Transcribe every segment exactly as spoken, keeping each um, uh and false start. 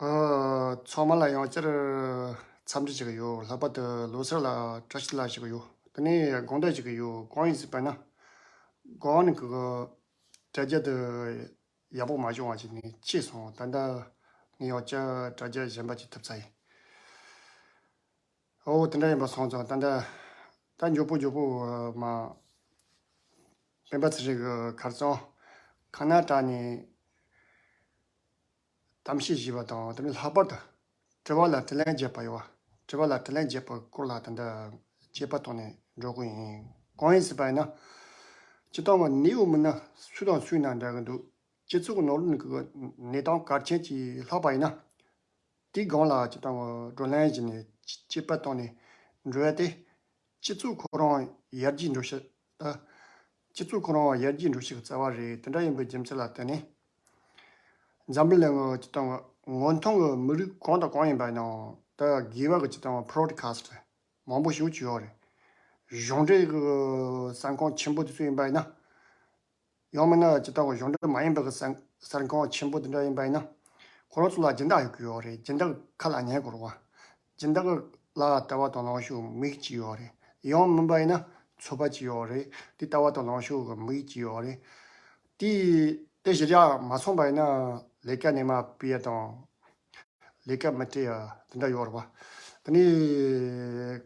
ཨ། ཚང་མ་ལ་ཡང་བསྐྱར་འཚམས་འདྲི་ཞུ་གི་ཡོད། ལྷག་པར་དུ་ལོ་གསར་ལ་བཀྲ་ཤིས་བདེ་ལེགས་ཞུ་གི་ཡོད། དེ་ནས་དགོངས་དག་ཞུ་གི་ཡོད། གང་ཡིན་ཟེར་བ་ན། གོང་ནས་གི་དྲ་རྒྱ་དེ་ཡག་པོ་མ་བྱུང་བ་ཞིག་ནས་ཕྱིས་སོང་། ད་ལྟ་ངས་ཡང་བསྐྱར་དྲ་རྒྱ་གཞན་པ་ཅིག་ཐུབ་ཚར་ཡིན། འོ་དེ་འདྲ་ཡིན་པ་སོང་ཙང་། ད་ལྟ་ད་མགྱོགས་པོ་མགྱོགས་པོ་མ། སྤེན་པ་ཚེ་རིང་གི་ཁ་སང་ཁ་ན་ཊ་ནས་གཏམ་བཤད་བྱས་པ་དང་། དེ་ནས་ལྷག་པར་དུ་དྲི་བ་ལ་དྲིས་ལན་བརྒྱབ་པ་ཡོད་པ། དྲི་བ་ལ་དྲིས་ལན་བརྒྱབ་པའི་སྐོར་ལ་ད་ལྟ་དཔྱད་པ་བཏང་ནས་འགྲོ་གི་ཡིན། གང་ཡིན་ཟེར་བ་ཡིན་ན། སྤྱིར་བཏང་གི་གནས་བབ་མིན་ན་སུ་དང་སུའི་ནང་འདྲ་གི་འདུག་སྤྱི་ཚོགས་ནང་ལོགས་ནས་གི་གནས་སྟངས་གལ་ཆེན་ཅིག་ལྷག་པ་ཡིན་ན། དེའི་སྒང་ལ་སྤྱིར་བཏང་གི་བགྲོ་གླེང་བྱས་ནས་དཔྱད་པ་བཏང་ནས་འགྲོ་ཡ་དེ། སྤྱི་ཚོགས་ཁོ་རང་ཡར་རྒྱས་འགྲོ་ཤེས། ཨ། སྤྱི་ཚོགས་ཁོ་རང་ཡར་རྒྱས་འགྲོ་ཤེས་ཀྱི་རྩ་བ་རེད། དེ་འདྲ་ཡིན་པའི་རྒྱུ་མཚན་ལ་བརྟེན་ནས། འཛམ་བུ་གླིང་གི་སྤྱིར་བཏང་གི་ངོ་ཐང་གི་མི་རིགས་གང་དང་གང་ཡིན་པ་ཡིན་ནའང་། ད་དགེ་བ་གི་སྤྱིར་བཏང་གི་པོ་རོ་ཌི་ཁ་སི་ཊི་མང་པོ་ཞིག་བྱས་ཡོད་རེད། གཞུང་འབྲེལ་གི་གསར་ཁང་ཆེན་པོ་དེ་ཚོ་ཡིན་པ་ཡིན་ན། ཡང་མིན་ན་སྤྱིར་བཏང་གི་གཞུང་འབྲེལ་མ་ཡིན་པའི་གི་གསར་གསར་ཁང་ཆེན་པོ་དེ་འདྲ་ཡིན་པ་ཡིན་ན། ཁོ་རང་ཚོ་ལ་སྦྱིན་བདག་ཡོད་ཀྱི་ཡོད་རེད། སྦྱིན་བདག་ཁ་ལ་ཉན་དགོས་རེད་པ། སྦྱིན་བདག་ལ་ལྟ་བ་དང་ལངས་ཕྱོགས་མི་གཅིག་ཡོད་རེད། ཡང་མིན་པ་ཡིན་ན་ཚོགས་པ་གཅིག་ཡོད་རེད། དེ་ལྟ་བ་དང་ལངས་ཕྱོགས་ཀྱི་མི་གཅིག་ཡོད་རེད། དེ་དེ་གཞིར་བཞག་མ་སོང་བ་ཡིན་ན་ལས་ཀ་ནས་མར་ཕུད་ཡ་དང་། ལས་ཀ་མི་སྤྲད་ཡ་དེ་འདྲ་ཡོད་རེད་པ། དེ་ནས་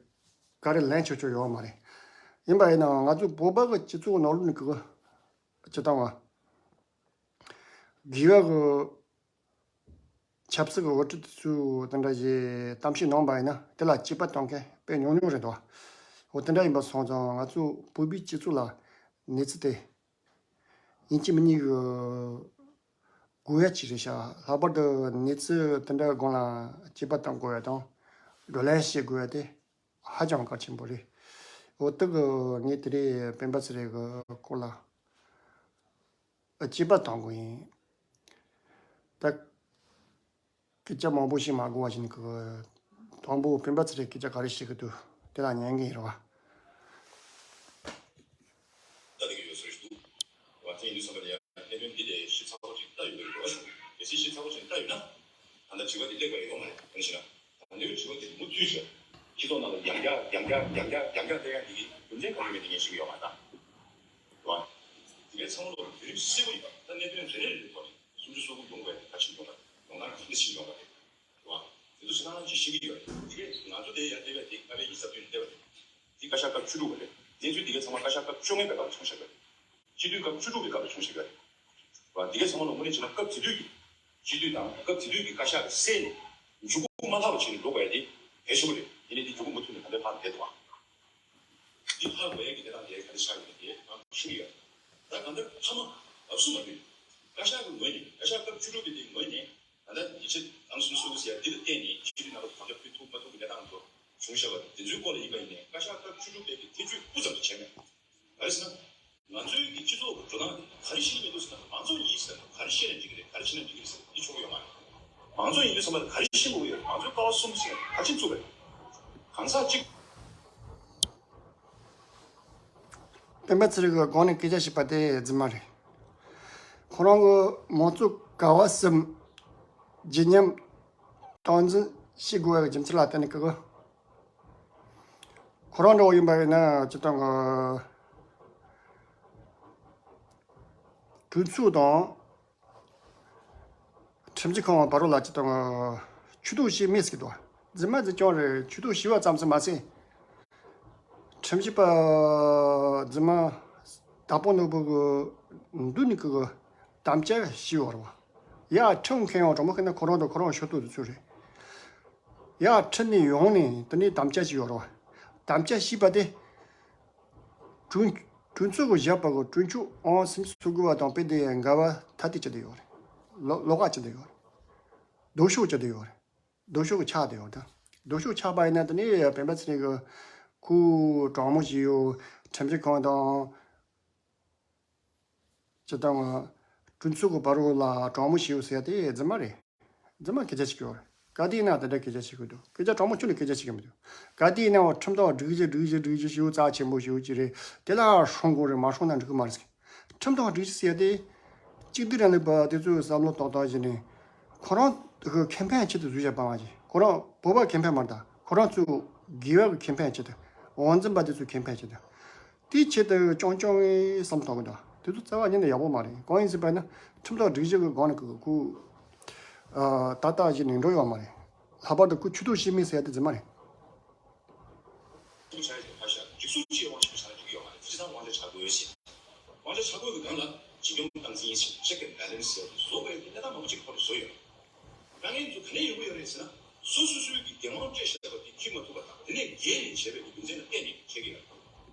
ག་རེ་ལན་ཆོག་ཆོག་ཡོད་མ་རེད། ཡིན་པ་ཡིན་ནའང་ང་ཚོ་བོད་པ་གི་སྤྱི་ཚོགས་ནང་ལོགས་ནས་གི་སྤྱིར་བཏང་བ། དགེ་བ་གི་ཆབ་སྲིད་ཀྱི་འགོ་ཁྲིད་དེ་ཚོས་དེ་འདྲ་ཞིག་གཏམ་བཤད་གནང་བ་ཡིན་ན། དེ་ལ་དཔྱད་པ་གཏོང་མཁན་དཔེ་ཉུང་ཉུང་རེད་འདུག་འོ་དེ་འདྲ་ཡིན་པ་སོང་ཙང་། ང་ཚོ་བོད་པའི་སྤྱི་ཚོགས་ལ་གནས་ཚུལ་དེ་ཡིན་གཅིག་མིན་གཉིས་ཀྱི་དགོས་ཡ་ཅིག་རེད་ཤག་ལྷག་པར་དུ་གནས་ཚུལ་དེ་འདྲ་སྒང་ལ་དཔྱད་པ་གཏོང་དགོས་ཡ་དང་། བགྲོ་གླེང་བྱེད་དགོས་ཡ་དེ་ཧ་ཅང་གལ་ཆེན་པོ་རེད། འོ་དེ་གི་ངས་དེ་རིང་སྤེན་པ་ཚེ་རིང་གི་སྐོར་ལ་དཔྱད་པ་གཏོང་གི་ཡིན། ད་སྐད་ཆ་མང་པོ་ཞིག་མ་གོ་བ་ཞིག་ནི་གི། དང་པོ་སྤེན་པ་ཚེ་རིང་སྐད་ཆ་ག་རེ་བཤད་གི་འདུག་དེ་ལ་ཉན་གི་ཡིན་རེད་པ། ལྟ་བསྡད་ཀྱི་ཡོད་ཟེར་ཞུ་འདུག་བ། དེ་ཡིན་དུས་ཙམ་པ་ལ་ཡང་གནད་དོན་འདི་ལས་ཞིབ་ཚགས་པོ་ཅིག་ལྟ་ཡོད་པའི་འགྲོ་བ་ཞིག་གལ་སྲིད་ཞིབ་ཚགས་པོ་ཅིག་ལྟ་ཡོད་ན། ད་ལྟ་དྲི་བ་འདི་སླེབས་པ་ཡོད་མ་རེད། གང་ཞེ་ན། ད་ལྟའི་དྲི་བ་འདི་མུ་མཐུད་བྱས་སྤྱི་ཚོགས་ནང་ལ་ཡང་བསྐྱར་ཡང་བསྐྱར་ཡང་བསྐྱར་ཡང་བསྐྱར་སླེབས་ཡ་འདི་གི་རྒྱུ་མཚན་གང་ཡོད་མེད་དེ་ངས་ཤེས་ཀྱི་ཡོད་མ་རེད་ད། རེད་བ། དེ་གའི་ཚང་མ་ལོག་རིམ་གསལ་པོ་ཡིན་པ། ད་གནད་དོན་རེ་རེ་རེ་ཐོག་ནས་སུམ་ཅུ་སོ་དགུ་ཡོང་བའི་ག་ཕྱིན་ཡོང་བ། ཡོང་སྟངས་ག་འདྲ་ཕྱིན་ཡོང་བ་རེད། རེད་བ། དེ་ཚོ་ཞེ་དྲག་ཅིག་ཤེས་ཀྱི་ཡོད་རེད། དེ་གས་ང་ཚོ་དེ་ཡར་སླེབས་པ་དེ་ལྔ་པའི་ཉི་ཤུ་རྩ་བདུན་སླེབས་པ་རེད། དེ་བཀའ་ཤག་སྐབས་བཅུ་དྲུག་པ་རེད། གནས་ཚུལ་དེ་གས་ཚང་མ་བཀའ་ཤག་སྐབས་བཅོ་ལྔའི་སྐབས་ལ་བྱུང་བཞག་པ་རེད། སྤྱི་འཐུས་སྐབས་བཅུ་དྲུག་པའི་སྐབས་ལ་བྱུང་བཞག་པ་རེད། རེད་བ། དེ་གས་ཚང་མ་ལོ་དངོས་གནས་བྱས་ན་སྐབས་དེ་དུས་ཀྱི་སྤྱི་འཐུས་དང་སྐབས་དེ་དུས་ཀྱི་བཀའ་ཤག་གི་སྲས་ནས་མཇུག་སྒོ་མ་ལྷག་པ་བྱས་ནས་འགྲོ་དགོས་ཡ་དེ་གལ་ཆེན་པོ་རེད། ཡིན་ནའི་དེ་མཇུག་སྒོ་མ་ཐུག་ནས་ད་ལྟའི་བར་བསྡད་འདུག་བ། འདི་ཧ་གོ་ཡ་གི་གནས་སྟངས་དེ་ག་རེ་ཆགས་ཡོད་མེད་དེ་ང་ཞུ་གི་ཡོད། ད་གང་ལྟར་མཐའ་མ་ལབ་སུ་མ་ཕུད། བཀའ་ཤག་གི་ངོས་ནས། བཀའ་ཤག་སྐབས་བཅུ་དྲུག་པའི་དེའི་ངོས་ནས། ད་ལྟ་ཡིག་ཆ་ཨང་སུམ་སུ་ཟེར་ཡ་འདི་ལ་བརྟེན་ནས་སྤྱི་འཐུས་རྣམ་པ་ཚོ་གང་ལ་ཕུལ་ཐུབ་མ་ཐུབ་ཀྱི་གནས་སྟངས་ཚོ་བྱུང་བཞག་པ་རེད། དེ་ཚོའི་སྐོར་ལ་ཡིན་པ་ཡིན་ནའི་བཀའ་ཤག་སྐབས་བཅུ་དྲུག་པའི་གི་ཐེ་བྱུས་སྤུ་ཙམ་དུ་བྱས་མེད། ག་རེ་ཟེར་ན། ང་ཚོའི་གི་སྤྱི་ཚོགས་ཀྱི་འགྲོ་སྟངས་དེ་ག་རེ་བྱེད་ཀྱི་མི་འདུག་ཟེར་ན། མང་གཙོ་ཡིན་ཟེར་ན་ག་རེ་བཤད་ན་འགྲིག་གི་རེད། ག་རེ་བྱེད་ན་འགྲིག་གི་རེད་ཟེར་འདི་ཆོག་གི་ཡོད་མ་རེད། མང་གཙོ་ཡིན་དུས་ཙམ་པ་ལ་ག་རེ་བཤད་དགོས་ཀྱི་ཡོད་རེད། མང་གཙོའི་ཀ་བ་གསུམ་ཟེར་ན་ག་རེ་བྱེད་ཚུགས་པ་རེད། གང་ཟག་གཅིག་སྤེན་པ་ཚེ་རིང་གིས་གོང་ནས་སྐད་ཆ་བཤད་པ་དེ་རྫུན་མ་རེད། ཁོ་རང་གིས་མང་གཙོ་ཀ་བ་གསུམ་བརྗིད་ཉམས་སྟངས་འཛིན་བྱེད་དགོས་པའི་རྒྱུ་མཚན་ལ་བརྟེན་ནས་ཀི་གི། ཁོ་རང་འདྲ་བོ་ཡིན་པ་ཡིན་ན་སྤྱིར་བཏང་གི་གྲོས་ཚོགས་དང་ཁྲིམས་ཞིབ་ཁང་བར་ལ་སྤྱིར་བཏང་གི་ཆོས་དོགས་བྱེད་མེད་ཟེར་གི་འདུག་རྫུན་མ་རྫུན་རྐྱང་རེད། ཆོས་དོགས་བྱས་པ་ཙམ་ཟིག་མ་ཟད། ཁྲིམས་ཞིབ་པ་རྫུན་མ་དྭགས་པོ་ནོར་བུ་གི་མདུན་ནས་ཀི་གི་དམ་བཅའ་བྱས་ཡོད་རེད་བ། ཡ་ཁྲིམས་མཁན་ཡང་དྲང་མོ་བཤད་ན་ཁོ་རང་དང་ཁོ་རང་ཕྱོགས་གཏོགས་དེ་ཚོ་རེད། ཡ་ཁྲིམས་ནས་ཡོང་ནས་དེ་ནས་དམ་བཅའ་བྱས་ཡོད་རེད་བ། དམ་བཅའ་བྱས་པ་དེ་གྲོས་གྲོས་ཚོགས་ཀྱི་བཞག་པ་གི་གྲོས་ཆོད་ཨང་སུམ་ཅུ་སོ་དགུ་བ་དང་དཔེ་དེ་འགལ་བ་ཐ་དད་བྱས་བསྡད་ཡོད་རེད། ལོག་ལོགས་ཀ་བྱས་བསྡད་ཡོད་རེད། ལྡོག་ཕྱོགས་བྱས་བསྡད་ཡོད་རེད། ལྡོག་ཕྱོགས་ཀྱི་ཆགས་བསྡད་ཡོད་རེད། ལྡོག་ཕྱོགས་ཆགས་པ་ཡིན་ན་དེ་ནས་སྤེན་པ་ཚེ་རིང་གིས་ཁོ་དྲང་མོ་བྱས་ཡོད། ཁྲིམས་ཞིབ་ཁང་དང་། སྤྱིར་བཏང་གྲོས་ཚོགས་ཀྱི་བར་ལ་དྲང་མོ་བྱས་ཡོད་ཟེར་ཡ་དེ་རྫུན་མ་རེད། རྫུན་མ་སྐད་ཆ་བཤད་ཀྱི་ཡོད་རེད། ག་དུས་ཡིན་ན་དེ་འདྲ་སྐད་ཆ་བཤད་ཀྱི་འདུག་སྐད་ཆ་དྲང་མོ་ཁྱོན་ནས་སྐད་ཆ་བཤད་ཀྱི་མི་འདུག་ག་དུས་ཡིན་ནའང་ཁྲིམས་ཐོག་སྒྲིག་གཞི་སྒྲིག་གཞི་སྒྲིག་གཞི་ཞེ་པོ་རྩ་ཆེན་པོ་ཞེ་པོ་ཅིག་རེད། དེ་ལ་སྲུང་དགོས་རེད། མ་སྲུང་ན་འགྲིག་གི་མ་རེད་ཟེར། ཁྲིམས་ཐོག་སྒྲིག་གཞི་ཟེར་ཡ་དེ་གཅིག་སྡུད་རིང་ལུགས་པ་དེ་ཚོས་བསམ་བློ་ཏག་ཏག་བྱས་ནས་ ཁོ་རང་གི་ཁེ་ཕན་ཆེད་དུ་བཟོས་བཞག་པ་མ་རེད། ཁོ་རང་བོད་པ་ཁེ་ཕན་མ་རེད། ད་ཁོ་རང་ཚོའི་དགེ་བའི་ཁེ་ཕན་ཆེད་དུ། དབང་འཛིན་པ་དེ་ཚོའི་ཁེ་ཕན་ཆེད་དུ། དེའི་ཆེད་དུ་རྐྱང་རྐྱང་བའི་བསམ་བཏང་གི་འདུག་དེ་ཚོ་རྩ་བ་ཉིད་ནས་ཡག་པོ་མ་རེད། གང་ཡིན་ཟེར་བ་ན་ཁྲིམས་ཐོག་སྒྲིག་གཞི་གི་སྒང་ནས་ཁོ་ཨ་ཏག་ཏག་ཞིག་ནས་འགྲོ་ཡོད་མ་རེད། ལྷག་པར་དུ་ཁོ་ཆོས་དོན་བྱེད་མི་ཟེར་ཡ་དེ་རྫུན་མ་རེད། ཐུགས་ཆ་ཡ་ཁ་ཤ་སྒྲིག་སྲོལ་གཅིག་དབང་ཆ་བྱ་འགྲིག་གི་ཡོད་མ་རེད། དེ་ཚང་དབང་ཆ་བྱ་དགོས་ཟེར། དབང་ཆ་བྱ་དགོས་ཀྱི་སྒང་ལ་བྱིས་སྐྱོང་སྟངས་འཛིན་ཟེར། check and balance ཟེར་བ་དེ་བཟོ་དགོས་ཀྱི་གནས་སྟངས་མང་པོ་ཅིག་ཁོ་རང་བཟོས་ཡོད། དཀའ་ངལ་ཚོ་ག་ནས་ཡོང་གི་ཡོད་རེད་ཟེར་ན། སོ་སོ་སོའི་གི་འགན་དབང་སྤྲད་བཞག་པ་དེ་འཁྱེར་མ་ཐུབ་པ་དང་། དེ་ནས་འགལ་ནས་བྱས་པའི་གི་རྒྱུ་མཚན་ལ་བརྟེན་ནས་བྱེད་ཀྱི་ཡོད་རེད་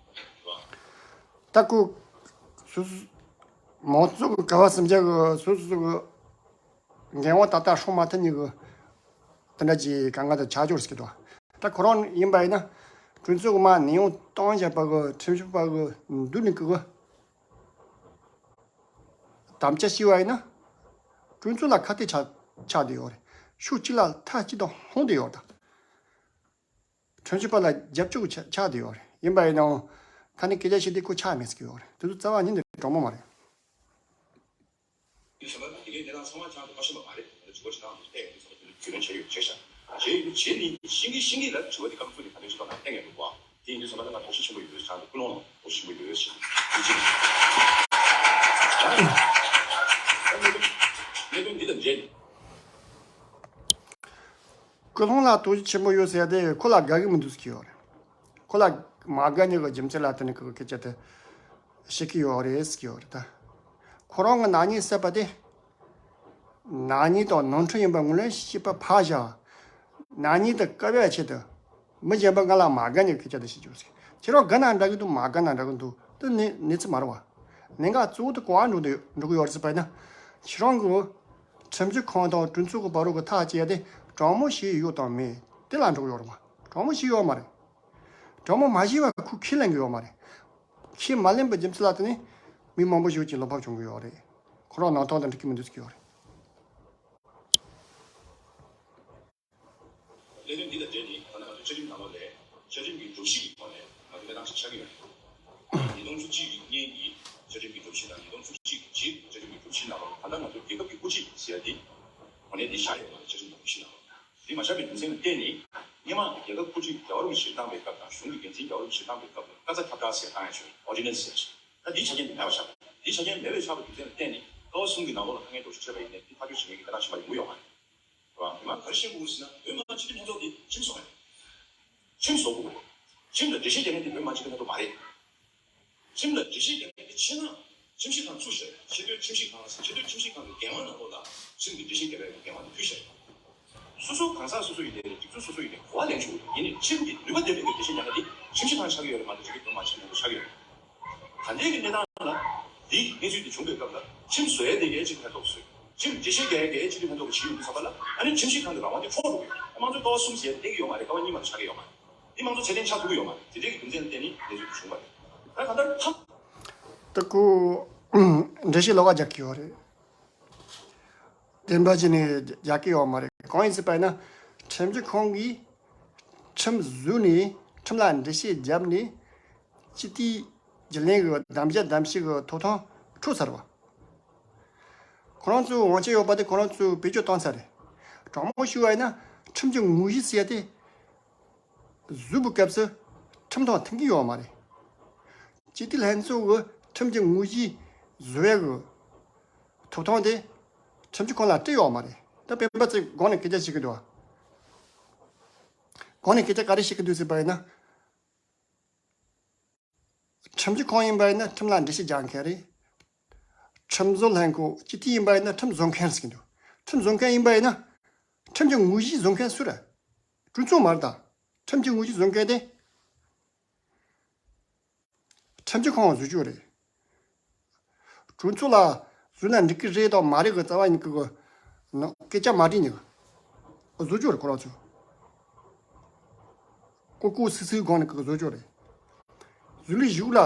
བ། ད་ཁོ་སོ་སོ་མང་གཙོ་གི་ག་བ་སེམས་ཅན་གི་སོ་སོ་སོ་གི་འགན་དབང་ཏག་ཏག་སྲུང་མ་ཐུབ་ནི་གི་དེ་འདྲ་ཅིག་གང་ག་དང་ཆ་འཇོག་ཟེར་གི་འདུག་ད་ཁོ་རང་ཡིན་པ་ཡིན་ན་གྲོས་ཚོགས་གི་མ་ནས་ཡོང་བཏང་བཞག་པ་གི་ཁྲིམས་ཞིབ་པ་གི་འདུག་ནི་གི་གི་དམ་བཅའ་བྱས་པ་ཡིན་ན། གྲོས་ཚོགས་ལ་ཁ་གཏད་ཆགས་ཆགས་བསྡད་ཡོད་རེད། ཕྱོགས་གཅིག་ལ་མཐའ་གཅིག་ཏུ་ལྷུང་བསྡད་ཡོད་རེད། ཁྲིམས་ཞིབ་པ་ལ་རྒྱབ་སྐྱོར་ཆགས་ཆགས་བསྡད་ཡོད་རེད། ཡིན་པ་ཡིན་ནའང་ཁ་ནས་སྐད་ཆ་བཤད་དུས་ཁོ་ཆགས་མེད་ཟེར་གི་ཡོད་རེད། དེ་ཚོ་རྩ་བ་ཉིད་ནས་དྲང་མོ་མ་རེད། དེ་ཚོ་ལ་དེ་གའི་གནས་སྟངས་ཚང་མ་ཆགས་འདུག་མ་ཤེས་པ་མ་རེད། དྲི་བ་ཅི་ཐང་དུ་བལྟས་ཡོང་དུས་ཚོད་ལ་རྒྱུས་ལོན་བྱས་ཡོད་བྱས་ཤག་བྱས་ཡོད་བྱས་ནི་ཤིང་གི་ཤིང་གི་ལ་དྲི་བ་དེ་སྐམ་ཚུགས་ནས་ག་འདྲ་ཞིག་ལ་ན་བལྟས་ཡོང་འདུག་གོ། དེ་ཡིན་དུས་ཙམ་པ་ལ་ང་དོགས་གཞི་ཆེན་པོ་ཡོད་ཟེར། ཆགས་འདུག་ཀུན་སློང་ལ་དོགས་གཞི་ཆེན་པོ་ཡོད་ཟེར། དེ་གཅིག་གནད་དོན་འདི་དང་འབྲེལ་ནས། ཀུན་སློང་ལ་དོགས་གཞི་ཆེན་པོ་ཡོད་ཟེར་ཏེ་ཁོ་ལ་དགའ་གི་མི་འདུག་ཟེར་གི་ཡོད་རེད། ཁོ་ལ་མ་དགའ་ནི་གི་རྒྱུ་མཚན་ལ་བརྟེན་ནས་ཁོ་གི་སྐད་ཆ་དེ་བཤད་ཀྱི་ཡོད་རེད་ཟེར་གི་ཡོད་རེད་ད། ཁོ་རང་གི་ནག་ཉེས་བསད་པ་དེ། ནག་ཉེས་དང་ནོར་འཁྲུལ་ཡིན་པ་ངོས་ལེན་བྱེད་པ་ཕར་བཞག་ནག་ཉེས་དེ་བཀབ་ཡ་ཆེད་དུ། མི་གཞན་པ་ང་ལ་མ་དགའ་ནས་སྐད་ཆ་དེ་བཤད་རྒྱུ་རེད། ཁྱེད་རང་དགའ་ན་འདྲ་གི་འདུག་མ་དགའ་ན་འདྲ་གི་འདུག་དེ་ནི་གནས་ཚུལ་མ་རེད་བ། གནད་འགག་གཙོ་བོ་དེ་ག་པར་འགྲོ་འདོད་འགྲོ་གི་ཡོད་རེད་ཟེར་བ་ཡིན་ན། ཁྱེད་རང་གི་ཁྲིམས་ཞིབ་ཁང་དང་གྲོས་ཚོགས་ཀྱི་བར་རོགས་ཀྱི་ཐག་བཅད་དེ་དྲང་མོ་བྱས་ཡོད་དང་མེད་དེ་ལ་འགྲོ་གི་ཡོད་རེད་བ། དྲང་མོ་བྱས་ཡོད་མ་རེད། དྲང་མོ་མ་བྱས་པ་ཁོས་ཁས་ལེན་གི་ཡོད་མ་རེད། ཁས་མ་ལེན་པའི་རྒྱུ་མཚན་ལ་བརྟེན་ནས་མི་མང་པོ་ཞིག་གིས་བློ་ཕམ་བྱུང་གི་ཡོད་རེད། ཁོ་རང་ནང་ཐོག་ལ་འགྲིག་གི་མི་འདུག་ཟེར་གི་ཡོད་རེད། གནད་དོན་འདི་དང་འབྲེལ་ནས་ད་ལྟ་ང་ཚོ་བཅའ་ཁྲིམས་ནང་ལོགས་ལས་བཅའ་ཁྲིམས་ཀྱི་སྒྲོམ་གཞི་གི་ཐོག་ནས་ང་ཚོ་གནས་སྟངས་ཤིག་ཆགས་ཀྱི་ཡོད་རེད། ཉིས་སྟོང་བཅུ་གཅིག་གི་སྔོན་གྱི་བཅའ་ཁྲིམས་ཀྱི་སྒྲོམ་གཞི་དང་ཉིས་སྟོང་བཅུ་གཅིག་གི་རྗེས་བཅའ་ཁྲིམས་ཀྱི་སྒྲོམ་གཞི་ནང་ལོགས་ད་ལྟ་ང་ཚོ་རྒྱལ་ཁབ་ཀྱི་དབུ་ཁྲིད་ཟེར་ཡ་དེ་གོ་གནས་འདི་བཞག་ཡོད་པ་བཅའ་ཁྲིམས་སྒྲོམ་གཞི་ནང་ལོགས། འདི་མ་བཞག་པའི་རྒྱུ་མཚན་ལ་བརྟེན་ནས་སྔོན་མ་རྒྱལ་ཁབ་དབུ་ཁྲིད་རྒྱལ་བ་རིན་པོ་ཆེ་བཞེས་སྟངས་པའི་སྐབས་དང་གཞུང་གི་འགན་འཛིན་རྒྱལ་བ་རིན་པོ་ཆེ་བཞེས་སྟངས་པའི་སྐབས་ལ་བཀའ་རྩ་ཁྱབ་བསྒྲགས་ཟེར་བཏང་ཡ་ཆོག་ཨོར་ཌི་ནན་སི་ཟེར་ཆོག་ད་འདི་ཆ་རྐྱེན་འདི་མེད་པ་ཆགས། འདི་ཆ་རྐྱེན་མེད་པའི་ཆགས་པའི་རྒྱུ་མཚན་ལ་བརྟེན་ནས་ཀ་བ་གསུམ་གྱི་ནང་ལོགས་ལ་དཀའ་ངལ་འདྲ་བོ་ཞིག་འཕྲད་པ་ཡིན་ནའི་འདི་ཐག་གཅོད་བྱེད་མཁན་གྱི་གནས་སྟངས་ཞིག་མ་ཡོང་གི་མི་ཡོད་མ་རེད། རེད་བ། ང་ག་རེ་བཤད་དགོས་ཟེར་ན་བོད་མི་མང་སྤྱི་འཐུས་ལྷན་ཚོགས་འདི་ཁྲིམས་བཟོ་མཁན་རེད། ཁྲིམས་བཟོ་དགོས་རེད། ཁྲིམས་ལ་འགྲེལ་བཤད་རྒྱག་མཁན་དེ་བོད་མི་མང་སྤྱི་འཐུས་ལྷན་ཚོགས་མ་རེད། ཁྲིམས་ལ་འགྲེལ་བཤད་རྒྱག་མཁན་དེ་ཆེད་མངགས་ཁྲིམས་ཞིབ་ཁང་བཙུགས་བཞག་ཆེས་མཐོའི་ཁྲིམས་ཞིབ་ཁང་ལ་ཟེར། ཆེས་མཐོའི་ཁྲིམས་ཞིབ་ཁང་གི་འགན་དབང་ནང་ལོགས་ལ་ཁྲིམས་ཀྱི་འགྲེལ་བཤད་རྒྱག་པའི་འགན་དབང་དེ་ཕུལ་བཞག་སོ་སོ་གང་ཟག་སོ་སོ་ཡིན་ནའི་སྒྲིག་འཛུགས་སོ་སོ་ཡིན་ནའི་གོ་བ་ལེན་ཆོག་གི་ཡིན་ནའི་ཁྲིམས་ཀྱི་ནུས་པ་ལྡན་པའི་འགྲེལ་བཤད་རྒྱག་མཁན་དེ་ཁྲིམས་ཞིབ་ཁང་ཆགས་ཀྱི་ཡོད་རེད་མ་གཏོགས་ཅིག་གི་བོད་མི་མང་སྤྱི་འཐུས་ལྷན་ཚོགས་ཆགས་ཀྱི་ཡོད་རེད། ད་ལྟའི་གི་གནས་སྟངས་ལ་འདི་གནས་ཚུལ་འདི་བྱུང་བའི་སྐབས་ལ་ཁྲིམས་བཟོ་ཡས་དེ་གའི་སྤྱི་འཐུས་ལྷན་ཚོགས་བཟོས། ཁྲིམས་འགྲེལ་བཤད་རྒྱག་ཡས་དེ་གའི་སྤྱི་འཐུས་ལྷན་ཚོགས་ཀྱི་བྱེད་ཡོང་དུས་ཙམ་པ་ལ་ཨ་ནི་ཁྲིམས་ཞིབ་ཁང་གི་རང་དབང་དེ་འཕྲོག་འགྲོ་གི་ཡོད། དམངས་གཙོའི་ཀ་བ་གསུམ་ཟེར་ཡས་གཏན་གྱི་ཡོད་མ་རེད། ཀ་བ་གཉིས་མ་གཏོགས་ཆགས་ཀྱི་ཡོད་མ་རེད། འདི་དམངས་གཙོ་ཚད་ལྡན་ཆགས་ཐུབ་ཀྱི་ཡོད་མ་རེད། དེ་འདྲའི་གི་རྒྱུ་མཚན་ལ་བརྟེན་ནས་གནས་ཚུལ་འདི་བྱུང་བ་རེད། ད་གང་ལྟར་ཐབས། ད་ཁོ་འགྲེལ་བཤད་ལོགས་ཀ་རྒྱག་གི་ཡོད་རེད། བདེན་པ་བྱས་ནས་རྒྱག་གི་ཡོད་མ་རེད། གང་ཡིན་ཟེར་བ་ཡིན་ན་ཁྲིམས་ཞིབ་ཁང་གིས་ཁྲིམས་བཟོས་ནས་ཁྲིམས་ལ་འགྲེལ་བཤད་བརྒྱབ་ནས་སྤྱི་འཐུས་རྒྱུན་ལས་ཀྱི་གདམ་བྱ་གདམ་བྱའི་གི་ཐོབ་ཐང་འཕྲོག་ཚར་བ། ཁོ་རང་ཚོའི་དབང་ཆ་ཡོད་པ་དེ་ཁོ་རང་ཚོས་བེད་སྤྱོད་བཏང་ཚར་རེད། དྲང་མོ་ཞུ་བ་ཡིན་ན་ཁྲིམས་ཀྱི་དངོས་གཞི་ཟེར་ཡ་དེ་བཟོས་པའི་སྐབས་སུ་ཁྲིམས་དང་མཐུན་གྱི་ཡོད་མ་རེད། སྤྱི་འཐུས་ལྷན་ཚོགས་ཀྱི་ཁྲིམས་ཀྱི་དངོས་གཞི་བཟོ་ཡ་གི་ཐོབ་ཐང་དེ་ཁྲིམས་ཞིབ་ཁང་ལ་སྤྲད་ཡོད་མ་རེད། ད་སྤེན་པ་ཚེ་སྒང་ནས་སྐད་ཆ་བཤད་ཀྱི་འདུག་བ། སྒང་ནས་སྐད་ཆ་ག་རེ་བཤད་ཀྱི་འདུག་ཟེར་བ་ཡིན་ན། ཁྲིམས་ཞིབ་ཁང་ཡིན་པ་ཡིན་ན་ཁྲིམས་ལ་འགྲེལ་བཤད་རྒྱག་མཁན་རེད། ཁྲིམས་བཟོ་ལྷན་ཁང་སྤྱི་འཐུས་ཡིན་པ་ཡིན་ན་ཁྲིམས་བཟོ་མཁན་ཟེར་གྱི་འདུག་ཁྲིམས་བཟོ་མཁན་ཡིན་པ་ཡིན་ན་ཁྲིམས་ཀྱི་དངོས་གཞི་བཟོ་མཁན་སུ་རེད། གྲོས་ཚོགས་མ་རེད་ད། ཁྲིམས་ཀྱི་དངོས་གཞི་བཟོ་མཁན་དེ་ཁྲིམས་ཞིབ་ཁང་བཟོ་རྒྱུ་རེད། གྲོས་ཚོགས་ལ་བཟོས་ན་འགྲིག་གི་རེད་དང་མ་རེད་གི་རྩ་བ་ཉིད་ཀྱི་ནང་སྐད་ཆ་མ་དྲིས་ནས་བཟོ་རྒྱུ་རེད། ཁོ་རང་ཚོས་ལྐོག་ལྐོག་སིལ་སིལ་སྒང་ནས་བཟོ་རྒྱུ་རེད། བཟོ་ལས་གཞུག་ལ་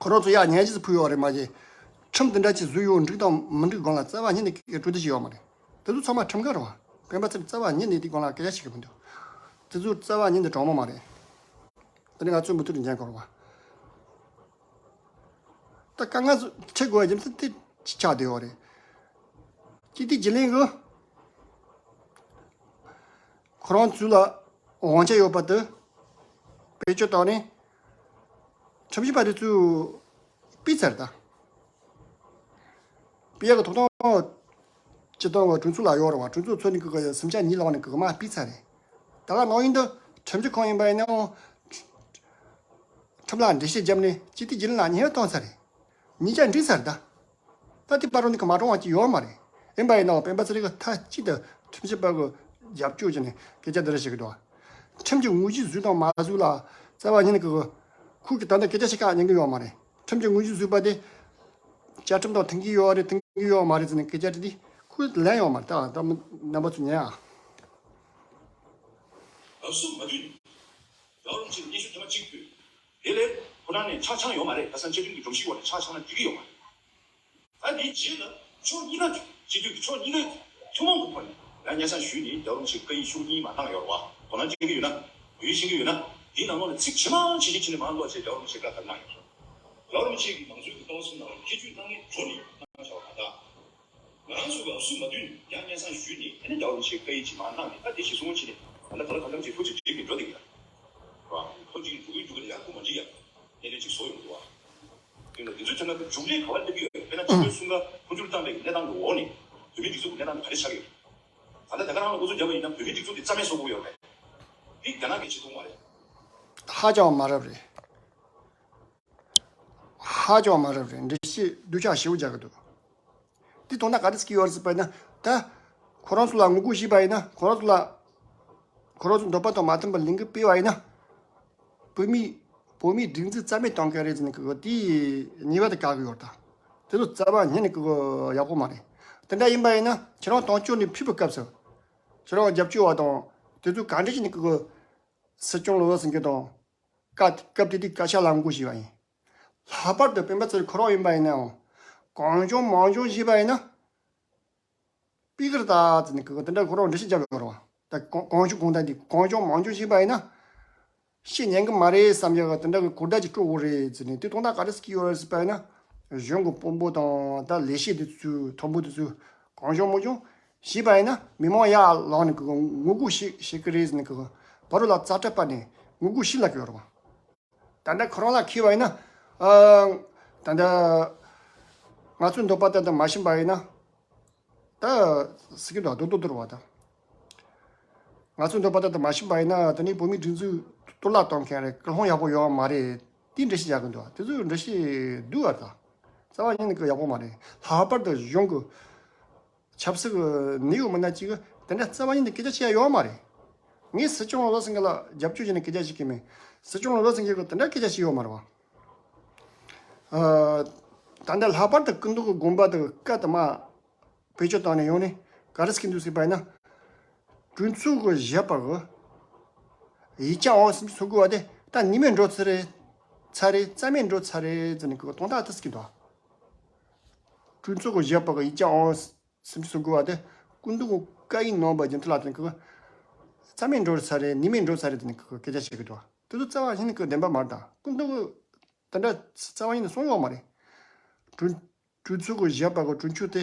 ཁོ་རང་ཚོ་ཡར་ཉན་རྗེས་སུ་ཕུལ་ཡོད་རེད་མ་གཞི། ཁྲིམས་དེ་འདྲ་ཅིག་བཟོས་ཡོད་འགྲིག་དང་མི་འགྲིག་སྒང་ལ་རྩ་བ་ཉིད་ནས་གྲོས་བསྡུར་བྱས་ཡོད་མ་རེད། དེ་ཚོ་ཚང་མ་ཁྲིམས་འགལ་རེད་བ། སྤེན་པ་ཚེ་རིང་རྩ་བ་ཉིད་ནས་དེའི་སྒང་ལ་སྐད་ཆ་བཤད་ཀྱི་མི་འདུག་དེ་ཚོ་རྩ་བ་ཉིད་ནས་དྲང་མོ་མ་རེད། དེ་ནི་ང་ཚོས་མུ་མཐུད་དུ་ཉན་དགོས་རེད་བ། ད་དཀའ་ངལ་འཕྲད་དགོས་པའི་རྒྱུ་མཚན་དེ་ཅིག་ཆགས་བསྡད་ཡོད་རེད། སྤྱི་འཐུས་རྒྱུན་ལས་ཀྱིས་ ཁོ་རང་ཚོ་ལ་དབང་ཆ་ཡོད་པ་དེ་བེད་སྤྱོད་བཏང་ནས་ཁྲིམས་ཞིབ་པ་དེ་ཚོས་ཕུད་ཚར་ད། ཕུད་ཡག་གི་ཐོབ་ཐང་སྤྱི་བཏང་གི་གྲོས་ཚོགས་ལ་ཡོད་རེད་བ། གྲོས་ཚོགས་ཚོ་ནས་གི་གི་སེམས་ཆ་ཉིད་ལོག་ནས་གི་གི་མར་ཕུད་ཚར་རེད། ད་ག་ནང་བཞིན་དུ་ཁྲིམས་ཞིབ་ཁང་ཡིན་པ་ཡིན་ནའང་ཁྲིམས་ལ་འགྲེལ་བཤད་བརྒྱབ་ནས་སྤྱི་འཐུས་རྒྱུན་ལས་ཉེན་བཏང་ཚར་རེད། ཉེས་ཆད་འགྲིག་ཚར་ད། ད་དེ་བར་དུ་ནི་གི་མ་གྲོངས་པ་ཅིག་ཡོད་མ་རེད། ཡིན་པ་ཡིན་ནའང་སྤེན་པ་ཚེ་རིང་གི་མཐའ་གཅིག་ཏུ་ཁྲིམས་ཞིབ་པ་གི་རྒྱབ་སྐྱོར་བྱས་ནས་སྐད་ཆ་འདི་འདྲ་བཤད་གི་འདུག་ཁྲིམས་ཀྱི་དངོས་གཞི་བཟོས་དང་མ་བཟོས་ལ་རྩ་བ་ཉིད་ནས་གི་ཁོ་གི་ད་ལྟ་སྐད་ཆ་བཤད་ཁག་ཉན་གི་ཡོད་མ་རེད། ཁྲིམས་ཀྱི་དངོས་གཞི་བཟོས་པ་དེ་བཅའ་ཁྲིམས་དང་མཐུན་གི་ཡོད་རེད། མཐུན་གི་ཡོད་མ་རེད་ཟེར་ནས་སྐད་ཆ་དེ་དེ་ཁོས་ལན་ཡོད་མ་རེད། ད་ད་རྣམ་པ་ཚོ་ཉན་ཨ། ཨ་སུ་མ་དུས་ནི། རྒྱལ་བ་རིན་པོ་ཆེ་སྙན་ཞུ་ཐེངས་མ་གཅིག་ཕུལ། དེ་ལས་ཁོ་རང་ནས་ཆ་ཚང་ཡོད་མ་རེད། ཁ་སང་བཅའ་ཁྲིམས་ཀྱི་སྒྲོམ་གཞིའི་འོག་ནས་ཆ་ཚང་ན་འགྲིག་གི་ཡོད་མ་རེད། ད་དེའི་རྗེས་ལ་ཕྱོགས་གཉིས་ཀ་སྤྱི་འཐུས་ཀྱི་ཕྱོགས་གཉིས་ཀ་ཐུན་མོང་གི་ཐོག་ནས་ཡང་སྙན་སེང་ཞུས་ནས་རྒྱལ་བ་རིན་པོ་ཆེ་བཀའ་ཡིག་ཤོག་གཉིས་མ་བཏང་ཡོད་རེད་བ། དོ་སྣང་བྱེད་ཀྱི་ཡོད་ན། འོས་ཤེས་ཀྱི་ཡོད་ན། དེའི་ནང་ལོགས་ལ་ཚིག་ཇི་མང་ཇི་བཞིན་བྱས་ནས་མར་ཀློག་བྱས་རྒྱལ་བ་རིན་པོ་ཆེ་བཀའ་ག་རེ་གནང་ཡོད་རེད། རྒྱལ་བ་རིན་པོ་ཆེ་གིས་མང་གཙོའི་གི་ཏང་སྲིད་ནང་ལ་ཐེ་བྱུས་གནང་མཁན་འགྲོ་ནས་གནང་བཞག་པ་དང་། ང་རང་ཚོ་གི་ཨ་སུ་མ་དུས་ནས་ཡང་སྙན་སེང་ཞུས་ནས་ཨ་ནི་རྒྱལ་བ་རིན་པོ་ཆེ་བཀའ་ཡིག་ཅིག་མར་གནང་ནས་ད་དེ་གཞི་བཟུང་བྱས་ནས་ད་ལྟ་ག་ལ་གང་འཚམ་ཅིག་ལྷོད་ཅིག་བྱེད་ཀྱི་འགྲོ་བསྡད་ཀྱི་ཡ། རེད་བ། ལྷོད་ཅིག་འགྲོ་གི་འགྲོ་གི་རེད། ཡག་པོ་མ་འགྲིག་ཡ། གནད་དོན་ཅིག་བཟོ་ཡོང་གི་འདུག་བ། དེ་ལ་དེ་ཚོའི་ཐད་ན་མཇུག་འབྲས་ག་པར་སླེབས་ཀྱི་ཡོད་རེད། དཔེར་ན་ཕྱི་ཚུལ་གསུམ་ཀ་འཕོ་འགྱུར་བཏང་བའི་གནས་སྟངས་ཀྱི་འོག་ནས་བོད་མིའི་སྒྲིག་འཛུགས་ཀྱི་གནས་སྟངས་དེ་ག་རེ་ཆགས་ཀྱི་ཡོད་རེད། ད་ལྟ་དེ་ག་རང་ལ་འུ་ཚོ་རྒྱབ་པ་ཡིན་ན་བོད་མིའི་སྒྲིག་འཛུགས་དེ་རྩ་མེད་བཟོ་དགོས་ཡོད་རེད། འདི་རྒྱ་ནག་གིས་བྱེད་ཐུབ་མ་རེད། ཧ་ཅང་མ་རབས་རེད། ཧ་ཅང་མ་རབས་རེད། འགྲེལ་བཤད་སྡུག་ཅག་ཞེ་པོ་རྒྱག་གི་འདུག་འདི་དོན་དག་ག་རེ་ཟེར་གྱི་ཡོད་རེད་ཟེར་བ་ཡིན་ན། ད་ཁོ་རང་ཚོ་ལ་ངོ་རྒོལ་བྱས་པ་ཡིན་ན། ཁོ་རང་ཚོ་ལ་ཁོ་རང་ཚོ་འདོད་པ་དང་མ་མཐུན་པར་ལས་འགུལ་སྤེལ་བ་ཡིན་ན། བོད་མི་བོད་མིའི་སྒྲིག་འཛུགས་རྩ་མེད་གཏོང་མཁན་རེད་ཟེར་ནས་གི་དེའི་ཉེས་པ་དེ་བཀག་གི་ཡོད་རེད་ད། དེ་ཚོ་རྩ་བ་ཉིད་ནས་གི་ཡག་པོ་མ་རེད། དེ་འདྲ་ཡིན་པ་ཡིན་ན་ཁྱེད་རང་དོན་གཅོད་ནས་ཕུད་པའི་སྐབས་སུ། ཁྱེད་རང་རྒྱབ་སྐྱོར་བ་དང་དེ་ཚོ་ག་འདྲ་བྱས་ནས་གི་སྲིད་སྐྱོང་ལོ་ལ་སེང་གེ་དང་། སྐབས་སྐབས་དེ་དུས་བཀའ་ཤག་ལ་ངོ་རྒོལ་བྱས་པ་ཡིན། ལྷག་པར་དུ་སྤེན་པ་ཚེ་རིང་ཁོ་རང་ཡིན་པ་ཡིན་ནའང་། གང་བྱུང་མང་བྱུང་བྱས་པ་ཡིན་ན། སྤི་གིར་ད་ཟེར་ནས་གི་དེ་འདྲ་ཁོ་རང་འགྲེལ་བཤད་རྒྱབ་ཡོད་རེད་བ། ད་གང་གང་བྱུང་གང་ད་འདི་གང་བྱུང་མང་བྱུང་བྱས་པ་ཡིན་ན། བཤད་ཉན་གི་མ་རེད་བསམ་ཡག་གི་དེ་འདྲ་གི་གོ་བརྡ་ཅིག་སྤྲོད་དགོས་རེད་ཟེར་ནས། དེ་དོན་དག་ག་རེ་ཟེར་གྱི་ཡོད་རེད་ཟེར་བ་ཡིན་ན། གཞུང་གི་དཔོན་པོ་དང་ད་ལས་བྱེད་དེ་ཚོའི་མཐོན་པོ་དེ་ཚོས་གང་བྱུང་མང་བྱུང་བྱས་པ་ཡིན་ན་མི་མང་ཡར་ལངས་ནས་གི་ངོ་རྒོལ་བྱེད་བྱེད་གི་རེད་ཟེར་ནས་གི་བར་དུ་ལ་ཙག་སྒྲ་སྤར་ནས་ངོ་རྒོལ་བྱེད་ལབ་ཀྱི་ཡོད་རེད་བ། ད་ལྟ་ཁོ་རང་ལ་འཁེལ་བ་ཡིན་ན། ཨ། ད་ལྟ་ང་ཚོའི་འདོད་པ་ལྟར་དུ་མ་ཕྱིན་པ་ཡིན་ན། ད་ཟེར་གྱི་འདུག་རྡོག་རྡོག་རྡོག་རེད་བ་ད། ང་ཚོའི་འདོད་པ་ལྟར་དུ་མ་ཕྱིན་པ་ཡིན་ན་དེ་ནི་བོད་མིའི་སྒྲིག་འཛུགས་གཏོར་བརླག་གཏོང་མཁན་རེད། སྐུལ་སློང་ཡག་པོ་ཡོད་མ་རེད། དེ་འགྲེལ་བཤད་རྒྱག་གི་འདུག་དེ་ཚོའི་འགྲེལ་བཤད་སྡུག་བ་ད། རྩ་བ་ཉིད་ནས་ཀྱི་ཡག་པོ་མ་རེད། ལྷག་པར་དུ་གཞུང་གི་ཆབ་སྲིད་ཀྱི་ནི་ཡོད་མིན་ན་ཅིག་དེ་འདྲ་རྩ་བ་ཉིད་ནས་སྐད་ཆ་བཤད་ཡ་ཡོད་མ་རེད། ངས་སྲིད་སྐྱོང་ལོ་ལ་སེང་གེ་ལ་རྒྱབ་སྐྱོར་བྱས་ནས་སྐད་ཆ་བཤད་ཀྱི་མེད། སྲིད་སྐྱོང་ལོ་ལ་སེང་གེ་གིས་དེ་འདྲ་སྐད་ཆ་བཤད་ཡོད་མ་རེད་བ། ཨ། ད་ལྟ་ལྷག་པར་དུ་སྐུ་མདུན་གྱི་དགོངས་པ་དེ་བཀའ་དེ་མར་བེད་སྤྱོད་བཏང་ནས་ཡོང་ནས་ག་རེ་ཟེར་གྱི་འདུག་ཟེར་བ་ཡིན་ན། གྲོས་ཚོགས་ཀྱི་བཞི་པ་གི་ཡིག་ཆ་ཨང་སུམ་ཅུ་སོ་དགུ་བ་དེ་ད་ནུས་མེད་འགྲོ་ཚར་རེད། ཚར་རེད། རྩ་མེད་འགྲོ་ཚར་རེད་ཟེར་ནས་གི་དོན་དག་དེ་ཟེར་གྱི་འདུག་གྲོས་ཚོགས་ཀྱི་བཞི་པ་གི་ཡིག་ཆ་ཨང་སུམ་ཅུ་སོ་དགུ་བ་དེ་སྐུ་མདུན་གྱི་བཀའ་ཡིག་ནང་པ་རྒྱུན་མཐུད་ལ་དེ་གི་རྩ་མེད་འགྲོ་ཚར་རེད། ནུས་མེད་འགྲོ་ཚར་རེད་ཟེར་ནས་གི་སྐད་ཆ་བཤད་གི་འདུག་དེ་ཚོ་རྩ་བ་ཉིད་ནས་གི་བདེན་པ་མ་རེད་ད། སྐུ་མདུན་གྱིས་དེ་འདྲ་རྩ་བ་ཉིད་ནས་གསུངས་ཡོད་མ་རེད། གྲོས་གྲོས་ཚོགས་ཀྱི་བཞི་པ་གི་གྲོས་ཆོད་དེ་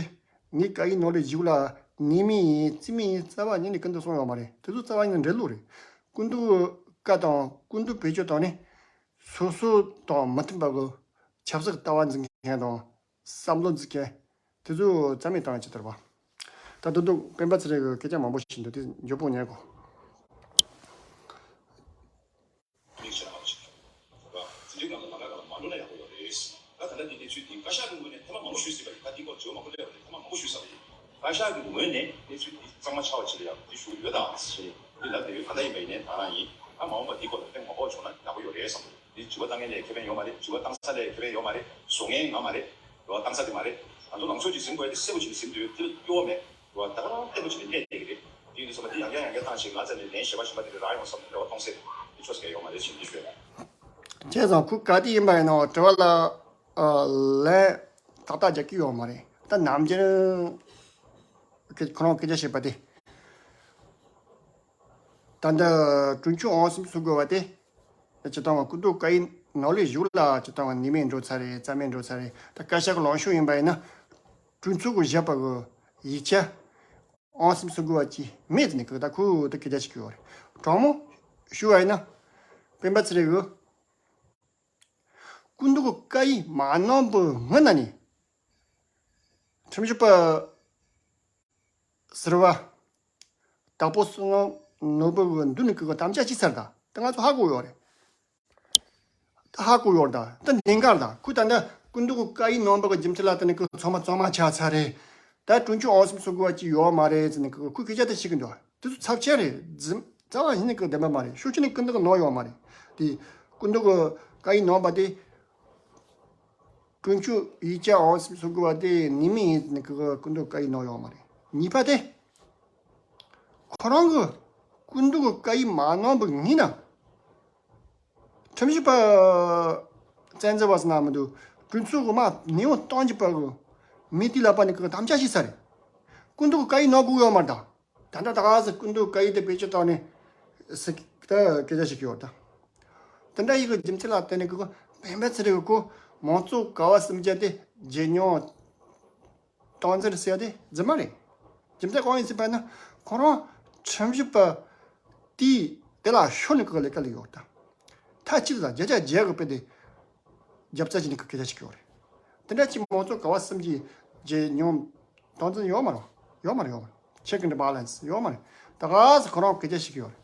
ངའི་བཀའ་ཡིག་ནང་ལ་བཞུགས་ལ་ནུས་མེད་ཡིན། རྩིས་མེད་ཡིན། རྩ་བ་ཉིད་ནས་སྐུ་མདུན་གསུངས་ཡོད་མ་རེད། དེ་ཚོ་རྩ་བ་ཉིད་ནས་འགྲེལ་ལོག་རེད། སྐུ་མདུན་གྱི་བཀའ་དང་སྐུ་མདུན་བེད་སྤྱོད་བཏང་ནས་སོ་སོ་དང་མི་མཐུན་པ་གི་ཆབ་སྲིད་ཀྱི་ལྟ་བ་འཛིན་མཁན་དང་བསམ་བློ་འཛིན་མཁན་དེ་ཚོ་རྩ་མེད་བཏང་ཡ་ཅིག་ལྟར་བ། ད་དུང་དུང་སྤེན་པ་ཚེ་རིང་གི་སྐད་ཆ་མང་པོ་ཞིག་འདུག་དེ་མགྱོགས་པོ་ཉན་དགོས། མིག་ཆེ་ནག་ཅིག་འཛིན་གྲྭའི་ནང་ལ་ལམ་ཁ་སྒང་ལ་མ་འགྲོ་ན་ཡག་པོ་ཡོད་རེད། ད་ད་ལྟ་འདི་གནས་ཚུལ་འདི་བཀའ་ཤག་གི་ངོས་ནས་ཐེངས་མ་མང་པོ་ཞུས་ཟིན་པ་ཡིན། ད་འདི་སྐོར་བརྗོད་མང་པོ་སླེབས་པ་རེད། ཐེངས་མ་མང་པོ་ཞུས་ཟིན་པ་ཡིན། བཀའ་ཤག་གི་ངོས་ནས་གནས་ཚུལ་འདི་གཙང་མ་ཆགས་པ་ཅིག་ལ་ཡང་འདི་ཞུ་གི་ཡོད་དམ་ཞེས་འདི་ལབ་བསྡད་ཡོད། ག་འདྲ་ཡིན་པ་ཡིན་ནའི་ད་རང་ཡིན། ད་མ་འོངས་པ་འདི་སྐོར་ལ་དཔེ་མང་པོ་བྱུང་ན་ཡག་པོ་ཡོད་རེད་བསམ་འདུག་འདི་དྲི་བ་བཏང་མཁན་ལ་ཁེ་ཕན་ཡོད་མ་རེད། དྲི་བ་བཏང་ས་ལ་ཁེ་ཕན་ཡོད་མ་རེད། བཟོ་མཁན་ང་མ་རེད། དྲི་བ་བཏང་ས་དེ་མ་རེད། ང་ཚོ་ལངས་ཕྱོགས་ཅིག་ཟིན་དགོས་ཡ་དེ་གསལ་པོ་ཅིག་ཟིན་འདུག་དེ་ལ་སྐྱོ་བ་མེད། དྲི་བ་ད་ག་རང་བརྟན་པོ་ཅིག་ནས་གནས་བསྡད་ཀྱི་རེད། དེ་ཡིན་དུས་ཙམ་པ་དེ་ཡང་བསྐྱར་ཡང་བསྐྱར་བཏང་ཞིག་ང་རྩ་ནས་ལན་ཞེ་པོ་ཞིག་མ་དེ་རེད་རག་ཡོང་བསམ་ནས་རེ་བ་གཏོང་སྲིད་དེ་ཆོག་ས་ཡོད་མ་རེད་ཅེས་འདི་ཞུས། བྱས་ཙང་ཁོ་ག་དུས་ཡིན་པ་ཡིན་ནའང་དྲི་བ་ལ་ཨ་ལན་ཏག་ཏག་རྒྱག་གི་ཡོད་མ་རེད། ད་ནམ་རྒྱུན་ཁོ་རང་སྐད་ཆ་བཤད་པ་དེ། ད་ལྟ་གྲོས་ཆོད་ཨང་སུམ་ཅུ་སོ་དགུ་བ་དེ། སྤྱིར་བཏང་བ་སྐུ་མདུན་བཀའ་ཡིག་ནང་ལས་གཞུག་ལ་སྤྱིར་བཏང་བ་ནུས་མེད་འགྲོ་ཚར་རེད། རྩ་མེད་འགྲོ་ཚར་རེད། ད་བཀའ་ཤག་གི་ལངས་ཕྱོགས་ཡིན་པ་ཡིན་ན། གྲོས་ཚོགས་ཀྱི་བཞི་པ་གི་ཡིག་ཆ། ཨང་སེམས་སུ་དགོས་པ་ཅིག་མེད་ཟེར་ནས་ཁོ་ད་ཁོ་ད་སྐད་ཆ་ཞིག་ཡོད་རེད། དྲང་མོ་ཞུ་བ་ཡིན་ན། སྤེན་པ་ཚེ་རིང་གི་སྐུ་མདུན་གྱི་བཀའ་ཡིག་མ་གནང་བའི་སྔོན་ན་ནས་ཁྲིམས་ཞིབ་པ་ཟུར་པ་དྭགས་པོ་བསོད་ནམས་ནོར་བུ་གི་མདུན་ནས་ཁོ་དམ་བཅའ་ཅིག་ཚར་ད། ད་ང་ཚོ་ཧ་གོ་ཡོད་རེད། ད་ཧ་གོ་ཡོད་ད། ད་གནད་འགག་ད། ཁོས་ད་ལྟ་སྐུ་མདུན་གྱི་བཀའ་ཡིག་གནང་བ་གི་རྒྱུ་མཚན་ལ་བརྟེན་ནས་ཁོ་ཚང་མ་གཙང་མ་ཆགས་ཚར་རེད། ད་གྲོན་ཆུང་ཨང་སེམས་སུ་དགོས་པ་ཅིག་ཡོད་མ་རེད་ཟེར་ནས་ཁོ་ཁོས་སྐད་ཆ་དེ་བཤད་ཀྱི་འདུག་དེ་ཚོ་ཚབས་ཆེན་རེད། རྫུན་རྩ་བ་ཉིད་ནས་ཁོ་བདེན་པ་མ་རེད། ཤོག་ཆུ་ནས་སྐུ་མདུན་གྱི་ནང་ཡོད་མ་རེད། དེ་སྐུ་མདུན་གྱི་བཀའ་ཡིག་གནང་བ་དེ། དཀོན་མཆོག་ཡིག་བརྒྱ་འོང་སེམས་སོགས་དགོས་པ་དེ་ནི་མི་ཡིན་ནི་ཀི་ཀུན་འདུག་བཀའ་ཡིག་ནང་ཡོང་མ་རེད། གཉིས་པ་དེ། ཁོ་རང་གི་ཀུན་འདུག་བཀའ་ཡིག་མ་གནང་བའི་ཉིན་ན། ཁྲིམས་ཞིབ་པ་བཙན་འཛུལ་བ་ཟེར་ན་མི་འདུག་གྲོས་ཚོགས་གི་མ་ནེའུ་གཏོང་རྒྱུ་པ་གི་མི་དེ་ལ་པ་ནི་ཀི་དམ་བཅའ་ཞིག་ས་རེད། ཀུན་འདུག་བཀའ་ཡིག་ནང་དགོས་ཡོད་མ་རེད་ད། ད་ལྟ་ད་ག་ཟེ་ཀུན་འདུག་བཀའ་ཡིག་དེ་བེད་སྤྱོད་བཏང་ནས་སི་ད་སྐད་ཆ་ཞིག་ཡོད་ད། དེ་འདྲ་ཡི་གི་རྒྱུ་མཚན་ལ་བརྟེན་ནས་ཀི་ཀི་སྤེན་པ་ཚེ་རིང་གི་ཀོ་མང་གཙོ་ག་བ་སུམ་བརྒྱ་དེ་རྗེས་སྙོམས་སྟངས་འཛིན་ཟེར་ཡ་དེ་རྫུན་མ་རེད། རྒྱུ་མཚན་གང་ཡིན་ཟེར་བ་ན་ཁོ་རང་ཁྲིམས་ཞིབ་པ་དེས་དེ་ལ་ཤོར་ནས་ཀི་ཀི་ལས་ཀ་ལས་ཡོད་ད། མཐའ་གཅིག་ལ་བརྒྱ་ཆ་བརྒྱ་གི་དཔེ་དེ་རྒྱབ་རྩ་བྱས་ནས་ཀི་སྐད་ཆ་ཞིག་ཡོད་རེད། དེ་འདྲ་ཅིག་མང་གཙོ་ག་བ་སུམ་བརྒྱ་རྗེས་སྙོམས་སྟངས་འཛིན་ཡོད་མ་རེད། ཡོད་མ་རེད། ཡོད་མ་རེད། Check and balance ཡོད་མ་རེད། ད་ག་ཟེ་ཁོ་རང་སྐད་ཆ་ཞིག་ཡོད་རེད།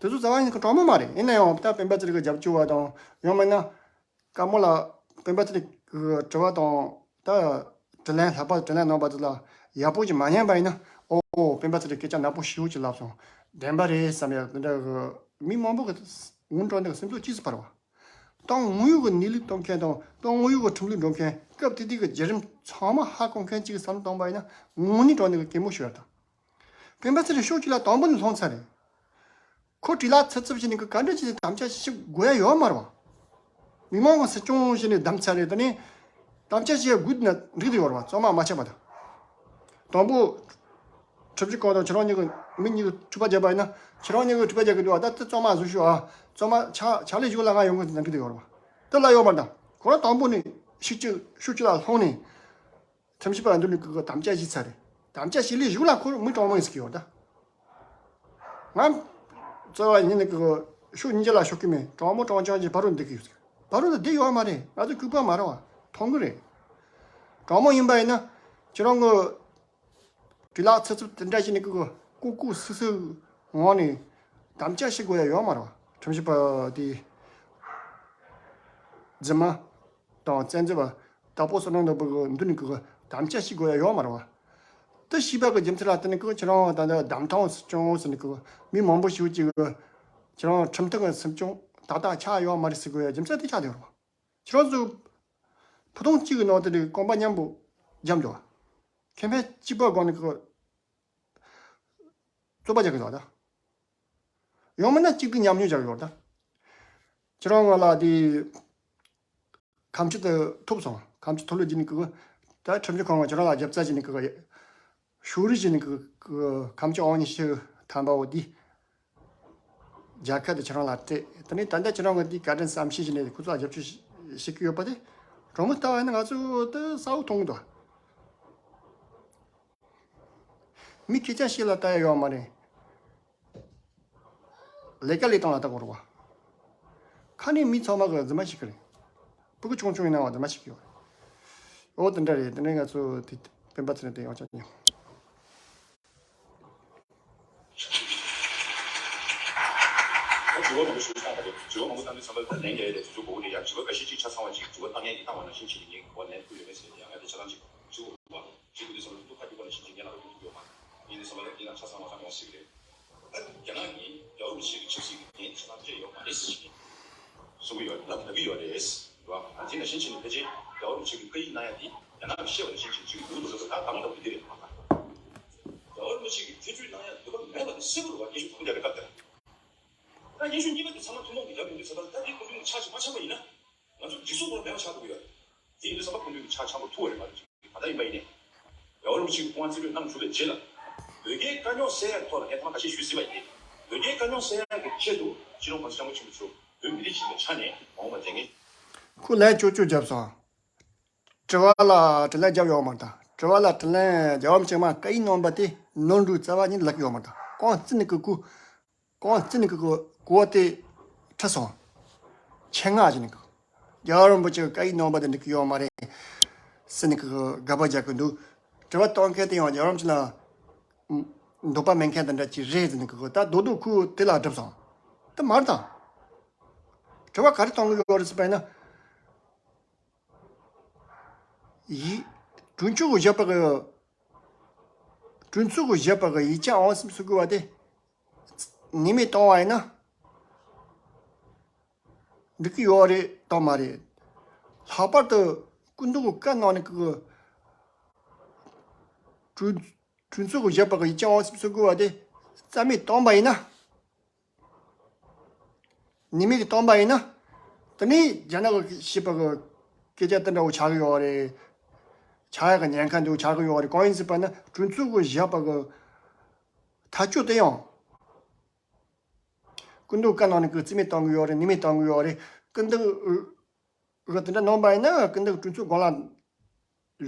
དེ་ཚོ་རྩ་བ་ཉིད་ཀྱི་དྲང་མོ་མ་རེད། ཡིན་ན་ཡང་ད་སྤེན་པ་ཚེ་རིང་གི་རྒྱབ་སྐྱོར་བ་དང་ཡང་མིན་ན་དཀའ་མོ་ལ་སྤེན་པ་ཚེ་རིང་གི་དྲི་བ་དང་ད་དྲི་ལན་ལྷག་པ་དྲི་ལན་གནང་བ་དེ་ལ་ཡག་པོ་ཅིག་མ་ཉན་པ་ཡིན་ན་ཨོ་ཨོ་སྤེན་པ་ཚེ་རིང་སྐད་ཆ་ནག་པོ་ཞེ་པོ་ཅིག་ལབ་སོང་བདེན་པ་རེད་བསམ་ཡ་དེ་འདྲ་གི་མི་མང་པོ་གི་ངུ་འགྲོ་འདི་གི་སེམས་ཚོར་ཅི་ཟིག་འཕར་བ། ཏང་དངོས་ཡོད་ཀྱི་གནས་ལུགས་སྟོན་མཁན་དང་ཏང་དངོས་ཡོད་ཀྱི་ཁྲིམས་ལུགས་འགྲོ་མཁན་སྐབས་དེ་དུས་ཀྱི་བརྒྱུད་རིམ་ཚང་མ་ཧ་གོ་མཁན་གཅིག་གི་བསམ་བློ་བཏང་བ་ཡིན་ན་དངོས་གནས་དྲང་གནས་ཀྱི་གད་མོ་ཤོར་ཡ་དང་། སྤེན་པ་ཚེ་རིང་ཕྱོགས་གཅིག་ལ་དང་པོ་ནས་ལྷུང་ཚར་རེད། ཁོ་བྲེལ་ལ་ཚབ་ཚབ་བྱས་ནས་ཀྱི་ག་འདྲ་བྱས་ནས་དམ་བཅའ་ཞིག་དགོས་ཡ་ཡོད་མ་རེད་བ། མི་མང་གི་སྲིད་སྐྱོང་བྱས་ནས་བདམས་ཚར་རེད། དེ་ནས་དམ་བཅའ་བྱེད་ཡ་དགོས་ན་འགྲིག་དེ་ཡོད་རེད་བ། གཙང་མ་མ་ཆགས་པ་དང་། དང་པོ། ཁྲིམས་ཞིབ་ཁང་དང་ཁྱེད་རང་གཉིས་ཀྱི་མི་གཉིས་ཀྱི་འཁྲུག་པ་བརྒྱབ་པ་ཡིན་ན་ཁྱེད་རང་གཉིས་ཀྱི་འཁྲུག་པ་རྒྱག་གི་འདུག་བ། ད་ལྟ་གཙང་མ་བཟོ་ཤོག་ཨ། གཙང་མ་ཕྱག་ཕྱག་ལས་ཞུགས་ལ་ང་ཡོང་གི་འདུག་ན་འགྲིག་དེ་ཡོད་རེད་བ། དེ་ལ་ཡོད་མ་དང་ཁོ་རང་དང་པོ་ནས་ཤིག་གཅིག་ཤུགས་གཅིག་ལ་ལྷུང་ནས་ཁྲིམས་ཞིབ་པ་འདུག་ནས་ཀྱི་དམ་བཅའ་བྱས་ཚར་རེད། དམ་བཅའ་བྱས་ལས་ཞུགས་ལ་ཁོ་མི་གྲངས་མང་ཡིན་ཟེར་གི་ཡོད་ད། ང་། རྩ་བ་ཉིད་ནས་ཀྱི་ཤུགས་སྙིང་རྗེ་ལ་ཤོག་གི་མེད། གྲངས་མང་གྲངས་ཆུང་གི་བར་རུ་འདུག་གི་ཡོད་ཟེར། བར་རུ་ལ་བསྡད་ཡོད་མ་རེད། ང་ཚོ་ལྐུགས་པ་མ་རེད་བ། མཐོང་གི་རེད། གྲངས་མང་ཡིན་པ་ཡིན་ན་ཁྱེད་རང་གི་བྲེལ་ལ་ཚབ་ཚབ་དེ་འདྲ་བྱས་ནས་ཀྱི་ལྐུགས་ལྐུགས་སུ་སུ་ངང་ནས་དམ་བཅའ་བྱེད་དགོས་ཡ་ཡོད་མ་རེད་བ། ཁྲིམས་ཞིབ་པ་དེ་རྫུན་མ་དང་བཙན་འཛུལ་བ་དྭགས་པོ་བསོད་ནམས་ནོར་བུ་གི་མདུན་ནས་ཀྱི་དམ་བཅའ་བྱེད་དགོས་ཡ་ཡོད་མ་རེད་བ། དེ་ཤེས་པ་གི་རྒྱུ་མཚན་ལ་བརྟེན་ནས་ཀྱི་ཁྱེད་རང་ད་ལྟ་བདམས་ཐོན་སྲིད་སྐྱོང་ཟེར་ནས་ཀྱི་མི་མང་པོ་ཞིག་ཅིག་གི་ཁྱེད་རང་ཁྲིམས་ཐོག་གི་སྲིད་སྐྱོང་ཏག་ཏག་ཆགས་ཡོད་མ་རེད་ཟེར་དགོས་ཡ་རྒྱུ་མཚན་དེ་ཆགས་བསྡད་ཡོད་རེད་བ། ཁྱེད་རང་ཚོ་བུ་ཐུང་གཅིག་གི་ནང་དེ་འདྲའི་རྐང་པ་མཉམ་པོ་འཇམ་འགྲོ་བ། ཁེ་ཕན་གཅིག་པ་སྒང་ནས་ཀྱི་རྩོད་པ་རྒྱག་གི་འདུག་བ་ད། ཡང་མིན་ན་གཅིག་ཏུ་ཉམས་མྱོང་རྒྱག་ཡོད་ད། ཁྱེད་རང་ང་ལ་དེ་ཁ་མཆུ་དེ་ཐུབ་སོང་། ཁ་མཆུ་ཐུབ་ལོ་རྒྱུ་ནི་ཀི་ཀི་ད་ཁྲིམས་ཞིབ་ཁང་གི་ཁྱེད་རང་ལ་རྒྱབ་རྩ་བྱས་ནས་ཀི་ཀི་ཤུགས་རིག་བྱས་ནས་ཀི་ཀི་ཁ་མཆུ་ཨང་ཉི་ཤུ་ཐམ་པ་འོ་དེ་རྒྱལ་ཁབ་དེ་ཁྱེད་རང་ལ་སྤྲད། དེ་ནས་ད་ལྟ་ཁྱེད་རང་གི་དེ་བཀའ་དྲིན་བསམ་ཤེས་བྱས་ནས་ཁོ་ཚོ་ལ་རྒྱབ་སྐྱོར་བྱེད་ཀྱི་ཡོད་པ་དེ་དྲང་མོ་ལྟ་བ་ཡིན་ན་ང་ཚོ་དེ་གསལ་པོ་མཐོང་གི་འདུག་མི་སྐད་ཆ་བཤད་ལ་ལྟ་ཡ་ཡོད་མ་རེད། ལས་ཀ་ལས་སྟངས་ལ་ལྟ་དགོས་རེད་བ། ཁ་ནས་མི་ཚང་མ་གི་རྫུན་མ་བཤད་གི་རེད། ཕྲུ་གུ་ཆུང་ཆུང་ཡིན་ན་བ་རྫུན་མ་བཤད་གི་ཡོད་རེད། འོ་དེ་འདྲ་རེད། དེ་ནས་ང་ཚོ་དེ་སྤེན་པ་ཚེ་རིང་དེ་ཡང་ཆགས་ཉོ། ད་དྲི་བ་མང་པོ་ཞིག་བཏང་བ་རེད། དྲི་བ་མང་པོ་བཏང་དུས་ཙམ་པ་ད་ལན་རྒྱག་ཡ་རེད། དུས་ཚོད་འགོར་གི་རེད་ཡ། དྲི་བ་འགའ་ཤས་ཅིག་ཆ་ཚང་བ་ཅིག་དྲི་བ་བཏང་མཁན་གྱིས་བཏང་བ་ནང་བཞིན་བྱས་ནས་ངས་གོ་བ་ལན་ཐུབ་ཡོད་མེད་ཟེར་ཡང་ང་དེ་ཆ་ཚང་ཅིག་དྲི་དགོས་འདུག་བ། བྱེད་དགོས་དུས་ཙམ་ལ་ཐུག་ཁ་རྒྱུག་པ་ནང་བཞིན་གྱི་ངས་ལབ་ཐུབ་ཀྱི་ཡོད་མ་རེད། ཡིན་དུས་ཙམ་ལ་ཡིན་ན་ཆ་ཚང་བ་ཚང་ཡོང་སྲིད་ཀྱི་རེད། ད་རྒྱ་ནག་གིས་རྒྱལ་བ་རིན་པོ་ཆེ་གི་ཆབ་སྲིད་ཀྱི་འགན་ཆ་ཚང་སྤྲད་ཡོད་མ་རེད་ཟེར་གྱི་གསུང་གི་ཡོད་ལབ་ལབ་ཀྱི་ཡོད་རེད། རེད་བ། དེ་ནང་བཞིན་བྱས་ནས་ཕལ་ཆེར་རྒྱལ་བ་རིན་པོ་ཆེ་གི་བཀའ་ཡིག་གནང་ཡ་དེ་རྒྱ་ནག་གིས་བཤད་པ་ནང་བཞིན་བྱས་བྱེད་ཀྱི་འདུག་ལབ་ད་གང་ལྟ་བུ་དེ་རེད་མ་གཏོགས། རྒྱལ་བ་རིན་པོ་ཆེ་གིས་ཐེ་བྱུས་གནང་ཡ་འདོད་པ་མེད་པ་དེ་གསལ་པོ་རེད་བ། སྙན་ཞུ་དང་པོ་རྒྱག་པའི་སྐབས་དེར། ད་སྙན་ཞུ་གཉིས་པ་དེ་ཚང་མ་ཐུན་མོང་གི་རྒྱབ་ཡོང་དུས་ཚོད་ལ་ད་དེ་སྐུ་མདུན་གྱི་ཕྱག་ཅིག་མ་ཆག་པ་ཡིན་ན། ང་ཚོ་སྒྲིག་འཛུགས་སྐོར་མེད་པ་ཆགས་ཐུབ་ཀྱི་ཡོད་རེད། དེ་ཡིན་དུས་ཙམ་པ་སྐུ་མདུན་གྱི་ཕྱག་ཆགས་པ་ཐུབ་པ་རེད་མ་གཏོགས་ད་ལྟ་ཡིན་པ་ཡིན་ནའི། རྒྱལ་བ་རིན་པོ་ཆེ་གི་སྐུ་དབང་རྩིས་སྤྲོད་གནང་གྲུབ་པའི་རྗེས་ལ། བོད་རྒྱའི་དཀའ་རྙོག་སེལ་ཡག་ཐོག་ལ་ངས་ཐ་མ་ཁ་ཤས་ཞུས་ཟིན་པ་ཡིན་ཏེ། བོད་རྒྱའི་དཀའ་རྙོག་སེལ་ཡག་གི་ཆེད་དུ་སྤྱི་ནོར་༸གོང་ས་༸སྐྱབས་མགོན་ཆེན་པོ་མཆོག་བོད་མི་རིགས་ཤིག་གི་ཆ་ནས་འོང་བ་དེ་ངས། ཁོས་ལན་ཅོ་ཅོ་བརྒྱབ་སོང་། དྲི་བ་ལ་དྲིས་ལན་བརྒྱབ་ཡོད་མ་རེད་ད། དྲི་བ་ལ་དྲིས་ལན་རྒྱལ་བ་རིན་པོ་ཆེ་མ་བཀའ་ཡིག་ནང་པ་དེ་ནོར་འགྲོ་རྩ་བ་ཉིད་ལབ་ཀྱི་ཡོད་མ་རེད། ད་གོང་བཙུན་ནས་གི་གོ་གོང་བཙུན་ནས་གི་གོ་གོ་བ་དེ་ཁྲིད་སོང་། ཆེད་མངགས་བྱས་ནས་གི་རྒྱལ་བ་རིན་པོ་ཆེ་གི་བཀའ་ཡིག་ནང་པ་དེ་འགྲིག་གི་ཡོད་མ་རེད་ཟེར་ནས་གི་དགག་པ་རྒྱག་གི་འདུག་དྲི་བ་གཏོང་མཁན་དེ་ཡང་རྒྱལ་བ་རིན་པོ་ཆེ་ལ་འདོད་པ་མེད་མཁན་དེ་འདྲ་ཅིག་རེད་ཟེར་ནས་གི་ད་རྡོག་རྡོག་ཁོས་དེ་ལ་སྒྲུབ་སོང་། དེ་མ་རེད་ད། དྲི་བ་ག་རེ་གཏོང་གི་ཡོད་རེད་ཟེར་བ་ཡིན་ན། ཡིག་གྲོས་ཚོགས་ཀྱིས་བཞག་པ་གི་གྲོས་ཚོགས་ཀྱིས་བཞག་པ་གི་ཡིག་ཆ་ཨང་སུམ་ཅུ་སོ་དགུ་བ་དེ་ནུས་མེད་བཏང་བ་ཡིན་ན་འགྲིག་གི་ཡོད་རེད་དམ་མ་རེད། ལྷག་པར་དུ་སྐུ་མདུན་གྱི་བཀའ་གནང་ནས་གི་གྲོས་གྲོས་ཚོགས་ཀྱིས་བཞག་པ་གི་ཡིག་ཆ་ཨང་སུམ་ཅུ་སོ་དགུ་བ་དེ་རྩ་མེད་བཏང་བ་ཡིན་ན། ནུས་མེད་ཀྱིས་བཏང་པ་ཡིན་ན། དེ་ནས་རྒྱ་ནག་གིས་བཤད་པ་གི་སྐད་ཆ་དེ་འདྲ་བོ་ཆགས་ཀྱི་ཡོད་རེད། ཆགས་ཡག་གི་ཉེན་ཁ་འདུག་ཆགས་ཀྱི་ཡོད་རེད། གང་ཡིན་ཟེར་བ་ན་གྲོས་ཚོགས་ཀྱིས་བཞག་པ་གི་ཐག་གཅོད་དེ་ཡང་སྐུ་མདུན་བཀའ་གནང་ནས་གི་རྩིས་མེད་བཏང་གི་ཡོད་རེད། ནུས་མེད་བཏང་གི་ཡོད་རེད། སྐུ་མདུན་གི་དེ་འདྲ་གནང་པ་ཡིན་ན་སྐུ་མདུན་གྱིས་གྲོས་ཚོགས་སྒང་ལ་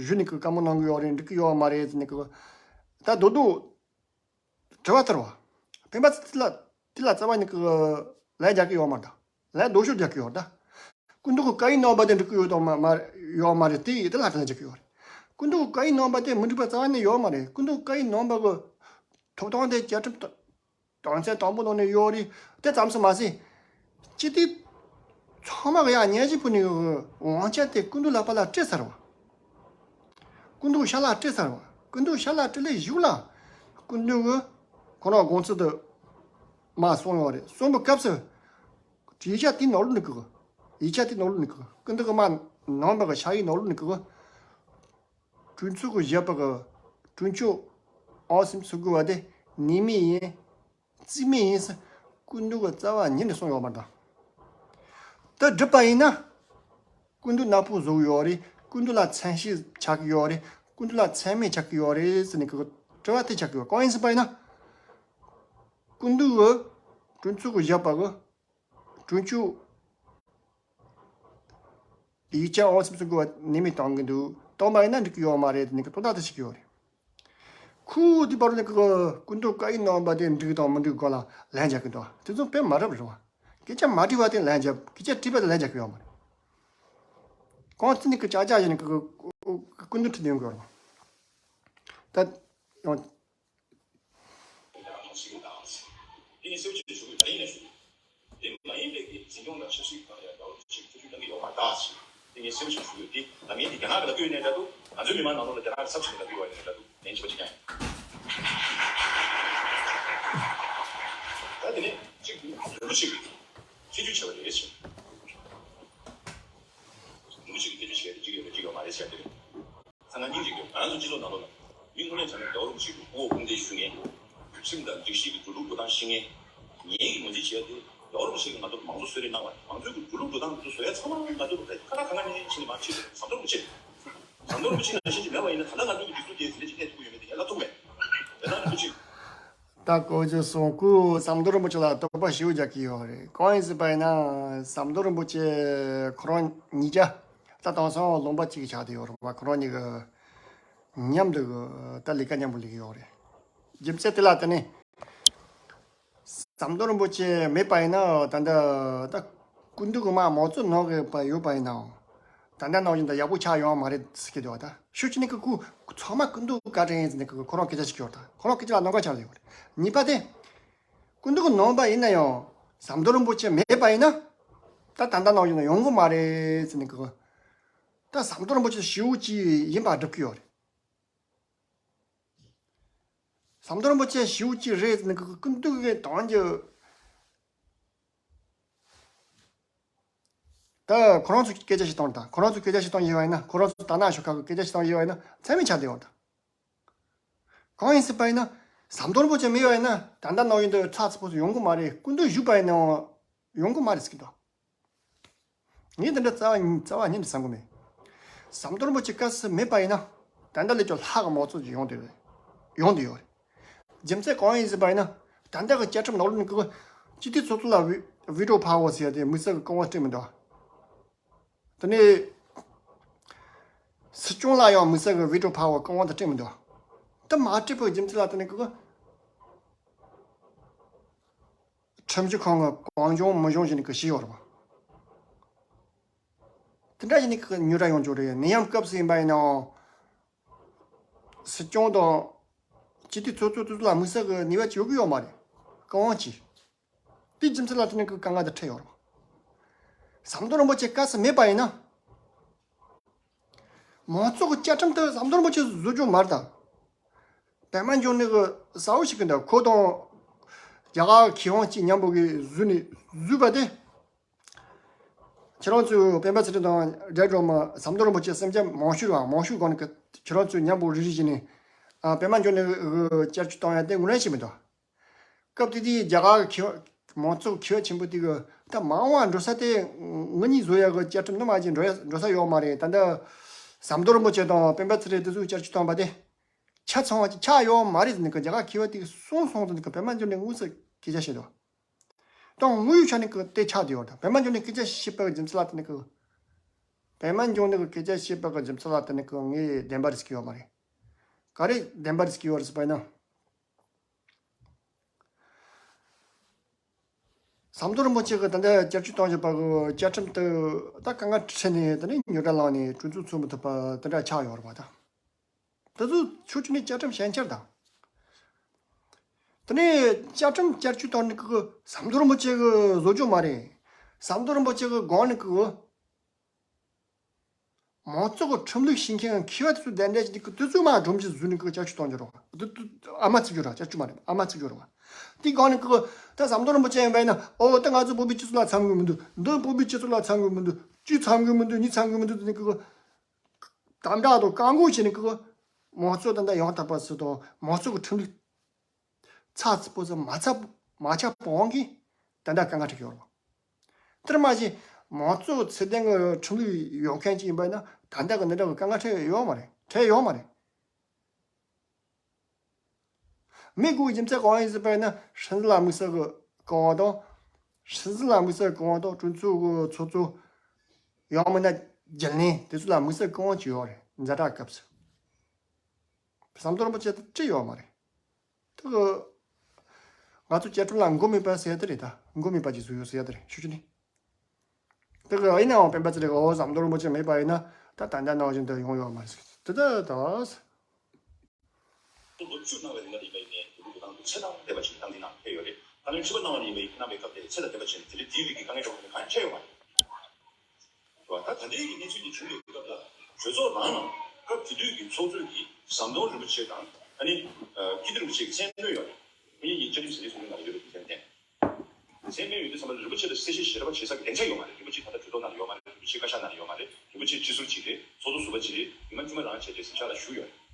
གཞུག་ནས་གི་བཀའ་མོལ་གནང་གི་ཡོད་རེད། འགྲིག་གི་ཡོད་མ་རེད་ཟེར་ནས་གི་ད་རྡོག་རྡོག་དྲི་བ་དེ་རེད་བ། སྤེན་པ་ཚེ་དེ་ལ་དེ་ལ་རྩ་བ་ཉིད་ཀྱི་ལན་རྒྱག་གི་ཡོད་མ་རེད། ལན་ལྡོག་ཕྱོགས་རྒྱག་གི་ཡོད་རེད། སྐུ་མདུན་གྱི་བཀའ་ཡིག་ནང་པ་དེ་འགྲིག་གི་ཡོད་དམ་མ་མ་ཡོད་མ་རེད། དེ་དེ་ལ་དྲིས་ལན་རྒྱག་གི་ཡོད་རེད། སྐུ་མདུན་གྱི་བཀའ་ཡིག་ནང་པ་དེ་མི་འགྲིག་པ་རྩ་བ་ནས་ཡོད་མ་རེད། སྐུ་མདུན་གྱི་བཀའ་ཡིག་ནང་པ་གི་ཐོབ་ཐང་དེ་བཅའ་ཁྲིམས་དང་དོན་ཚན་དང་པོ་ནང་ནས་ཡོད་རེད། དེ་ཙམ་ཞིག་མ་ཟད། སྤྱི་འཐུས་ཚང་མ་གི་ཡ་སྙན་ཞུ་ཕུལ་ནས་དབང་ཆ་དེ་སྐུ་མདུན་ལག་པ་ལ་སྤྲད་ཚར་བ། སྐུ་མདུན་ཤ་ལག་སྤྲད་ཚར་བ། སྐུ་མདུན་ཤ་ལག་སྤྲད་ལས་གཞུག་ལ་སྐུ་མདུན་གྱིས་ཁོ་རང་དགོངས་ཚུལ་དུ་མ་གསུངས་ཡོད་རེད། གསུངས་པའི་སྐབས་སུ་ཡིག་ཆ་དེ་ནང་ལོགས་ནས་གི་ཡིག་ཆ་དེ་ནང་ལོགས་ནས་གི་སྐུ་མདུན་གྱིས་མ་གནང་བ་གི་ཕྱག་ཡིག་ནང་ལོགས་ནས་གི་གྲོས་ཚོགས་ཀྱིས་བཞག་པ་གི་གྲོས་ཆོད་ཨང་སུམ་ཅུ་སོ་དགུ་བ་དེ་ནུས་མེད་ཡིན། རྩིས་མེད་ཡིན་ཟེར་སྐུ་མདུན་གྱིས་རྩ་བ་ཉིད་ནས་གསུངས་ཡོད་མ་རེད། ད་བསྒྲུབས་པ་ཡིན་ན་སྐུ་མདུན་ནག་པོ་བཟོ་གི་ཡོད་རེད། སྐུ་མདུན་ལ་མཚན་ཤས་ཆགས་ཀྱི་ཡོད་རེད། སྐུ་མདུན་ལ་མཚན་སྨད་ཆགས་ཀྱི་ཡོད་རེད་ཟེར་ནས་གི་དྲི་བ་དེ་ཆགས་ཀྱི་ཡོད། གང་ཡིན་ཟེར་བ་ཡིན་ན་སྐུ་མདུན་གྱིས་གྲོས་ཚོགས་ཀྱིས་བཞག་པ་གི་གྲོས་ཆོད་ཡིག་ཆ་ཨང་སུམ་ཅུ་སོ་དགུ་བ་ནུས་མེད་བཏང་གི་འདུག་བཏང་པ་ཡིན་ན་འགྲིག་གི་ཡོད་མ་རེད་ཟེར་ནས་གི་དོགས་པ་དེ་བྱེད་ཀྱི་ཡོད་རེད། ཁོས་དེ་བར་ལ་གི་སྐུ་མདུན་བཀའ་ཡིག་ནང་པ་དེ་འགྲིག་དང་མི་འགྲིག་སྐོར་ལ་ལན་རྒྱག་གི་འདུག་དེ་ཚོ་དཔེ་མ་རབས་རེད་བ། སྐད་ཆ་མ་དྲིས་པ་དེ་ལན་རྒྱབ། སྐད་ཆ་དྲིས་པ་དེ་ལན་རྒྱག་གི་ཡོད་མ་རེད། གང་ཅི་ནས་གི་ཅག་ཅག་བྱས་ནས་གི་སྐུ་མདུན་ཁྲིད་ཡོང་གི་ཡོད་རེད་བ། ད་ཡང་དེ་ངས་གསལ་པོ་ཞིག་ཞུ་དགོས། ད་ཡིན་ནས་ཞུ། དེ་མ་ཡིན་པའི་གི་འཛིན་སྐྱོང་དང་ཆབ་སྲིད་སྒང་ལ་ཡག་པོ་ཞིག་ཐུགས་རྒྱུས་གནང་གི་ཡོད་མ་རེད་ཟེར། དེ་ངས་གསལ་པོ་ཞིག་ཞུ་གི་ཡོད། དེ་ནམ་ཡིན་དེ་རྒྱ་ནག་གི་ལ་ལྟོས་ནས་འདྲ་འདུག་ང་ཚོའི་མི་མང་ནང་ལོགས་ལ་རྒྱ་ནག་གི་ཚབ་བྱས་ནས་ལ་ལྟོས་པ་ཡིན་ནས་འདྲ་འདུག་ལན་གཅིག་པ་གཅིག་རྐྱང་ཡིན། ད་དེ་ནས་གཅིག་རིན་པོ་ཆེ་གིས་ཐེ་བྱུས་བྱས་པ་རེད་ཟེར། རིན་པོ་ཆེ་གིས་ཐེ་བྱུས་བྱས་ཏེ་གཅིག་ཡོད་རེད་གཅིག་ཡོད་མ་རེད་ཟེར་དེ་རེད། ཚང་མ་སྙིང་རྗེ་སྐྱོ། ང་ཚོ་སྤྱི་ཚོགས་ནང་ལོགས་ལ་མི་དངོས་གནས་བྱས་ན་རྒྱལ་བ་རིན་པོ་ཆེ་གི་སྐུ་འོ་ཕུང་འདེད་ཞུ་མཁན། ཁྲིམས་དང་སྒྲིག་གཞི་གི་འགྲོ་ལུགས་འགྲོ་སྟངས་ཤེས་མཁན། ངེད་ཀྱིས་ངོས་འཛིན་བྱས་ཏེ་རྒྱལ་བ་རིན་པོ་ཆེ་གིས་ང་ཚོར་མང་གཙོ་གསོལ་རས་གནང་བ་རེད། མང་གཙོའི་གི་འགྲོ་ལུགས་འགྲོ་སྟངས་འདི་ཚོ་བཟོ་ཡ་ཚང་མ་ང་ཚོ་རེད། ཁ་ཁ་ཁ་ཁ་ནས་ཕྱིན་ནས་མར་ཕྱིན་ཟམ་གདོང་རིན་པོ་ཆེ། ཟམ་གདོང་རིན་པོ་ཆེ་ནང་བཞིན་ཅིག་མེད་པ་ཡིན་ན་ད་ལྟ་ང་ཚོའི་གི་སྒྲིག་འཛུགས་དེ་ཟིན་བྲིས་ཅིག་གནས་ཐུབ་ཀྱི་ཡོད་མེད་དེ་ངས་ལབ་ཐུབ་མེད། དེ་ན་རིན་པོ་ཆེ། ད་གོ་རྒྱུ་སོང་སྐུ་ཟམ་གདོང་རིན་པོ་ཆེ་ལ་དོགས་པ་ཞེ་པོ་རྒྱག་གི་ཡོད་རེད། གང་ཡིན་ཟེར་བ་ཡིན་ན་ཟམ་གདོང་རིན་པོ་ཆེ་ཁོ་རང་ཉིས་ཀ་ད་དེང་སང་ལུང་པ་གཅིག་གི་ཆགས་བསྡད་ཡོད་རེད་བ། ཁོ་རང་གཉིས་ཀྱི་མཉམ་དུ་ད་ལས་ཀ་མཉམ་པོ་ལས་ཀྱི་ཡོད་རེད། རྒྱུ་མཚན་དེ་ལ་བརྟེན་ནས་ཟམ་གདོང་རིན་པོ་ཆེ་མེད་པ་ཡིན་ན་ད་ལྟ་ད་སྐུ་མདུན་གྱི་མ་མང་གཙོ་ནང་གི་པ་ཡོད་པ་ཡིན་ནའང་ད་ལྟ་ནང་བཞིན་ད་ཡག་པོ་ཆགས་ཡོང་བ་མ་རེད་ཟེར་གྱི་འདུག་ད་ཤུགས་ཆེ་ནས་ཀྱི་སྐུ་ཚང་མ་སྐུ་མདུན་བཀའ་དྲིན་ཡིན་ཟེར་ནས་ཀྱི་ཁོ་རང་སྐད་ཆ་ཞིག་ཡོད། ད་ཁོ་རང་སྐད་ཆ་ལ་གནོད་འགག་ཆགས་ཡོད་རེད། གཉིས་པ་དེ། སྐུ་མདུན་གྱི་ནང་པ་ཡིན་ན་ཡང་ཟམ་གདོང་རིན་པོ་ཆེ་མེད་པ་ཡིན་ན་ད་ད་ལྟ་ནང་བཞིན་ན་ཡོང་གི་མ་རེད་ཟེར་ནས་ཀྱི། ད་ཟམ་གདོང་རིན་པོ་ཆེ་ཞེ་པོ་ཅིག་ཡིན་པ་སྒྲུབ་ཀྱི་ཡོད་རེད། ཟམ་གདོང་རིན་པོ་ཆེ་ཞེ་པོ་ཅིག་རེད་ཟེར་ནས་ཀྱི་སྐུ་མདུན་གྱི་དོན་གྱི། ད་ཁོ་རང་ཚོ་སྐད་ཆ་བཤད་སྟངས་དང་ཁོ་རང་ཚོ་སྐད་ཆ་བཤད་སྟངས་ཡིན་པ་ཡིན་ན། ཁོ་རང་ཚོ་དར་ནག་ཤོག་ཁག་གི་སྐད་ཆ་བཤད་སྟངས་ཡིན་པ་ཡིན་ན་ཚད་མེད་ཆགས་བསྡད་ཡོད་ད། གང་ཡིན་ཟེར་བ་ཡིན་ན་ཟམ་གདོང་རིན་པོ་ཆེ་མེད་པ་ཡིན་ན་ད་ལྟ་ནང་བཞིན་དུ་ཚགས་ཚུད་པོ་ཡོང་གི་མ་རེད། སྐུ་མདུན་བཞུགས་པ་ཡིན་ནའང་ཡོང་གི་མ་རེད་ཟེར་གྱི་འདུག་ངས་དེ་འདྲ་རྩ་བ་ཉིད་རྩ་བ་ཉིད་ནས་བསམ་གྱི་མེད། ཟམ་གདོང་རིན་པོ་ཆེ་སྐབས་སུ་མེད་པ་ཡིན་ན་ད་ལྟ་ལས་ཀྱང་ལྷག་གི་མང་གཙོ་ཅིག་ཡོང་བསྡད་ཡོད་ཡོང་བསྡད་ཡོད་རེད། རྒྱུ་མཚན་གང་ཡིན་ཟེར་བ་ཡིན་ན་ད་ལྟ་གི་བཅའ་ཁྲིམས་ནང་ལོགས་ནས་ཀྱི་སྤྱི་འཐུས་ཚོགས་གཙོ་ལ་བི་བི་ཊོ་ཕ་ཝར་ཟེར་ཡ་དེ་དམིགས་བསལ་གྱི་རྐང་དབང་སྤྲད་མི་འདུག་དེ་ནས་ སྲིད་སྐྱོང་ལ་ཡང་དམིགས་བསལ་གྱི་བི་ཊོ་ཕ་ཝར་རྐང་དབང་དེ་སྤྲད་མི་འདུག་ད་མ་སྤྲད་པའི་རྒྱུ་མཚན་ལ་བརྟེན་ནས་ཁོ་ཁྲིམས་ཞིབ་ཁང་གི་གང་བྱུང་མི་བྱུང་བྱས་ནས་ཁོ་བྱས་ཡོད་རེད་པ། དེ་འདྲ་བྱས་ནས་ཁོ་ཉོ་ར་ཡོང་རྒྱུ་རེད། ནད་ཡམས་སྐབས་སུ་ཡིན་པ་ཡིན་ནའང་སྲིད་སྐྱོང་དང་སྤྱི་འཐུས་ཚོགས་གཙོ་དེ་ཚོ་ལ་དམིགས་བསལ་གྱི་ནུས་པ་ཅིག་ཡོད་ཀྱི་ཡོད་མ་རེད། རྐང་དབང་གིས། དེའི་རྒྱུ་མཚན་ལ་བརྟེན་ནས་ཁོ་དཀའ་ངལ་དེ་འཕྲད་ཡོད་རེད། ཟམ་གདོང་རིན་པོ་ཆེ་སྐབས་སུ་མེད་པ་ཡིན་ན། མང་གཙོ་གི་བཅའ་ཁྲིམས་དེ་ཟམ་གདོང་རིན་པོ་ཆེ་བཟོ་རྒྱུ་མ་རེད་ད། པད་མ་འབྱུང་གནས་ཀྱི་གསལ་བོ་ཞིག་གི་འདུག་ཁོ་དང་རྒྱ་གར་མཁས་དབང་གཅིག་མཉམ་པོ་གིས་བཟོས་ནས་བཟོས་པ་དེ། ཁྱེད་རང་ཚོས་སྤེན་པ་ཚེ་རིང་དང་དགྲ་གྲོགས་མ་ཟམ་གདོང་རིན་པོ་ཆེ་སེམས་ཅན་མང་ཤོས་རེད་བ། མང་ཤོས་སྒང་ནས་ཁྱེད་རང་ཚོས་མཉམ་པོ་རིག་རིག་བྱས་ནས་ཨ་པད་མ་འབྱུང་གནས་ཀྱི་བསྐྱར་བཅོས་བཏང་ཡ་དེ་ངོས་ལེན་བྱས་མི་འདུག་སྐབས་དེ་དུས་རྒྱ་གར་གྱི་མཁས་མང་གཙོ་མཁས་པ་ཆེན་པོ་དེ་གིས་ད་མ་འོངས་པ་འགྲོ་ས་དེ་ང་གཉིས་བཟོ་ཡག་གི་བཅའ་ཁྲིམས་ནི་མ་གཅིག་འགྲོ་ཡ་འགྲོ་ས་ཡོད་མ་རེད། ད་ལྟ་ཟམ་གདོང་རིན་པོ་ཆེ་དང་སྤེན་པ་ཚེ་རིང་དེ་ཚོས་བསྐྱར་བཅོས་བཏང་པ་དེ་ཆ་ཚང་བ་ཅིག་ཆགས་ཡོད་མ་རེད་ཟེར་ནས་ཀྱི་རྒྱ་གར་མཁས་པ་དེ་གིས་གསུངས་སོང་ཟེར་ནས་ཀྱི་པད་མ་འབྱུང་གནས་དངོས་སུ་སྐད་ཆ་བཤད་འདུག་དང་དངོས་ཡོད་ཆ་ནས་ཀྱི་དེ་ཆགས་བསྡད་ཡོད་རེད། ད་པད་མ་འབྱུང་གནས་སྐད་ཆ་བཤད་པའི་རྒྱུ་མཚན་ལ་བརྟེན་ནས་ཀྱི་པད་མ་འབྱུང་གནས་ཀྱི་སྐད་ཆ་བཤད་པའི་རྒྱུ་མཚན་ལ་བརྟེན་ནས་ཀྱི་ངས་བདེན་པ་རེད་ཟེར་གྱི་ཡོད་མ་རེད། ག་རེ་བདེན་པ་རེད་ཟེར་གྱི་ཡོད་རེད་ཟེར་བ་ཡིན་ན། ཟམ་གདོང་རིན་པོ་ཆེ་གིས་ད་ལྟ་བསྐྱར་བཅོས་བཏང་བཞིན་པ་གི་བཅའ་ཁྲིམས་དེ་ད་དཀའ་ངལ་འཕྲད་ནས་དེ་ནས་ཉོ་གྲ་ལངས་ནས་གྲོས་ཚོགས་ཚོགས་མི་ཐུབ་པ་དེ་འདྲ་ཆགས་ཡོད་རེད་པ། ད་དེ་ཚོ་ཕྱོགས་གཅིག་ནས་བཅའ་ཁྲིམས་ཞན་ཆ་རེད་ད། དེ་ནས་བཅའ་ཁྲིམས་བསྐྱར་བཅོས་བཏང་ནས་གི་ཟམ་གདོང་རིན་པོ་ཆེ་གིས་བཟོ་རྒྱུ་མ་རེད། ཟམ་གདོང་རིན་པོ་ཆེ་གི་སྒང་ནས་གི་མང་གཙོ་གི་ཁྲིམས་ལུགས་ཤེས་མཁན་མཁས་པ་དེ་ཚོ་གདན་འདྲེན་བྱས་ནས་དེ་ཚོ་མར་སྒྲོམ་གཞི་བཟོས་ནས་ཀྱི་བསྐྱར་བཅོས་གཏོང་རྒྱུ་རེད། དེ་དེ་ཨ་མ་བརྩི་རྒྱུ་རེད། བསྐྱར་བཅོས་མ་རེད། ཨ་མ་བརྩི་རྒྱུ་རེད་བ། དེའི་སྒང་ནས་ཀྱི་ད་ཟམ་གདོང་རིན་པོ་ཆེ་ཡིན་པ་ཡིན་ན། ཨོ་ད་ང་ཚོ་བོད་པའི་སྤྱི་ཚོགས་ལ་འཚམ་གི་མི་འདུག་འདི་བོད་པའི་སྤྱི་ཚོགས་ལ་འཚམ་གི་མི་འདུག་གཅིག་འཚམ་གི་མི་འདུག་གཉིས་འཚམ་གི་མི་འདུག་ཟེར་ནས་ཀྱི་དམ་དྲག་དང་བཀག་འགོག་བྱས་ནས་ཀྱི་མང་གཙོ་ད་ལྟ་ཡང་དག་པ་སུ་དང་མང་གཙོ་གི་ཁྲིམས་ལུགས་ཚགས་ཚུད་པོ་ཚོ་མ་ཚགས་མ་ཆགས་པའི་དབང་གིས་ད་ལྟ་དཀའ་ངལ་འཕྲད་ཀྱི་ཡོད་རེད། དེར་མ་ཟད་མང་གཙོ་ཚད་ལྡན་གྱི་ཁྲིམས་ལུགས་ཡོད་མཁན་ཅིག་ཡིན་པ་ཡིན་ན་ད་ལྟ་གི་འདི་འདྲ་གི་དཀའ་ངལ་འཕྲད་ཡོད་མ་རེད། འཕྲད་ཡོད་མ་རེད། མི་དགོས་རྒྱུ་མཚན་གང་ཡིན་ཟེར་བ་ཡིན་ན་སྲིད་འཛིན་ལ་དམིགས་བསལ་གྱི་བཀའ་དབང་དང་། སྲིད་འཛིན་ལ་དམིགས་བསལ་གྱི་བཀའ་དབང་དང་གྲོས་ཚོགས་ཀྱི་ཚོགས་གཙོ་ཡང་མིན་ན་རྒྱུན་ལས་དེ་ཚོ་ལ་དམིགས་བསལ་གྱི་བཀའ་དབང་ཅིག་ཡོད་རེད། ཛ་དྲག་སྐབས་སུ། ཟམ་གདོང་རིན་པོ་ཆེ་དེ་བྲིས་ཡོད་མ་རེད། དེ་གི་ང་ཚོ་བཅའ་ཁྲིམས་ལ་མགོ་མེད་པ་ཟེར་ཡ་དེ་རེད། ད་མགོ་མེད་པ་ཅིག་བཟོས་ཡོད་ཟེར་ཡ་དེ་རེད། ཤོད་ཀྱི་ནི། དེ་གི་ཡིན་ནའང་སྤེན་པ་ཚེ་རིང་གིས་ཨོ་ཟམ་གདོང་རིན་པོ་ཆེ་མེད་པ་ཡིན་ན་ད་ད་ལྟ་ནང་བཞིན་དུ་ཡོང་ཡོད་མ་རེད་ཟེར། དེ་ད་ད། ལོ་བཅུ་གནང་བའི་རིང་ལ་ཡིན་པ་ཡིན་ནའི་ལུས་པོ་གང་དུ་ཚེ་དང་ལྡན་པ་ཞིག་བཏང་སྟེ་གནང་ཕེབས་ཡོད་རེད། ད་ལན་ཁྲི་པ་གནང་བ་ཡིན་པའི་གནང་བའི་སྐབས་དེ་ཚེ་དང་ལྡན་པ་ཞིག་དེ་ལས་དེའི་རིགས་ཀྱི་དཀའ་ངལ་འཕྲད་མཁན་གང་ཡང་འཕྲད་ཡོད་མ་རེད། ད་ད་ལྟའི་གི་གནས་ཚུལ་འདི་བྱུང་བའི་སྐབས་ལ་གྲོས་ཚོགས་ནང་ནང་སྐབས་དེ་དུས་ཀྱི་ཚོགས་གཙོས་ཀྱི་ཟམ་གདོང་རིན་པོ་ཆེ་དང་ཨ་ནི་ཀིརྟི་རིན་པོ་ཆེ་གི་མཚན་སྨོས་ཡོད་རེད། ཁོ་གཉིས་ཀྱི་བཅའ་ཁྲིམས་ཟིན་བྲིས་ཟུང་འབྲེལ་ནང་ཡོད་པའི་དོན་ཚན་བསྟན། མཚན་སྨོས་ཡོད་དུས་ཙམ་པ་ལ་རིན་པོ་ཆེ་ལ་གསལ་བཤད་ཞལ་པར་བྱེད་ས་གི་སྡིངས་ཆ་ཡོད་མ་རེད། རིན་པོ་ཆེ་ད་ལྟ་གྲོས་ཚོགས་ནང་ལ་ཡོད་མ་རེད། རིན་པོ་ཆེ་བཀའ་ཤག་ནང་ལ་ཡོད་མ་རེད། རིན་པོ་ཆེ་སྤྱི་ཟུར་གཅིག་རེད། ཚོགས་གཙོ་ཟུར་པ་གཅིག་རེད། ཉི་མ་བཅུ་མ་རང་བྱས་ཏེ་གཟིམ་ཤག་ལ་བཞུགས་ཡོད་རེད།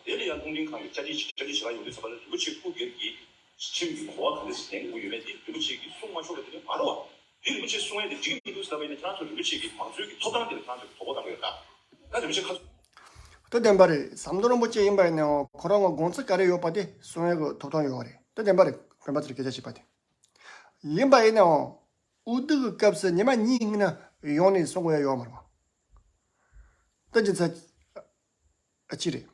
དེ་ལ་ཡང་རླུང་འཕྲིན་ཁང་གི་བཅར་འདྲི་བཅར་འདྲི་བྱེད་པ་ཡོང་དུས་ཙམ་པ་ལ་རིན་པོ་ཆེ་སྐུ་སྒེར་གྱི་ཁྲིམས་ཀྱི་གོ་བ་ག་འདྲ་ཞིག་ལེན་དགོས་ཀྱི་ཡོད་མེད་དེ་རིན་པོ་ཆེ་གིས་གསུང་མ་ཆོག་པ་དེ་ནི་མ་རེད་བ། དེ་རིན་པོ་ཆེས་གསུང་ཡས་དེ་འགྲིག་མི་འདུག་ཟེར་ལབ་པ་ཡིན་ན་ཁྱེད་རང་ཚོ་རིན་པོ་ཆེ་གི་མང་གཙོའི་གི་ཐོབ་ཐང་དེ་ལ་ཁྱེད་རང་ཚོ་གི་དོ་ཕོག་བཏང་གི་ཡོད་ད། ད་རིན་པོ་ཆེ་ཁ་ད་བདེན་པ་རེད། ཟམ་གདོང་རིན་པོ་ཆེ་ཡིན་པ་ཡིན་ནའང་ཁོ་རང་ལ་དགོངས་ཚུལ་ག་རེ་ཡོད་པ་དེ་གསུང་ཡས་གི་ཐོབ་ཐང་ཡོད་རེད། ད་བདེན་པ་རེད། སྤེན་པ་ཚེ་རིང་སྐད་ཆ་བཤད་པ་དེ། ཡིན་པ་ཡིན་ནའང་དབུ་སྡུད་གི་སྐབས་སུ་ཉི་མ་གཉིས་སྔོན་ན་ཡོང་ནས་གསུང་དགོས་ཡ་ཡོད་མ་རེད་པ། ད་རྒྱུ་མཚན་ཨ་གཅིག་རེད།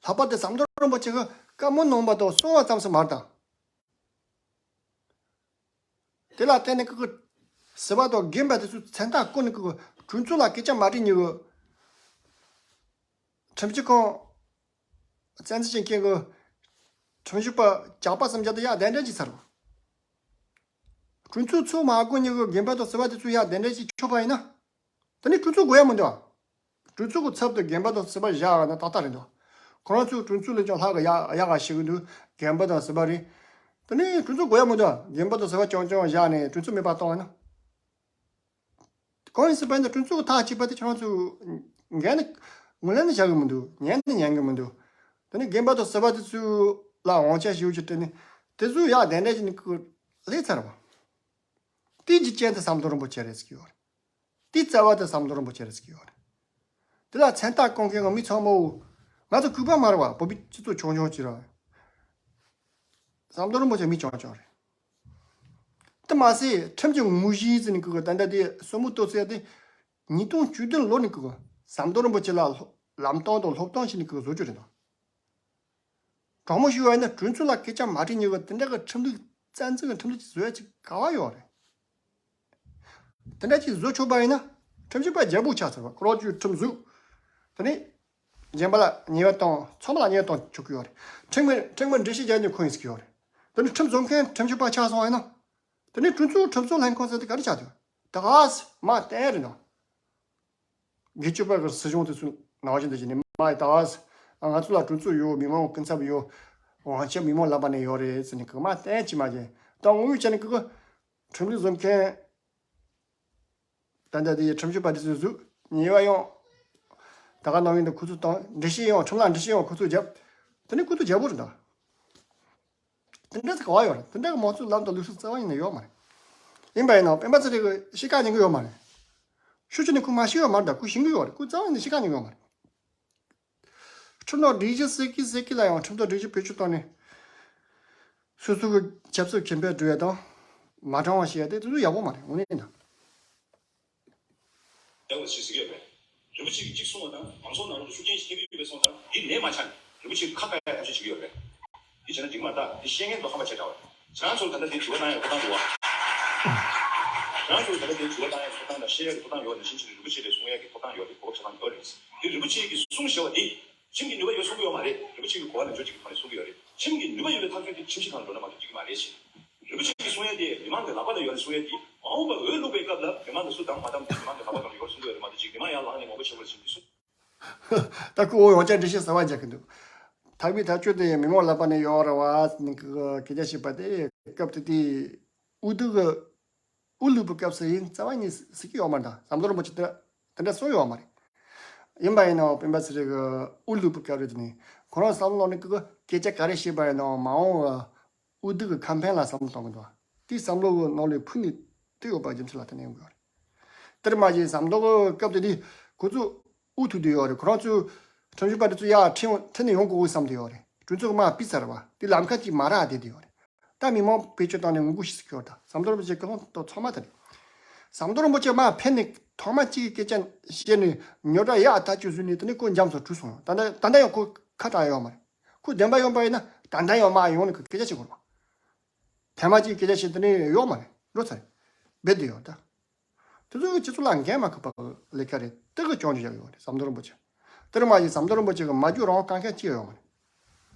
ལྷག་པར་དུ་ཟམ་གདོང་རིན་པོ་ཆེ་གིས་བཀའ་མོལ་གནང་བ་དང་གསུང་བ་ཙམ་ཞིག་མ་རེད་ད། དེ་ལ་བརྟེན་ནས་ཁོ་གི་ཟུར་པ་དང་རྒན་པ་དེ་ཚོས་མཚན་རྟགས་བཀོད་ནས་ཁོ་གི་གྲོས་ཚོགས་ལ་སྐད་ཆ་མ་དྲིས་ཉེ་གི་ཁྲིམས་ཞིབ་ཁང་བཙན་འཛུལ་བྱེད་མཁན་གི་ཁྲིམས་ཞིབ་པ་ཇག་པ་སུམ་བརྒྱ་དེ་ཡར་གདན་འདྲེན་བྱས་ཚར་བ། གྲོས་ཚོགས་ཚོགས་མ་དགོས་ཉེ་གི་རྒན་པ་དང་ཟུར་པ་དེ་ཚོ་ཡར་གདན་འདྲེན་བྱས་ཆོག་པ་ཡིན་ན། དེ་ནས་གྲོས་ཚོགས་དགོས་ཡ་མི་འདུག་གྲོས་ཚོགས་ཀྱི་ཚབ་ཏུ་རྒན་པ་དང་ཟུར་པ་བཞག་ཡོད་ན་ཏག་ཏག་རེད་འདུག་ཁོ་རང་ཚོས་གྲོས་ཚོགས་ལས་ཀྱང་ལྷག་གི་ཡག་ཡག་ག་བྱེད་ཀྱི་འདུག་རྒན་པ་དང་ཟུར་པ་རེད། དེ་ནས་གྲོས་ཚོགས་དགོས་ཡ་མི་འདུག་རྒན་པ་དང་ཟུར་པ་རྐྱང་རྐྱང་བཞག་ནས་གྲོས་ཚོགས་མེད་པ་བཏང་བ་ན། གང་ཡིན་ཟེར་བ་ཡིན་ན་གྲོས་ཚོགས་ཐག་གཅོད་པ་དེ་ཁྱེད་རང་ཚོས་འགན་ནི་ངོས་ལེན་ནི་བྱ་གི་མི་འདུག་ཉན་ནི་ཉན་གི་མི་འདུག་དེ་ནས་རྒན་པ་དང་ཟུར་པ་དེ་ཚོ་ལ་དབང་ཆ་ཞེ་པོ་ཅིག་སྤྲད་ནས་དེ་ཚོ་ཡར་གདན་འདྲེན་བྱས་ནས་ཁོ་སླེབས་ཚར་བ། དེ་གི་རྐྱེན་དེ་ཟམ་གདོང་རིན་པོ་ཆེ་རེད་ཟེར་གྱི་ཡོད་རེད། དེའི་རྩ་བ་དེ་ཟམ་གདོང་རིན་པོ་ཆེ་རེད་ཟེར་གྱི་ཡོད་རེད། དེ་ལ་མཚན་རྟགས་བཀོད་མཁན་གྱི་མི་ཚང་མ་ང་ཚོ་གུས་པ་མ་རེད་བ། བོད་པའི་སྤྱི་ཚོགས་ཆུང་ཆུང་ཅིག་རེད། ཟམ་གདོང་རིན་པོ་ཆེ་མི་ཆུང་ཆུང་རེད། དེ་མ་ཟད་ཁྲིམས་ཀྱི་དངོས་གཞི་ཟེར་ནས་ཁོ་གི་ད་ལྟ་དེ་སྲུ་མོ་གཏོད་ཚད་དེ་ཉིས་སྟོང་བཅུ་བདུན་ལོ་ནས་ཁོ་གི་ ཟམ་གདོང་རིན་པོ་ཆེ་ལ་ལམ་སྟོན་དང་སློབ་སྟོན་བྱས་ནས་ཁོས་བཟོ་རྒྱུ་རེད་དོ། དྲང་མོ་ཞུ་བ་ཡིན་ན་གྲོས་ཚོགས་ལ་སྐད་ཆ་མ་དྲིས་ཉེ་གི་དེ་འདྲ་གི་ཁྲིམས་ལུགས་རྩ་འཛིན་གི་ཁྲིམས་ལུགས་ཅིག་བཟོ་ཡ་ཅིག་ག་བ་ཡོད་རེད། དེ་འདྲ་ཅིག་བཟོ་ཆོག་པ་ཡིན་ན་ཁྲིམས་ཞིབ་པ་རྒྱལ་པོ་ཆགས་ཚར་བ་ཁོ་རང་ཚོའི་ཁྲིམས་བཟོ། དེ་ནས་གཞན་པ་ལ་ཉེས་པ་བཏང་ཚང་མ་ལ་ཉེས་པ་བཏང་ཆོག་གི་ཡོད་རེད། ཁྲིམས་མི་ཁྲིམས་མི་འགྲེལ་བཤད་རྒྱག་ཉེ་ཁོ་ཡིན་ཟེར་གི་ཡོད་རེད། དེ་ནས་ཁྲིམས་བཟོ་མཁན་ཁྲིམས་ཞིབ་པ་ཆགས་སོང་བ་ཡིན་ན། དེ་ནས་གྲོས་ཚོགས་ཁྲིམས་བཟོ་ལྷན་ཁང་ཟེར་དེ་ག་རེ་ཆགས་འདུག་ད་ག་སེ་མ་བསྟན་རེད་འདུག་དགེ་ཆོས་པ་གི་སྲིད་གཞུང་དེ་ཚོའི་ནང་བཞིན་དུ་བྱས་ནས་མ་ཡི་ད་ང་ཚོ་ལ་གྲོས་ཚོགས་ཡོད། མི་མང་ཀུན་ཚབ་ཡོད། དབང་ཆ་མི་མང་ལག་པ་ནས་ཡོད་རེད་ཟེར་ནས་གི་མ་བསྟན་ཅི་མ་བྱས། ད་དངོས་ཡོད་ཆ་ནས་གི་གི་ཁྲིམས་ལུགས་བཟོ་མཁན་ད་ལྟ་དེ་ཁྲིམས་ཞིབ་པ་དེ་ཚོས་བཟོས་ཉེས་པ་ཡོང་། ད་ག་ནང་བཞིན་དུ་ཁོ་ཚོ་དང་འགྲེལ་བཤད་ཡོང་ཁྲིམས་ལ་འགྲེལ་བཤད་ཡོང་ཁོ་ཚོ་རྒྱབ། དེ་ནས་ཁོ་ཚོ་རྒྱལ་པོ་རེད་ད། དེ་འདྲ་ཟེར་ག་བ་ཡོད་རེད། དེ་འདྲ་གི་མང་གཙོའི་ལམ་དང་ལུགས་སྲོལ་རྩ་བ་ཉིད་ནས་ཡོད་མ་རེད། ཡིན་པ་ཡིན་ནའང་སྤེན་པ་ཚེ་རིང་གིས་ཤེས་ཁ་ཉན་གི་ཡོད་མ་རེད། ཤུགས་ཆེ་ནས་ཁོས་མ་ཤེས་ཡོད་མ་རེད། ད་ཁོས་ཤེས་གི་ཡོད་རེད། ཁོས་རྩ་བ་ཉིད་ནས་ཤེས་ཁ་ཉན་གི་ཡོད་མ་རེད། ཁྲིམས་ལུགས་སྒྲིག་གཞི་ཟེར་གི་ཟེར་གི་ལ་ཡང་ཁྲིམས་ལུགས་སྒྲིག་གཞི་བེད་སྤྱོད་བཏང་ནས་སོ་སོ་གི་ཆབ་སྲིད་ཁེ་ཕན་སྒྲུབ་ཡ་དང་མ་དྲང་བ་བྱེད་ཡ་དེ་དེ་ཚོ་ཡག་པོ་མ་རེད། དངོས་གནས་ན། ཡག་པོ་ཞིག་གཟིགས་ཡོད་པས། རིན་པོ་ཆེ་གིས་གཅིག་གསུངས་པ་དང་མང་ཚོགས་ནང་ལོགས་ལ་ཤུགས་རྐྱེན་ཞིག་ཐེབས་ཀྱི་ཡོད་པའི་སོང་ཙང་འདི་ནས་མ་ཆག་ནས་རིན་པོ་ཆེ་ཁ་བཀག་ཡ་ཐབས་ཤེས་བྱེད་ཀྱི་ཡོད་པས། འདི་བྱས་ན་འགྲིག་མ་རེད། ད་འདི་བཤད་མཁན་ཚོ་ཧམ་པ་བྱས་དྲགས་པ་རེད། ཁྱེད་རང་ཚོར་ད་ལྟ་འདི་དྲི་བ་བཏང་ཡ་ཐོབ་ཐང་འདུག་བ། ཁྱེད་རང་ཚོར་ད་ལྟ་འདི་དྲི་བ་བཏང་ཡ་ཐོབ་ཐང་དང་བཤད་ཡ་གི་ཐོབ་ཐང་ཡོད་ནང་བཞིན་བྱས་ནས་རིན་པོ་ཆེ་ལ་གསུང་ཡ་གི་ཐོབ་ཐང་ཡོད་རེད། གོ་སྐབས་ཆ་ཚང་ཡོད་རེད། འདི་རིན་པོ་ཆེ་གིས་གསུངས་བཞག་པ་འདི། ཁྲིམས་ཀྱི་ནུས་པ་ཡོད་གསུང་གི་ཡོད་མ་རེད། རིན་པོ་ཆེ་གི་གོ་བ་ལེན་ཕྱོགས་གཅིག་གི་ཐོག་ནས་གསུང་གི་ཡོད་རེད། ཁྲིམས་ཀྱི་ནུས་པ་ཡོད་པའི་ཐག་གཅོད་དེ་ཁྲིམས་ཞིབ་ཁང་ལ་འགྲོ་ན་མ་གཏོགས་འགྲིག་གི་མ་རེད་ཞེས། རིན་པོ་ཆེ་གིས་གསུང་ཡ་དེ་མི་མང་གི་ལག་པ་ལ་ཡོད་ནས་གསུང་ཡ་དེ་མ་འོངས་པར་འོས་བླུག་པའི་སྐབས་ལ་མི་མང་གིས་སུ་བདམས་མ་བདམས་དེ་མི་མང་གི་ལག་པ་ལ་ཡོད་གསུང་གི་ཡོད་རེད་མ་གཏོགས་ཅིག་མི་མང་ཡར་ལངས་ནས་ངོ་རྒོལ་བྱེད་དགོས་རེད་ཞེས་འདི་གསུང་། ད་ཁོ་འོ་ཡང་བསྐྱར་འགྲེལ་བཤད་གསར་པ་རྒྱག་གི་འདུག་ཐག་མི་ཐག་གཅོད་དེ་མི་མང་ལག་པ་ནས་ཡོད་རེད་བ་ནི་སྐད་ཆ་བཤད་པ་དེ་སྐབས་དེ་དུས་དབུ་བསྡུ་གི་དབུ་བླུག་པའི་སྐབས་སུ་ཡིན་རྩ་བ་ཉིད་ཟེར་གྱི་ཡོད་མ་རེད། ཟམ་གདོང་རིན་པོ་ཆེ་དེ་དེ་འདྲ་གསུངས་ཡོད་མ་རེད། ཡིན་པ་ཡིན་ནའང་སྤེན་པ་ཚེ་རིང་གིས་དབུ་བླུག་པའི་སྐབས་རེད་དེ་ནས་ཁོ་རང་བསམ་བློ་ནི་ཀི་ཀི་སྐད་ཆ་ག་རེ་བཤད་པ་ཡིན་ནའང་མ་འོངས་པ་དབུ་བསྡུ་གི་ཁེ་ཕན་ལ་བསམ་བློ་གཏོང་གི་འདུག་དེའི་བསམ་བློ་གི་ནང་ལ་ཕུད་ནས་བསྡད་ཡོད་པ་རྒྱུ་མཚན་ལ་བརྟེན་ནས་ཡོང་གི་ཡོད་རེད། དེར་མ་ཟད་ཟམ་གདོང་གི་སྐབས་དེ་དུས་ཁོ་ཚོ་དབུ་ཐུག་བསྡད་ཡོད་རེད། ཁོ་རང་ཚོའི་ཁྲིམས་ཞིབ་པ་དེ་ཚོ་ཡར་ཁྲིད་ཁྲིད་ནས་ཡོང་དགོས་བསམ་བསྡད་ཡོད་རེད། གྲོས་ཚོགས་མར་ཕུད་ཚར་བ་དེ་ལམ་ཁ་ཅིག་མ་རག་བསྡད་བསྡད་ཡོད་རེད། ད་མི་མང་བེད་སྤྱོད་བཏང་ནས་ངོ་རྒོལ་ཞིག་བཟོ་གི་ཡོད། ད་ཟམ་གདོང་རིན་པོ་ཆེ་སྐུ་ངོ་ཏོ་ཚང་མ་དེ་རེད། ཟམ་གདོང་རིན་པོ་ཆེ་མར་ཕེབས་ནས་ཐོག་མ་གཅིག་གི་སྐད་ཆ་བཤད་ནས་ཉོ་སྒྲ་ཡག་ཐག་ཆོད་བཟོས་ནས་དེ་ནས་ཁོ་འཇམ་སོང་བྲོས་སོང་། ད་ལྟ་ད་ལྟ་ཡང་ཁོ་ཁ་གྲག་ཡོད་མ་རེད། ཁོ་བདེན་པ་ཡོང་པ་ཡིན་ན་ད་ལྟ་ཡང་མར་ཡོང་ནས་ཁོ་སྐད་ཆ་བཤད་དགོས་རེད་པ། ཐེངས་མ་གཅིག་སྐད་ཆ་བཤད་དེ་ནས་ཡོད་མ་རེད། འགྲོ་ཚར་རེད། རྦད་དེ་ཡོད་ད། དེ་ཚོ་སྤྱི་ཚོགས་ལ་འགན་མ་འཁུར་བ་ལས་ཀ་རེད། དེ་གི་སྐྱོན་བརྗོད་བྱ་གི་ཡོད་རེད་ཟམ་གདོང་རིན་པོ་ཆེ། དེར་མ་ཟད་ཟམ་གདོང་རིན་པོ་ཆེ་གི་མ་རྒྱུ་རང་དཀའ་མཁན་གཅིག་ཡོད་མ་རེད།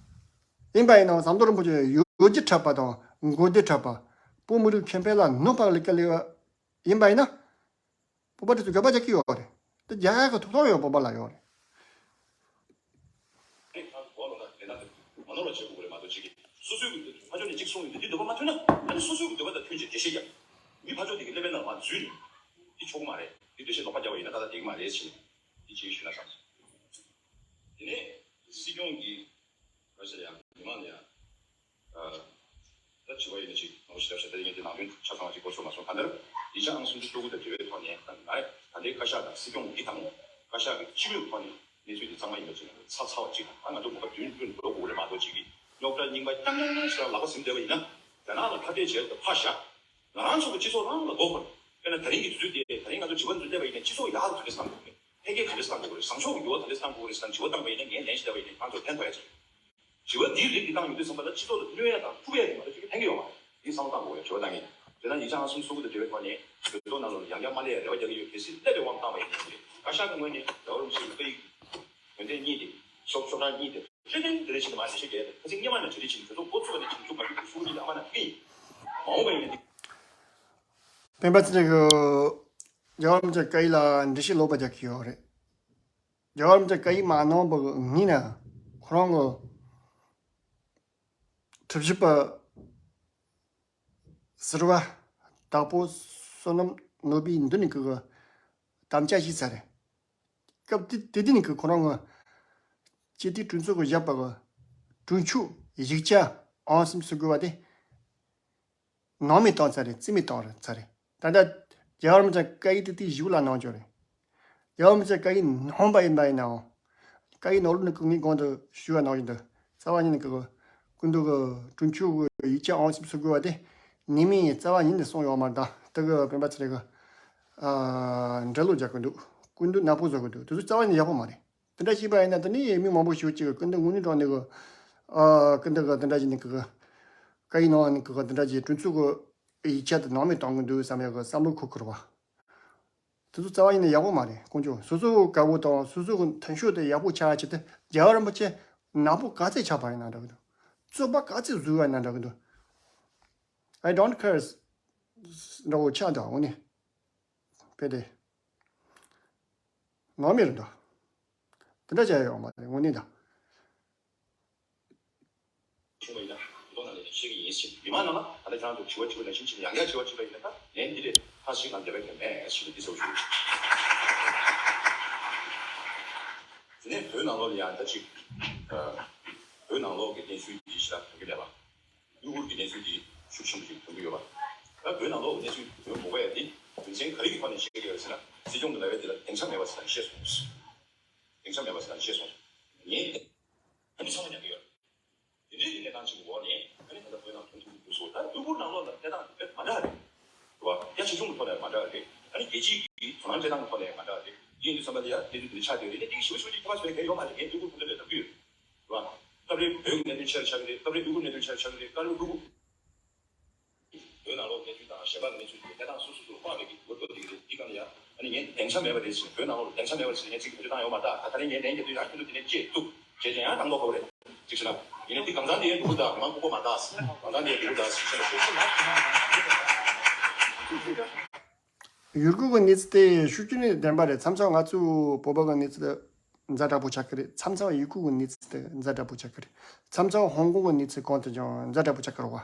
ཡིན་པ་ཡིན་ནའང་ཟམ་གདོང་རིན་པོ་ཆེ་ཡོ་རྒྱུ་འཁྲབ་པ་དང་མགོ་བདེ་འཁྲབ་པ། བོད་མི་རིགས་ཁེ་ཕན་ལ་གནོད་པ་ལས་ཀ་ལས་པ་ཡིན་པ་ཡིན་ན། བོད་པ་དེ་ཚོ་དགག་པ་རྒྱག་གི་ཡོད་རེད། དེ་རྒྱག་ཡག་གི་ཐོབ་ཐང་ཡང་བོད་པ་ལ་ཡོད་རེད། ཨ་ནི་ཁ་གོ་ལོ་ན་ལེ་ན་དེ་མ་ནོར་བ་བྱེད་དགོས་རེད་མ་གཏོགས་ཅིག་གིས་སོ་སོའི་གི་འདོད་ཕ་ཕྱོགས་ནས་གཅིག་གསུངས་ཡོད་དེ་འདི་འདོད་པ་མ་མཐུན་ན་ཨ་ནི་སོ་སོའི་གི་འདོད་པ་དང་མཐུན་ཅིག་འགྲེལ་བཤད་རྒྱབ། མི་ཕ་ཕྱོགས་དེ་གི་ཀླད་པའི་ནང་མར་འཛུལ་ནས་འདི་ཆོག་གི་མ་རེད། འདི་འགྲེལ་བཤད་ལོག་པ་རྒྱབ་པ་ཡིན་ན་ཏག་ཏག་བསྡད་ཀྱི་མ་རེད་ཟེར་ནས་འདི་གཅིག་ཞུས་ན་བསམ་སོང་། དེ་ནས་སྲིད་སྐྱོང་གིས་ག་རེ་ཟེར་ཡང་མི་མང་ལ་ཡང་ཨ། ད་དྲི་བ་ཡིན་ན་ཅིག་ངོ་ཤེས་རབ་ཤ་སྟག་ཡིན་གྱི་ནང་དོན་ཆ་ཚང་བ་ཅིག་གོ་ཆོད་མ་སོང་། གང་ལྟར་ཡིག་ཆ་ཨང་སུམ་ཅུ་སོ་དགུ་དང་འབྲེལ་བའི་ཐོག་ནས་ད་ང་ད་ལྟའི་བཀའ་ཤག་དང་སྲིད་སྐྱོང་འདི་དང་བཀའ་ཤག་གི་སྤྱི་མོས་ཐོག་ནས་གནས་ཚུལ་འདི་ཚང་མ་ཡིན་པ་ཅིག་ཚ་ཚ་བ་ཅིག་དང་ང་ཚོ་གོ་སྐབས་བདུན་བདུན་འགྲོ་དགོས་རེད་མ་གཏོགས་ཅིག་གིས་རྙོག་དྲ་རྙིང་པ་རྐྱང་རྐྱང་རྐྱང་ཞིག་ལ་ལག་པ་ཟིན་བསྡད་པ་ཡིན་ན་རྒྱ་ནག་ལ་ཁ་གཏད་བྱས་ཏེ་ཕར་བཞག་ང་རང་ཚོ་གི་སྤྱི་ཚོགས་རང་ལ་མགོ་འཁོར། དཔེར་ན་ད་རིང་གི་དུས་ཚོད་དེ་ད་རིང་ང་ཚོ་དྲི་བ་འདི་ཚོ་བལྟས་པ་ཡིན་ན་སྤྱི་ཚོགས་ཡག་ཏུ་ག་འདྲས་བཏང་དགོས་རེད། འཕེལ་རྒྱས་ག་འདྲས་བཏང་དགོས་རེད། བཟང་ཕྱོགས་ཀྱི་འགྱུར་བ་ག་འདྲས་བཏང་དགོས་རེད་ཟེར་ན་དྲི་བ་བཏང་པ་ཡིན་ན་ངས་ལན་ཞིག་བལྟས་པ་ཡིན་ན་ང་ཚོར་ཕན་ཐོགས་ཡ་ཅིག་དྲི་བ་འདིའི་རིགས་འདི་བཏང་ཡོང་དུས་ཙམ་པ་ལ་སྤྱི་ཚོགས་ལ་གནོད་ཡ་དང་ཕུགས་ཡ་དེ་མ་གཏོགས་ཅིག་ཕན་གྱི་ཡོད་མ་རེད། འདི་བསམ་བློ་བཏང་དགོས་ཡ་དྲི་བ་བཏང་ཡིན། དེ་ན་ཡིག་ཆ་ཨང་སུམ་ཅུ་སོ་དགུ་དང་འབྲེལ་བའི་ཐོག་ནས་གྲོས་ཚོགས་ནང་ལོགས་ལ་ཡང་བསྐྱར་མ་སླེབས་ཡ་རེ་བ་རྒྱག་གི་ཡོད། གལ་སྲིད་སླེབས་པའི་དབང་བཏང་བ་ཡིན་ན་རེད། བཀའ་ཤག་གི་ངོས་ནས་རྒྱལ་བ་རིན་པོ་ཆེ་གི་བཀའ་ཡིག་ཡོན་ཏན་གཉིས་དེ་ཤོག་ཤོག་གྲངས་གཉིས་དེ་ཁྲི་སྟེང་དེ་རེ་བཞིན་མ་འགྲེལ་བཤད་རྒྱག་ཡ་དེ་ཁ་སང་སྔོན་མ་ནས་གྲ་སྒྲིག་བྱས་ནས་གྲོས་ཚོགས་འགོ་ཚུགས་པ་ནས་བྱུང་ཆུག་མ་བྱུང་གི་ཧྲུའུ་ཅི་དང་ཨ་མ་ན་ཕི་ཡིན། མ་འོངས་པ་ཡིན་ན་འདི། སྤེན་པ་ཚེ་རིང་གིས་རྒྱལ་བ་རིན་པོ་ཆེའི་བཀའ་ཡིག་ལ་འགྲེལ་བཤད་ལོག་པ་རྒྱག་གི་ཡོད་རེད། རྒྱལ་བ་རིན་པོ་ཆེའི་བཀའ་ཡིག་མ་གནང་བ་གི་སྔོན་ན་ཁོ་རང་གི་ཁྲིམས་ཞིབ་པ་ཟུར་པ་དྭགས་པོ་བསོད་ནམས་ནོར་བུས་འདི་ནས་ཀྱི་དམ་བཅའ་བཞེས་ཚར་རེད། སྐབས་དེ་དེ་དུས་ནས་ཀྱི་ཁོ་རང་གི་སྤྱི་འཐུས་གྲོས་ཚོགས་ཀྱི་བཞག་པ་གི་གྲོས་ཆོད་ཡིག་ཆ་ཨང་སུམ་ཅུ་སོ་དགུ་པ་དེ་ནང་མི་བཏང་ཚར་རེད། རྩིས་མི་བཏང་རེད་ཚར་རེད། ད་ལྟ་རྒྱལ་བ་རིན་པོ་ཆེ་བཀའ་ཡིག་དེ་དུས་གཞུག་ལ་གནང་ཆོག་རེད། རྒྱལ་བ་རིན་པོ་ཆེ་བཀའ་ཡིག་གནང་པ་ཡིན་པ་ཡིན་ནའང་། བཀའ་ཡིག་ནང་ལོགས་ནས་ཀྱི་ངས་གོང་དུ་ཞུས་པ་ནང་བཞིན་དུ་རྩ་བ་ཉིད་ནས་ཀྱི་སྐུ་མདུན་གྱི་གྲོས་ཆོད་ཀྱི་ཡིག་ཆ་ཨང་སུམ་ཅུ་སོ་དགུ་པ་དེ་ནང་མི་རྩ་བ་ཉིད་ནས་གསུངས་ཡོད་མ་རེད། ད་དེ་གི་སྤེན་པ་ཚེ་རིང་གིས་ཨ་འགྲེལ་བཤད་རྒྱག་གི་འདུག་སྐུ་མདུན་ནག་པོ་བཟོ་གི་འདུག་དེ་ཚོ་རྩ་བ་ནས་ཡག་པོ་མ་རེད། དེ་འདྲ་བྱས་པ་ཡིན་ན་དེ་ནི་མི་མང་པོ་ཞིག་ཅིག་གི་སྐུ་མདུན་དངོས་གནས་དྲང་གནས་གི་ཨ་སྐུ་མདུན་གི་དེ་འདྲ་བྱས་ནས་གི་བཀའ་ཡིག་ནང་ནས་གི་དེ་འདྲ་བྱས་གྲོས་ཚོགས་གི་ཡིག་ཆ་དེ་ནང་མེད་གཏོང་གི་འདུག་བསམ་ཡག་གི་བསམ་བློ་འཁོར་གི་རེད་བ། དེ་ཚོ་རྩ་བ་ཡིན་ན་ཡག་པོ་མ་རེད། དཀོན་མཆོག་སོ་སོ་དགའ་བོ་དང་སོ་སོ་གི་མཐུན་ཕྱོགས་དེ་ཡག་པོ་ཆགས་ཆེད་དུ་རྒྱལ་བ་རིན་པོ་ཆེ་ནག་པོ་ག་ཚད་ཆགས་པ་ཡིན་ན་འདྲ་གི་འདུག་རྩོད་པ་ག་ཚད་བཟོས་པ་ཡིན་ན་འདྲ་གི་འདུག I don't care འདྲ་བོ་ཆགས་འདུག་འོ་ནི། དཔེ་དེ། ནང་མི་རེད་འདུག་དེ་འདྲ་བྱས་ཡོད་མ་རེད་དངོས་གནས་དང་། བྱུང་བ་ཡིན་ན། མདོ་ནང་ལས་ཤེས་ཀྱི་ཡིན་ཟེར། མི་མང་རྣམས་ལ་ད་ལྟ་ཁྱེད་རང་ཚོ་དྲི་བ་དྲི་བ་ནང་བཞིན་ཅིག་ཡང་བསྐྱར་དྲི་བ་དྲིས་པ་ཡིན་ན་ད་ལན་འདི་ལས་ཐག་ཞིག་ང་འདེབས་ཡ་མེད་ཞེས་འདི་ཚོ་ཞུ། དེ་ནས་བོད་ནང་ལོགས་ལ་ཡང་ད་ཅིག་བོད་ནང་ལོགས་ཀྱི་གནས་ཚུལ་འདི་ཞེ་དྲག་དོན་གྱི་མེད་པ། གཡོ་འགུལ་གྱི་གནས་ཚུལ་འདི་ཤུགས་ཆེན་པོ་ཞིག་ཐོན་གྱི་ཡོད་པ། ད་བོད་ནང་ལོགས་གནས་ཚུལ་དོན་མོ་བས་འདི་རྒྱུ་མཚན་ག་རེ་གི་ཐོག་ནས་བཤད་ཀྱི་ཡོད་ཟེར་ན། སྲིད་སྐྱོང་གི་ལབ་ཡ་འདི་ལ་སྡིངས་ཆ་མེད་པ་ཟེར་ན་ཤེས་སོང་། སྡིངས་ཆ་མེད་པ་ཟེར་ན་ཤེས་སོང་། ངས་ཨ་ནི་ཚང་མ་ཉན་གྱི་ཡོད། དེ་འདྲའི་གི་གནས་སྟངས་ཅིག་གི་འོག་ནས་ཨ་ནི་ད་ལྟ་བོད་ནང་ཐོན་ཐུབ་ཀྱི་འདུག་སོ། ད་གཡོ་འགུལ་ནང་ལོགས་ལ་གནས་སྟངས་དེ་མ་འདྲ་རེད། རེད་བ། ཡ་ཆེ་ཆུང་གི་ཐོག་ནས་མ་འདྲ་རེད། ཨ་ནི་རྒྱལ་སྤྱིའི་གི་དོ་སྣང་སྤྲད་སྟངས་ཀྱི་ཐོག་ནས་མ་འདྲ་རེད། དེ་ཡིན་དུས་ཙམ་པ་ལ་ཡ་གནས་ཚུལ་དེ་འདྲ་ཆགས་བསྡད་ཡོད་རེད། དེ་ཞིབ་ཞིབ་ཅིག་ཐོས་པ་བྱས་མཁན་ཡོད་མ་རེད། ངས་གཡོ་འགུལ་ཁུངས་འདྲ་རེད་ལབ་ཀྱི་ཡོད། རེད་བ། སྐབས་རེ་བོད་ཀྱི་གནད་དོན་ཆེ་རུ་ཆགས་ཀྱི་རེད། སྐབས་རེ་གཡོ་འགུལ་གནད་དོན་ཆེ་རུ་ཆགས་ཀྱི་རེད། སྐབས་རེ་གཡོ་འགུལ། བོད་ནང་ལོགས་གནས་ཚུལ་དང་གཞན་པ་གནས་ཚུལ་དེ་གནས་སྟངས་སོ་སོ་སོ་དཔག་པའི་གི་འུར་རྡོ་དེ་གི་རེད། འདི་ག་ལ་ཡ་ཨ་ནི་ངས་སྡིངས་ཆ་མེད་པ་རེད་ཟེར། བོད་ནང་ལོགས་སྡིངས་ཆ་མེད་པ་ཟེར་ངས་ཚིག་བེད་སྤྱོད་བཏང་ཡོད་མ་རེད། ད་ད་རེས་ངས་ལན་རྒྱག་དུས་ཡང་ཁྱོད་ཚོ་དེ་ནས་ཅེས་གཏུག་བྱས་ཀྱང་ཡང་བཏང་མདོག་ཁ་པོ་རེད་ཅིག་བྱས་ན། ཡིན་ནའི་འདི་གང་ཚང་དེ་ཡང་སྡུག་པོ་དང་མང་པོ་མ་རེད། གང་ཚང་དེ་ཡང་སྡུག་པོ་དང་ཞིག་བཤད་པ་ཞིག་ཡུལ་སྐོར་གྱི་གནས་ཚུལ་དེ་ཤུགས་ཆེན་ནས་བདེན་པ་རེད། མཚམས་མཚམས་ང་ཚོ་བོད་པ་གི་གནས་ཚུལ་དེ་ཛ་དྲག་པོ་ཆགས་ཀྱི་རེད། མཚམས་མཚམས་ཡུལ་སྐོར་གྱི་གནས་ཚུལ་དེ་ཛ་དྲག་པོ་ཆགས་ཀྱི་རེད། མཚམས་མཚམས་ཧོང་ཀོང་གི་གནས་ཚུལ་གང་དུ་ཀྱང་ཛ་དྲག་པོ་ཆགས་ཀྱི་རེད་བ།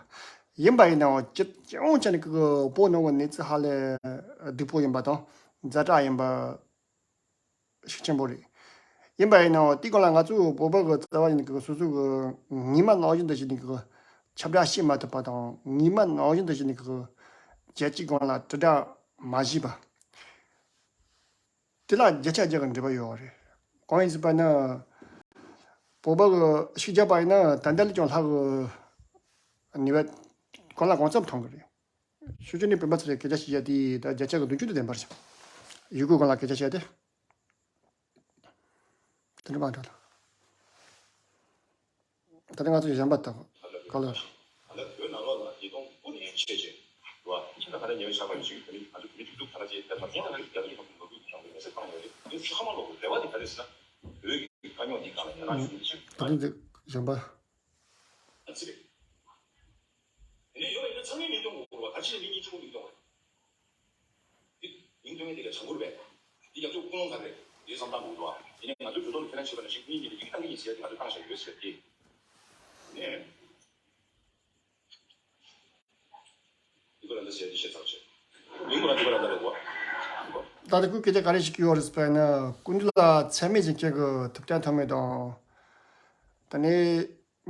ཡིན་པ་ཡིན་ནའང་སྤྱི་སྤྱི་ཡོངས་ཆ་ནས་ཀྱི་བོད་ནང་གི་གནས་ཚུལ་ཧ་ལས་སྡུག་པོ་ཡིན་པ་དང་ཛ་དྲག་ཡིན་པ་ཤུགས་ཆེན་པོ་རེད། ཡིན་པ་ཡིན་ནའང་དེའི་སྒང་ལ་ང་ཚོ་བོད་པ་གི་རྩ་བ་ཡིན་གི་སོ་སོ་གི་ངོ་མ་ནང་བཞིན་དུ་བྱས་ནས་གི་ཁྱབ་བསྒྲགས་བྱེད་མ་ཐུབ་པ་དང་ངོ་མ་ནང་བཞིན་དུ་བྱས་ནས་གི་རྒྱལ་སྤྱིའི་སྒང་ལ་དྲིལ་བསྒྲགས་མ་བྱས་པ། དེ་ལ་བརྒྱ་ཆ་བརྒྱ་གི་འབྲེལ་བ་ཡོད་རེད། གང་ཡིན་ཟེར་བ་ན། བོད་པ་གི་ཤུགས་རྒྱག་པ་ཡིན་ན་ད་ལྟ་ལས་ཀྱང་ལྷག་གི་ནུས་པ་གང་ལ་གང་འཚམ་ཐོན་གི་རེད། ཤུགས་ཆེན་ནས་སྤེན་པ་ཚེ་རིང་སྐད་ཆ་བཤད་ཡ་དེ་ད་བརྒྱ་ཆ་གི་བདུན་ཅུ་དེ་བདེན་པར་བྱ། ཡུལ་སྐོར་སྒང་ལ་སྐད་ཆ་བཤད་དེ། དེ་འདྲ་མ་འགྲོ་ལ། ད་ལྟ་ང་ཚོ་གཞན་པ་དང་ག་ལ། ད་ལྟ་བོད་ནང་ལོགས་ལ་ཉིས་སྟོང་དགུ་ནས་བྱས་རྗེས་རེད་བ། ཁྱེད་ད་ག་ལ་ཉེ་བའི་ཞག་པ་ཡིན་ཞིག་བོད་མི་ང་ཚོ་བོད་མི་སྒྲིག་འཛུགས་ག་ལ་བྱས་ད་ལྟ་ཁྱེད་ད་ག་རྒྱ་རིགས་ཁག་གི་ནོར་བུ་དང་མེ་སེར་བཏང་ཡོད་རེད། དེ་ཚོ་ཧ་མ་ལོག་རེ་བ་དེ་ག་རེ་ཟེར་ན། བོད་ཀྱི་དཀའ་རྙོག་འདི་སྒང་ལ་ཡ་རང་ཞུ་ཞིག་ད་ལྟ་འདི་གཞན་པ། ཨ་ཙི་རེད། དེ་ནས་ཡོད་པ་ཡིན་ན་ཚང་མས་མིང་སྟོན་དགོས་རེད་བ། ག་ཅི་ནས་མི་གཉིས་གཅིག་པོ་མིང་སྟོན་དགོས་རེད། འདི་མིང་སྟོན་མཁན་དེ་ག་བྱ་འགུལ་རེད་པས། འདི་རྒྱབ་སྐྱོར་ཀུན་སློང་ག་རེད། འདི་བསམ་བཏང་དགོས་འདུག་བ། དེ་ནས་ང་ཚོས་གྲོས་ཚོགས་ལ་ཁས་ལེན་བྱས་པ་ནང་བཞིན་མི་གཉིས་ལ་ཡི་གེ་བཏང་གི་ཡིན་ཟེར་ཡ་དེ་ང་ཚོས་བཏང་བཞག་ཡོད་ཟེར་ཏེ། ནས། འདི་ཁོ་རང་ད་ཟེར་ཡ་འདི་བཤད་ཚར་བྱས། མིང་ཁོ་རང་འདི་ཁོ་རང་ད་རེད་བ། ད་ལྟ་ཁོས་སྐད་ཆ་ག་རེ་བཤད་ཀྱི་ཡོད་རེད་ཟེར་བ་ཡིན་ན་སྐུ་མདུན་ལ་མཚན་སྨད་ཅིག་སྐྱེལ་གི་ཐུབ་བསྟན་ཐོན་མེད་དང་། ད་ནི།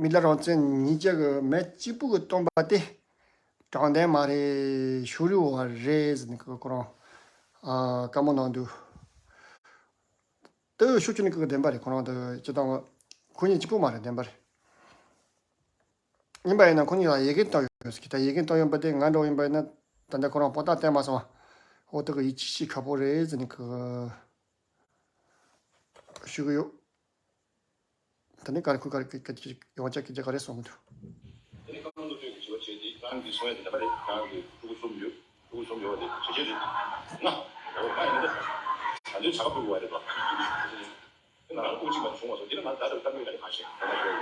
མི་ལ་རང་བཙན་ཉིད་ཀྱི་མི་གཅིག་པུ་གི་སྟོན་པ་དེ་དྲང་བདེན་མ་རེད། ཕྱོགས་རིས་བ་རེད་ཟེར་ནས་ཁོ་རང་ཨ་བཀའ་མོལ་གནང་འདུག་དེ་ཤུགས་ཆེ་ནས་ཁོ་བདེན་པ་རེད། ཁོ་རང་དེ་སྤྱི་བཏང་ཁོ་གཉིས་གཅིག་པུ་མ་རེད། བདེན་པ་རེད། ཡིན་པ་ཡིན་ན་ཁོ་གཉིས་ལ་ཡི་གེ་བཏང་ཡོད་ཟེར་གི། ད་ཡི་གེ་བཏང་ཡོད་པ་དེ་ང་འདྲ་བོ་ཡིན་པ་ཡིན་ན་ད་ལྟ་ཁོ་རང་པོ་ཏ་བསྟན་མ་སོང་བ། འོ་དེ་གི་ཡིད་ཆེས་བྱེད་ཁག་པོ་རེད་ཟེར་ནས་ཁོ་ཞུ་གི་ཡོད། ད་ནི་ག་རེ་ཁུ་ག་རེ་ཀི་ཀི་ཀི་ཡོང་ཆ་ཀི་ཀི་ག་རེ་གསུང་གི་འདུག་དེ་ནི་བཀའ་མོལ་མདོ་སྟོད་ཀྱི་དྲི་བ་བྱས་ཏེ་རང་གིས་གསུང་ཡ་དེ་འདྲ་པ་རེད། རང་གི་ཕྲུ་གུ་གསུམ་ཡོད། ཕྲུ་གུ་གསུམ་ཡོད་པ་དེ་བྱས་རྗེས་རེད། ང་ཡོད་པ་ཡིན་ན་ད་ལྟའི་བྱ་བ་ཕྲུ་གུ་བ་རེད་པ། ང་རང་ཕྲུ་གུ་གཅིག་མ་བྱུང་བ་སོང་། དེ་ལ་ང་ད་ལྟ་བཀའ་མོལ་ཡ་དེ་གང་ཤེས་ང་ལ་ཡོད་རེད་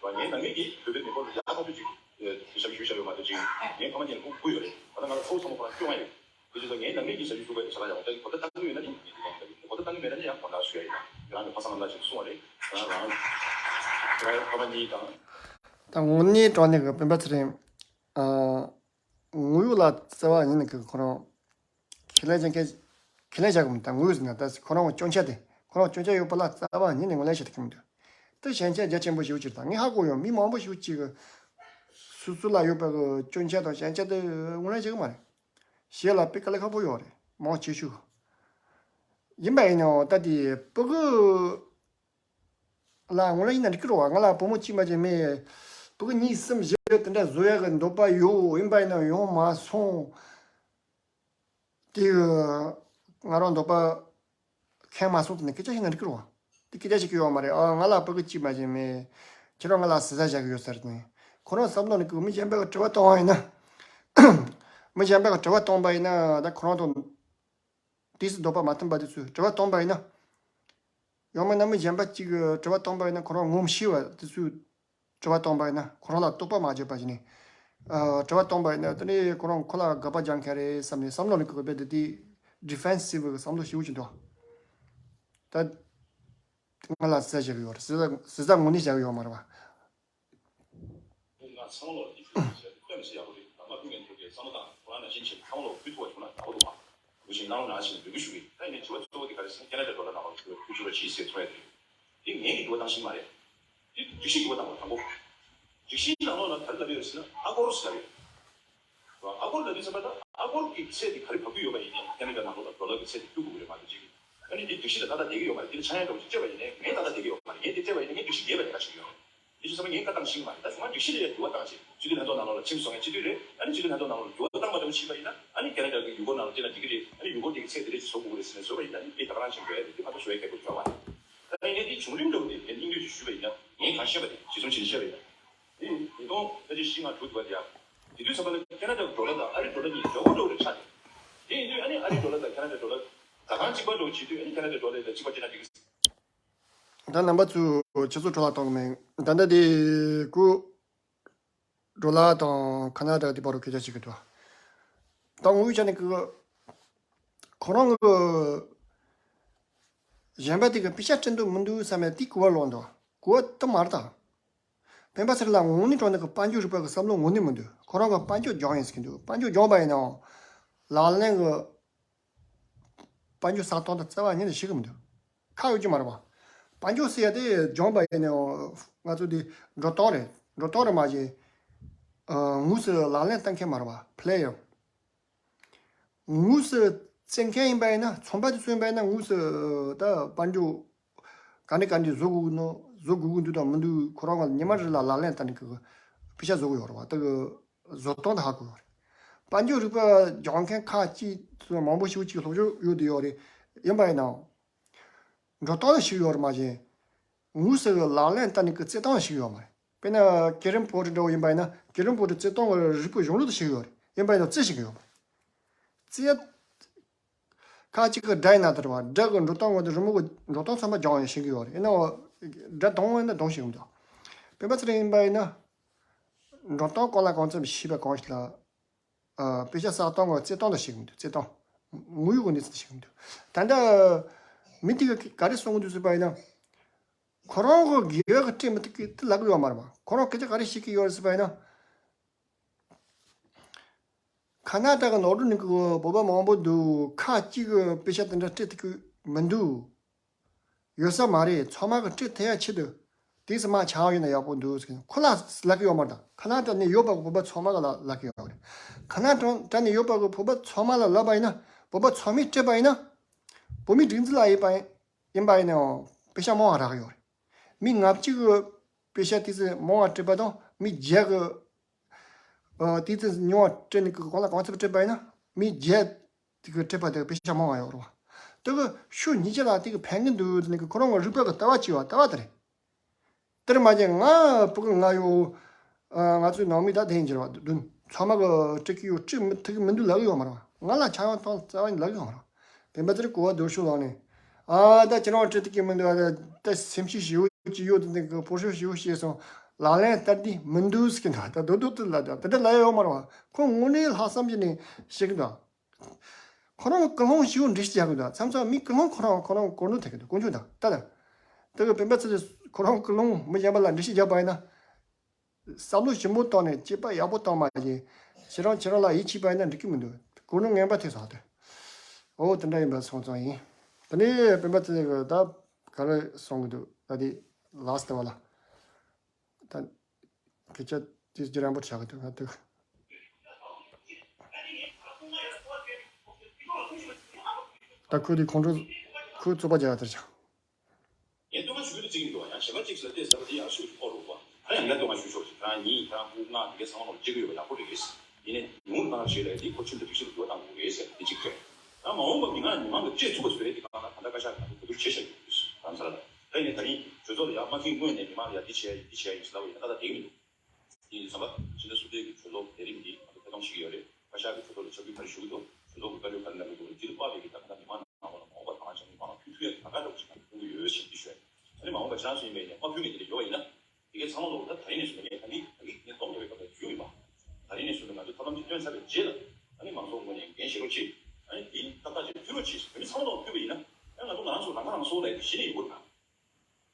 པ། ངའི་ནང་མི་གིས་བོད་པའི་མི་སྐོར་ལ་ཡག་ཐག་ཆོད་ཅིག་ཞབས་ཞུ་བྱ་ཡོད་མ་གཏོགས་ཅིག་ངའི་ཕ་མ་གཉིས་ལ་ཕྲུ་གུ་དགུ་ཡོད་རེད། ད་ལྟ་ང་ལ་ཕྲུ་གུ་ཚང་མ་ཁོ་རང་སྐྱོང་ཡ་ཡོད། དེ་བྱས་ཙང་ངས་ནམ་རྒྱུན་གྱི་ཞབས་ཞུ་ཞུ་བའི་ཞལ་ལག་ཡང་ད་གོ་བརྡ་བཏང་གི་ཡོད་ན་ནི་ངས་དེ་ཡང་ད་གོ་བརྡ་བཏང་གི་མེད་ན་ནི་ཡང་དགོངས་དག་ཞུ་ཡ་ཡིན། ང་རང་གི་ཕ་ཚང་ལ་ཅིག་གསུང་བ་རེད། ང་རང་རང་ཕ་མ་གཉིས་དང་། ད་དངོས་གནས་དྲང་གནས་ཀྱི་སྤེན་པ་ཚེ་རིང་། ཨ། དངོས་ཡོད་ལ་རྩ་བ་ཉིད་ནས་ཀྱི་ཁོ་རང་ཁས་ལེན་བྱེད་མཁན། ཁས་ལེན་བྱ་གི་མི་ད་དངོས་ཡོད་ཟེར་ན་ད་ཁོ་རང་གི་སྐྱོན་ཆ་དེ་ཁོ་རང་སྐྱོན་ཆ་ཡོད་པ་ལ་རྩ་བ་ཉིད་ནས་ངོས་ལེན་བྱེད་ཐུབ་ཀྱི་མི་འདུག་དེ་ཞན་ཆ་རྒྱ་ཆེན་པོ་ཞིག་ཅིག་དང་ངས་ཧ་གོ་ཡོང་། མི་མང་པོ་ཞིག་ཅིག་གི་སོ་སོ་ལ་ཡོད་པ་གི་སྐྱོན་ཆ་དང་ཞན་ཆ་དེ་ངོས་ལེན་བྱེད་ཀྱི་མ་རེད། ཞེས་ལ་དཔེ་དཀའ་ལས་ཁག་པོ་ཡོད་རེད། མང་ཆེ་ཤོས། ཡིན་པ་ཡིན་ནའང་ད་དེ་ཕྲུ་གུ་ལ་ངོས་ལེན་ཡིན་ན་འགྲིག་གི་རེད་བ། ང་ལ་བུ་མོ་གཅིག་མ་གཅིག་མེད། ཕྲུ་གུ་གཉིས་གསུམ་བཞི་དེ་འདྲ་བཟོ་ཡག་གི་འདོད་པ་ཡོད། ཡིན་པ་ཡིན་ནའང་ཡོང་མ་སོང་། དེ་གི་ང་རང་འདོད་པ་ མཁྱེན་མ་སོང་དུས་ནས་སྐད་ཆ་བཤད་ན་འགྲིག་གི་རེད་བ། དེ་སྐད་ཆ་བཤད་ཀྱི་ཡོད་མ་རེད། ཨ། ང་ལ་ཕྲུ་གུ་གཅིག་མ་གཞི་མེད། ཁྱེད་རང་ང་ལ་ཟི་ཟ་བཞག་གི་ཡོད་ཟེར་ནས། ཁོ་རང་བསམ་བློ་ནི་ཁོ་མི་གཞན་པ་གི་དྲི་བ་བཏང་བ་ཡིན་ན། མི་གཞན་པ་གི་དྲི་བ་བཏང་པ་ཡིན་ན་ད་ཁོ་རང་དང་། དུས་སུ་འདོད་པ་མ་མཐུན་པ་དེ་ཚོས་དྲི་བ་བཏང་པ་ཡིན་ན། ཡང་མིན་ན་མི་གཞན་པ་གཅིག་གིས་དྲི་བ་བཏང་པ་ཡིན་ན་ཁོ་རང་ངོ་མི་ཤེས་པ་དེ་ཚོས་དྲི་བ་བཏང་པ་ཡིན་ན་ཁོ་རང་ལ་རྟོག་པ་མ་བརྗོད་པ་བྱས་ནས། ཨ། དྲི་བ་བཏང་པ་ཡིན་ན་དེ་ནས་ཁོ་རང་ཁོ་ལ་དགག་པ་རྒྱག་མཁན་རེད་བསམ་ནས་བསམ་བློ་ནི་ཁོ་རྦད་དེ་དེ་ཌི་ཕེན་སིབ་གི་བསམ་བློ་ཞེ་པོ་ཅིག་འདུག་ད་ང་ལ་ཟེར་བཞག་ཡོད་རེད། ཟེར་ཟེར་ངོ་ནས་བཞག་ཡོད་མ་རེད་བ། ང་ཚང་མ་ལོག་ཡིག་ཚད་ཡོད་ཟེར་དཔེ་མི་སྲིད་ཡག་པོ་རེད། ད་མ་ཕུལ་མཁན་ཚོ་གིས་བསམ་བློ་བཏང་། ཁོ་རང་ནང་བཞིན་བྱས་ཚང་མ་ལོག་ཕུལ་ཐུབ་པ་བྱུང་ན་ཡག་པོ་འདུག་ཨ། འུ་ཆོས་གནང་རོགས་གནང་ཞེས་འབོད་སྐུལ་ཞུ་གི་ཡིན། ད་ཡིན་ནའི་དྲི་བ་གཙོ་བོ་དེ་ག་རེ་ཟེར་ན་ཁེ་ན་ཌ་ཌོ་ལར་ནང་ལོགས་ཕུལ་ཕུལ་ཆོག་རོགས་གྱིས་ཟེར་གསུང་ཡ་དེ་རེད། དེ་སྒྲིག་གཞི་འདུག་པ་དང་པོ་དང་པོ། སྒྲིག་གཞིའི་ནང་ལོགས་ལ་ག་རེ་ལབ་ཡོད་ཟེར་ན་ཨ་སྒོར་ཟེར་ཡོད། ཨ་སྒོར་ལབ་དུས་ཙམ་པ་ད་ཨ་སྒོར་གྱི་ཚད་དེ་ག་རེ་བབས་ཀྱི་ཡོད་པ་ཡིན་ནའི་ཁེ་ན་ཌ་ནང་ལོགས་ལ་ཌོ་ལར་གྱི་ཚད་དེ་བསྒྱུར་དགོས་ཀྱི་རེད་མ་གཏོགས་ཅིག་ཨ་ནི་དེ་སྒྲིག་གཞི་ལ་ཏག་ཏག་བསྡད་ཀྱི་ཡོད་མ་རེད། དེ་ལ་ཆག་ཡང་འདྲ་བོ་ཅིག་སྤྲད་པ་ཡིན་ནའི་ངས་ཏག་ཏག་བསྡད་ཀྱི་ཡོད་མ་རེད། ངས་དེ་སྤྲད་པ་ཡིན་ནའི་ངས་སྒྲིག་གཞི་འགལ་བ་ཡིན་ན་ཞིག་ཡོད་རེད། དེ་བྱས་ཙང་ངས་བཀའ་བཏང་ཤེས་ཀྱི་མ་རེད། ད་བྱུང་ན་སྒྲིག་གཞི་ལ་ཡང་འགྱུར་བ་བཏང་ཞིག་སྤྱི་འཐུས་ལྷན་ཚོགས་ནང་ལོགས་ལ་ཁྲིམས་བཟོ་མཁན་སྤྱི་འཐུས་རེད། ཨ་ནི་སྤྱི་འཐུས་ལྷན་ཚོགས་ནང་ལོགས་ལ་འགྱུར་བ་བཏང་མ་ཐུབ་ན་ཕྱིན་པ་ཡིན་ན་ཨ་ནི་ཁེ་ན་ཌ་གི་ཡུལ་སྐོར་ནང་ལ་བལྟས་ན་འགྲིག་གི་རེད། ཨ་ནི་ཡུལ་སྐོར་དེ་གི་ཚད་དེ་འདྲ་ཞིག་བཟོ་དགོས་ཀྱི་རེད་ཟེར་ནས་བཟོས་པ་ཡིན་ན་ཨ་ནི་དེ་ད་ག་རང་བྱེད་དགོས་ཡ་རེད། དེ་ང་ཚོ་བཟོ་ཡ་ཁག་པོ་ཞིག་མ་རེད། ད་ཡིན་ནའི་དེ་བྱུང་རིམ་འདྲ་བོ་དེ་ངས་སྙིང་བསྡུས་ཤིག་ཞུས་པ་ཡིན་ན་ངས་གང་ཤེས་པ་དེ་ཇི་བྱུང་ཇི་བཞིན་བཤད་པ་ཡིན། དེ་ཉིས་སྟོང་ཁ་ཤས་བཞི་ལྔ་དྲུག་བར་དེ་ཡ། དེ་དུས་ཙམ་པ་ལ་ཁེ་ན་ཌ་ཌོ་ལར་དང་ཨ་རི་ཌོ་ལར་གཉིས་འདྲ་བོ་འདྲ་བོ་རེ་ཆགས་ཏེ། དེ་ཡིན་དུས་ཨ་ནི་ཨ་རི་ཌོ་ལར་དང་ཁེ་ན་ཌ་ཌོ་ལར་ཟ་ཁང་གཅིག་པ་འདྲ་བོ་བྱེད་དུས་ཨ་ནི་ཁེ་ན་ཌ་ཌོ་ལར་དང་གཅིག་པ་བྱས་ན་འགྲིག་གི། ད་རྣམ་པ་ཚོས་ཁྱེད་ཚོ་འཕྲོ་བརླག་གཏོང་གི་མེད། ད་ལྟ་དེ་ཀུ་ཌོ་ལར་དང་ཁེ་ན་ཌ་དེ་བར་དུ་སྐད་ཆ་བྱེད་ཀྱི་འདུག་ད་དངོས་ཡོད་ཆ་ནས་ཀུ་ཁོ་རང་གི་གཞན་པ་དེ་གི་པེ་ཤ་སྤྲད་འདུག་མི་འདུག་བསམ་ཡ་དེ་གོ་བ་ལོག་འདུག་གོ་བ་དེ་མ་རེད་ད། སྤེན་པ་ཚེ་རིང་ལགས་དངོས་གནས་དྲང་གནས་ཀྱི་དཔལ་འབྱོར་རིག་པ་གི་བསམ་བློ་དངོས་གནས་མི་འདུག་ཁོ་རང་གི་དཔལ་འབྱོར་སྦྱོང་ཡིན་ཟེར་གྱི་འདུག་དཔལ་འབྱོར་སྦྱོང་པ་ཡིན་ནའང་ལག་ལེན་གྱི་དཔལ་འབྱོར་བསགས་སྟངས་དང་རྩ་བ་ཉིད་ནས་ཤེས་ཀྱི་མི་འདུག་ཁག་ཡོད་ཀྱི་མ་རེད་པ། དཔལ་འབྱོར་ཟེར་ཡ་དེ་སྦྱོང་པ་ཡིན་ནའང་ང་ཚོ་དེ་འགྲོ་སྟངས་རེད། འགྲོ་སྟངས་རེད་མ་གཞི། ཨ། དངོས་སུ་ལག་ལེན་བསྟར་མཁན་མ་རེད་པ། པླེ་ཡར། དངོས་སུ་བཙལ་མཁན་ཡིན་པ་ཡིན་ན་ཚོང་པ་དེ་ཚོ་ཡིན་པ་ཡིན་ན་དངོས་སུ་ད་དཔལ་འབྱོར་ག་འདྲ་ག་འདྲ་བཟོ་དགོས་ནོ་བཟོ་དགོས་ཀྱི་འདུག་དང་མི་འདུག་ཁོ་རང་གི་ཉི་མ་རེ་ལ་ལག་ལེན་བསྟར་ནས་ཀྱི་པེ་ཤ་བཟོ་གི་ཡོད་རེད་བ། ད་གི་བཟོ་སྟངས་དེ་ཧ་གོ་ཡོད་རེད། དཔལ་འབྱོར་རིག་པ་སྦྱོང་མཁན་ཁག་ཅིག་མང་པོ་ཞེ་པོ་ཅིག་སློབ་སྦྱོང་ཡོད་དེ་ཡོད་རེད། ཡིན་པ་ཡིན་ནའང་འགྲོ་སྟངས་ལ་ཞིག་ཡོད་རེད་མ་གཞི། དངོས་སུ་ལག་ལེན་བསྟར་ནས་ཀྱི་རྩེད་སྟངས་ལ་ཞིག་ཡོད་མ་རེད། དཔེར་ན་ཀེ་རམ་བོ་ཌི་འདྲ་བོ་ཡིན་པ་ཡིན་ན་ཀེ་རམ་བོ་ཌི་རྩེད་སྟངས་ཀྱི་རིག་པའི་གཞུང་ལུགས་དེ་ཞིག་ཡོད་རེད། ཡིན་པ་ཡིན་ན་རྩེད་ཤེས་ཀྱི་ཡོད་མ་རེད། རྩེད་ཁ་ཅིག་གི་སྒྲ་ཡིན་ན་དེ་རེད་བ། སྒྲ་གི་འགྲོ་སྟངས་འོ་དེ་རི་མོ་གི་འགྲོ་སྟངས་ཚང་མ་སྦྱང་ཡང་ཤེས་ཀྱི་ཡོད་རེད། ཡིན་ནའང་སྒྲ་གདངས་ཡིན་ན་གདངས་ཤེས་ཀྱི་མི་འདུག་སྤེན་པ་ཚེ་རིང་ཡིན་པ་ཡིན་ན་འགྲོ་སྟངས་གང་ལ་གང་འཚམ་ཤེས་པ་གང་ཞིག་ལ། ཨ། པེ་ཤ་བསགས་སྟངས་ཀྱི་རྩེད་སྟངས་ལ་ཤེས་ཀྱི་མི་འདུག་རྩེད་སྟངས། དངོས་ཡོད་ཀྱི་གནས་ཚུལ་ལ་ཤེས་ཀྱི་མི་འདུག་ད་ལྟ་མི་དེ་ག་ག་རེ་གསུང་གི་འདུག་ཟེར་བ་ཡིན་ན། ཁོ་རང་གི་དགེ་བ་གི་སྤྲད་མི་ཐུབ་ཀི་དེ་ལབ་ཀྱི་ཡོད་མ་རེད་པ། ཁོ་རང་སྐད་ཆ་ག་རེ་བཤད་ཀྱི་ཡོད་རེད་ཟེར་བ་ཡིན་ན། ཁ་ན་ཌ་གི་ནང་དུ་ནི་གི་བོད་པ་མང་པོ་འདུག་ཁག་ཅིག་གི་པེ་ཤ་དེ་འདྲ་སྤྲད་ཐུབ་ཀྱི་མི་འདུག་ཡོད་ས་མ་རེད། ཚང་མ་གི་སྤྲད་ཐུབ་ཡ་ཆེད་དུ་དེ་ཚོ་མ་ཆགས་ཡོད་ན་ཡག་པོ་འདུག་ཟེར་ཁོ་ལ་ལབ་ཀྱི་ཡོད་མ་རེད། ད་ཁ་ན་ཌ་ནས་ཡོད་པ་གི་བོད་པ་ཚང་མ་གི་ལ་ལབ་ཀྱི་ཡོད་རེད། ཁ་ན་ཌ་ནས་ཡོད་པ་གི་བོད་པ་ཚང་མ་ལ་ལབ་པ་ཡིན་ན་བོད་པ་ཚང་མས་སྤྲད་པ་ཡིན་ན་བོད་མིའི་སྒྲིག་འཛུགས་ལ་ཡིན་པ་ཡིན་ཡིན་པ་ཡིན་ནའང་པེ་ཤ་མང་བ་རག་གི་ཡོད་རེད། མི་ལྔ་བཅུ་གི་པེ་ཤ་དེ་ཚོ་མང་བ་སྤྲད་པ་དང་མི་བརྒྱ་གི་ཨ། དེ་ཚོ་ཉུང་བ་སྤྲད་ནས་གང་ལ་གང་འཚམ་སྤྲད་པ་ཡིན་ན་མི་བརྒྱ་དེ་གི་སྤྲད་པ་དེ་གི་པེ་ཤ་མང་བ་ཡོད་རེད་བ། དེ་གི་ཕྱོགས་གཉིས་ཆ་ལ་དེ་གི་ཕན་གི་འདུག་དེ་ནི་ཁོ་རང་གི་རིག་པ་གི་ལྟ་བ་བྱས་པ་ལྟ་བ་དེ་རེད། དེར་མ་ཟད་ང་ཕྲུ་གུ་ལྔ་ཡོད། ཨ། ང་ཚོའི་ནང་མི་ད་དེ་ཡིན་གྱི་རེད་བ། བདུན། ཚང་མ་གི་སྤྲད་ཀྱི་ཡོད། སྤྲད་མི་ཐུབ་ཀྱི་མི་འདུག་ལབ་ཀྱི་ཡོད་མ་རེད་བ། ང་ལ་ཆག་ཡང་གཏོང་རྩ་བ་ནས་ལབ་ཀྱི་ཡོད་མ་རེད་བ། སྤེན་པ་ཚེ་རིང་གོ་བ་རྡོ་ཤོད་ལངས་ནས། ཨ། ད་ཁྱེད་རང་སྤྲད་ཐུབ་ཀྱི་མི་འདུག་ཨ། ད་སེམས་ཤུགས་ཞེ་པོ་ཅིག་ཡོད་དེ་འདི་གི་ཕོ་ཤོ་ཞེ་པོ་བྱས་སོང་། ལག་ལེན་བསྟར་དུས་མི་འདུག་ཟེར་གྱི་འདུག་ད་རྡོག་རྡོག་ཏུ་ལབ་ད་དེ་འདྲ་ལབ་ཡ་ཡོད་མ་རེད་བ། ཁོ་དངོས་གནས་ལྷག་བསམ་བྱས་ནས་བཤད་ཀྱི་འདུག་ཁོ་རང་ཀུན་སློང་ཞེ་པོ་འགྲེལ་བཤད་རྒྱག་གི་འདུག་མཚམས་མཚམས་མི་ཀུན་སློང་ཁོ་རང་ཁོ་རང་གོ་ནོར་ཐེབས་ཀྱི་འདུག་དཀོན་མཆོག་དང་ད་ལྟ། དེ་གི་སྤེན་པ་ཚེ་རིང་ཁོ་རང་ཀུན་སློང་མི་གཞན་པ་ལ་འགྲེལ་བཤད་རྒྱག་པ་ཡིན་ན། བསམ་བློ་ཞིབ་མོ་བཏང་ནས་དཔྱད་པ་ཡག་པོ་བཏང་མ་བྱས། ཁྱེད་རང་ཁྱེད་རང་ལ་ཡིད་ཆེས་པ་ཡིན་ན་འགྲིག་གི་མི་འདུག་གོ་ནོར་ངན་པ་ཐེབས་སོང་སྟེ། འོ་དེ་འདྲ་ཡིན་པ་སོང་ཙང་ཡིན། དེ་ནས་སྤེན་པ་ཚེ་རིང་གིས་ད་ག་རེ་གསུང་གི་འདུག་ད་དེ་ལཱསི་ཊི་བ་ལ། ད་སྐད་ཆ་དེ་ཅི་རང་པོ་ཆགས་ཀྱི་འདུག་ང་ཐུག་ད་ཁོས་དེ་ཁོང་ཁྲོ་ཁོས་བཙོག་པ་རྒྱག་ཡ་དེར་ཆགས། ངས་སྟོན་ཁ་ཞུ་རྒྱུ་དེ་གཅིག་ཡིན་འདུག་ཡང་གཞན་པ་གཅིག་ཟེར་ཏེ་ཟེར་བ་དེ་ཡང་ཤུགས་ཀྱིས་ཕོག་རུང་བ། ད་ཡང་ངས་སྟོན་ཁ་ཞུ་ཆོག་ཅིག་ཁྱེད་རང་གཉིས་ཁྱེད་རང་དབུ་ལྔ་དེ་གའི་ཚང་མ་ལོག་བརྗེ་གི་ཡོད་པ་ཡག་པོ་རེད། ཡིན་ནའི་ཉུང་རུ་གཏང་རོགས་བྱེད་ལབ་དེ་ཁོ་ཁྲིམས་དང་སྒྲིག་གཞི་ལ་འགྱུར་བ་གཏང་དགོས་རེད་ཟེར་དེ་གཅིག་ཐོས། ད་མ་འོངས་པ་མི་ང་མི་མང་གི་སྤྲད་ཐུབ་པ་བཟོ་ཡས་དེ་གང་ལ་ད་ ད་བཀའ་ཤག་གི་ནང་དུ་གོ་བསྡུར་བྱེད་བཞག་ཡོད་རེད། རང་སོ་ལ། ད་ཡིན་ནའི་ད་རིང་གྲོས་ཚོགས་ལ་ཡང་མ་ཕུལ་སྔོན་ནས་མི་མང་ལ་ཡང་འདི་བྱས་ཡ་ཡིན་འདི་བྱས་ཡ་ཡིན་ཟེར་ལབ་པ་ཡིན་ན་ཏག་ཏག་བསྡད་ཀྱི་མི་འདུག་དེ་ཡིན་དུས་ཙམ་པ་ཕྱི་ཟླ་གསུམ་པའི་གི་གྲོས་ཚོགས་ལས་རིམ་འདི་ང་ཚོ་ཐད་གཏོང་བྱེད་ཀྱི་ཡོད་རེད། བཀའ་ཤག་གི་གྲོས་ཚོགས་ལ་ཕྱག་ཕུལ་ག་རེ་ཞུ་གི་འདུག་གྲོས་ཚོགས་ཀྱི་བཀའ་འཁྲོལ་ག་རེ་གནང་གི་འདུག་འདི་ལ་དཔག་པའི་གི་ད་ག་ད་མི་མང་ནང་ལོགས་ལ་མ་འོངས་པ་ཐང་ཆ་མི་མང་ལ་ཕུལ་ཐུབ་ཡ་གི་ལམ་ཁ་འདྲ་བོ་ཞིག་ང་ཚོ་མཐོང་གི་ཡོད་ཞེས་འདི་ཞུ་ཡ། ཨ་ནི་མ་འོངས་པ་ཁྱེད་རང་ཚོ་ཡིན་པ་ཡིན་ན་མ་ཕུལ་མཁན་དེ་འདྲ་ཡོད་པ་ཡིན་ན། དེ་གའི་ཚང་མ་ལོག་ད་ད་རིང་ནས་བཟུང་ནས་ད་གིན་ད་གིན་ངས་སྡོམ་རྒྱག་པའི་སྐབས་ལ་ཞུས་ཡིན་པ། ད་རིང་ནས་བཟུང་ནས་ང་ཚོས་ཐབས་ལམ་ཅིག་བཏོན་ཚར་བའི་རྗེས་ལ་ཨ་ནི་མང་ཚོགས་ངོས་ནས་འགན་བཞེས་རོགས་གྱིས། ཨ་ནི་དེ་ཏག་ཏག་ཅིག་ཕུལ་རོགས་གྱིས། བོད་མི་ཚང་མ་ལོག་ཕུལ་བ་ཡིན་ན་ཨ་ང་ཚོ་ང་རང་ཚོ་རང་ཁ་རང་གསོ་ལས་ཀྱི་གཞི་ནས་ཡོང་གི་རེད།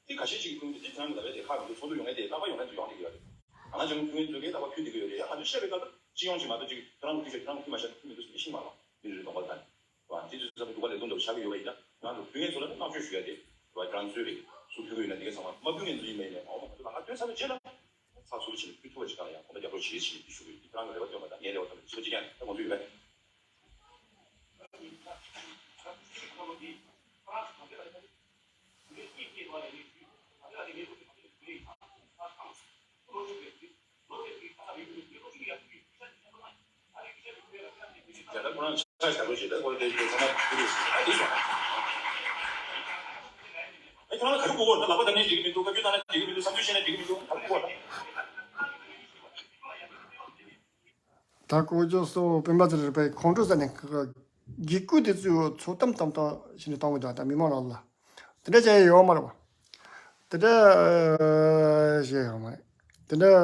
དེ་ཁ་ཤས་ཅིག་གིས་ཁུངས་དེ་དེ་ཁྱེད་རང་གི་ལ་བས་དེ་ཁག་མི་འདུག་ཚོགས་འདུ་ཡོང་ངེས་དེ་རྟག་པར་ཡོང་ངེས་དེ་ཡོང་བསྡད་ཀྱི་ཡོད་རེད། ང་རང་ཚོ་ཁུངས་ཚོ་གས་རྟག་པར་ཕུལ་བསྡད་ཀྱི་ཡོད་རེད། ཡང་ང་ཚོས་བཤད་པའི་སྐབས་ལ་སྤྱི་ཡོངས་ཀྱི་མ་གཏོགས་ཅིག་ཁྱེད་རང་གི་ཕུལ་བྱས་ཁྱེད་རང་གི་ཕུལ་མ་བྱས་ཕུལ་མི་འདུག་ཟེར་ནས་ཤེས་མ་རེད། མི་རེ་རེ་གདོང་པ་ལ་ད་ནི། བ། དེ་དུས་ཙམ་དུ་ག་ལས་དོན་དུ་ཆགས་ཀྱི་ཡོད་པ་ཡིན་ན་ང་ཚོ་ཕུལ་མཁན་ཚོ་ལ་ནི་བསྔགས་བརྗོད་ཞུ་ཡ་དེ། བ། རང་ཚོའི་རེད། སུ་ཕུལ་གི་ཡོད་ན་དེ་ག་ཚང་མ་མ་ཕུལ་མཁན་ཚོ་ཡིན་པ་ཡིན་ནའི་མ་འོངས་པ་ང་ཚོ་ལམ་ཁ་བཏོན་ཚར་བའི་རྗེས་ལ་ཚགས་ཚུད་པོ་བྱས་ནས་ཕུལ་ཐུབ་པ་ཞིག་གང་ལ་ཡང་གོམ་པ་རྒྱག་རོགས་བྱེད་ཞེས་འདི་ཞུ་གི་ཡོད། འདི་ཁྱེད་རང་གི་རེ་བ་བཏོན་པ་དང་ངའི་རེ་བ་བཏོན་པ་གཅིག་པ་གཅིག་རྐྱང་རེད། ད་ཁོང་ཚོ་ཡོད་པས། ཡ་ད་ཁོ་རང་ཆ་བཞག་རོགས་བྱེད། ད་ཁོ་རང་དེ་ཚོ་ཚང་མ་ཁུར་རེད་ཟེར། ཨ་དེ་སོང་། ཨ་ཁྱོད་རང་ལ་ག་རེ་གོ་གོ། ད་ལག་པ་བརྡབ་ནས་འགྲིག་གི་མི་འདུག་བཀའ་བཀྱོན་བཏང་ན་འགྲིག་གི་མི་འདུག་བསམ་ཚུལ་བཤད་ན་འགྲིག་གི་མི་འདུག་ད་ཁོ་རང་ད། ད་ཀོ་ཅོ་སོ་སྤེན་པ་ཚེ་རིང་པའི་ཁོང་ཁྲོ་ཟ་ནས་ཁ་ཁ་གི་སྐུ་དེ་ཚོའི་ཚོ་གཏམ་གཏམ་གཏམ་ཞིག་ནས་བཏང་བ་དང་ད་མི་མང་རང་ལ་དེ་འདྲ་བྱས་ཡོད་མ་རེད་པ། དེ་འདྲ་བྱས་ཡོད་མ་རེད། དེ་འདྲ་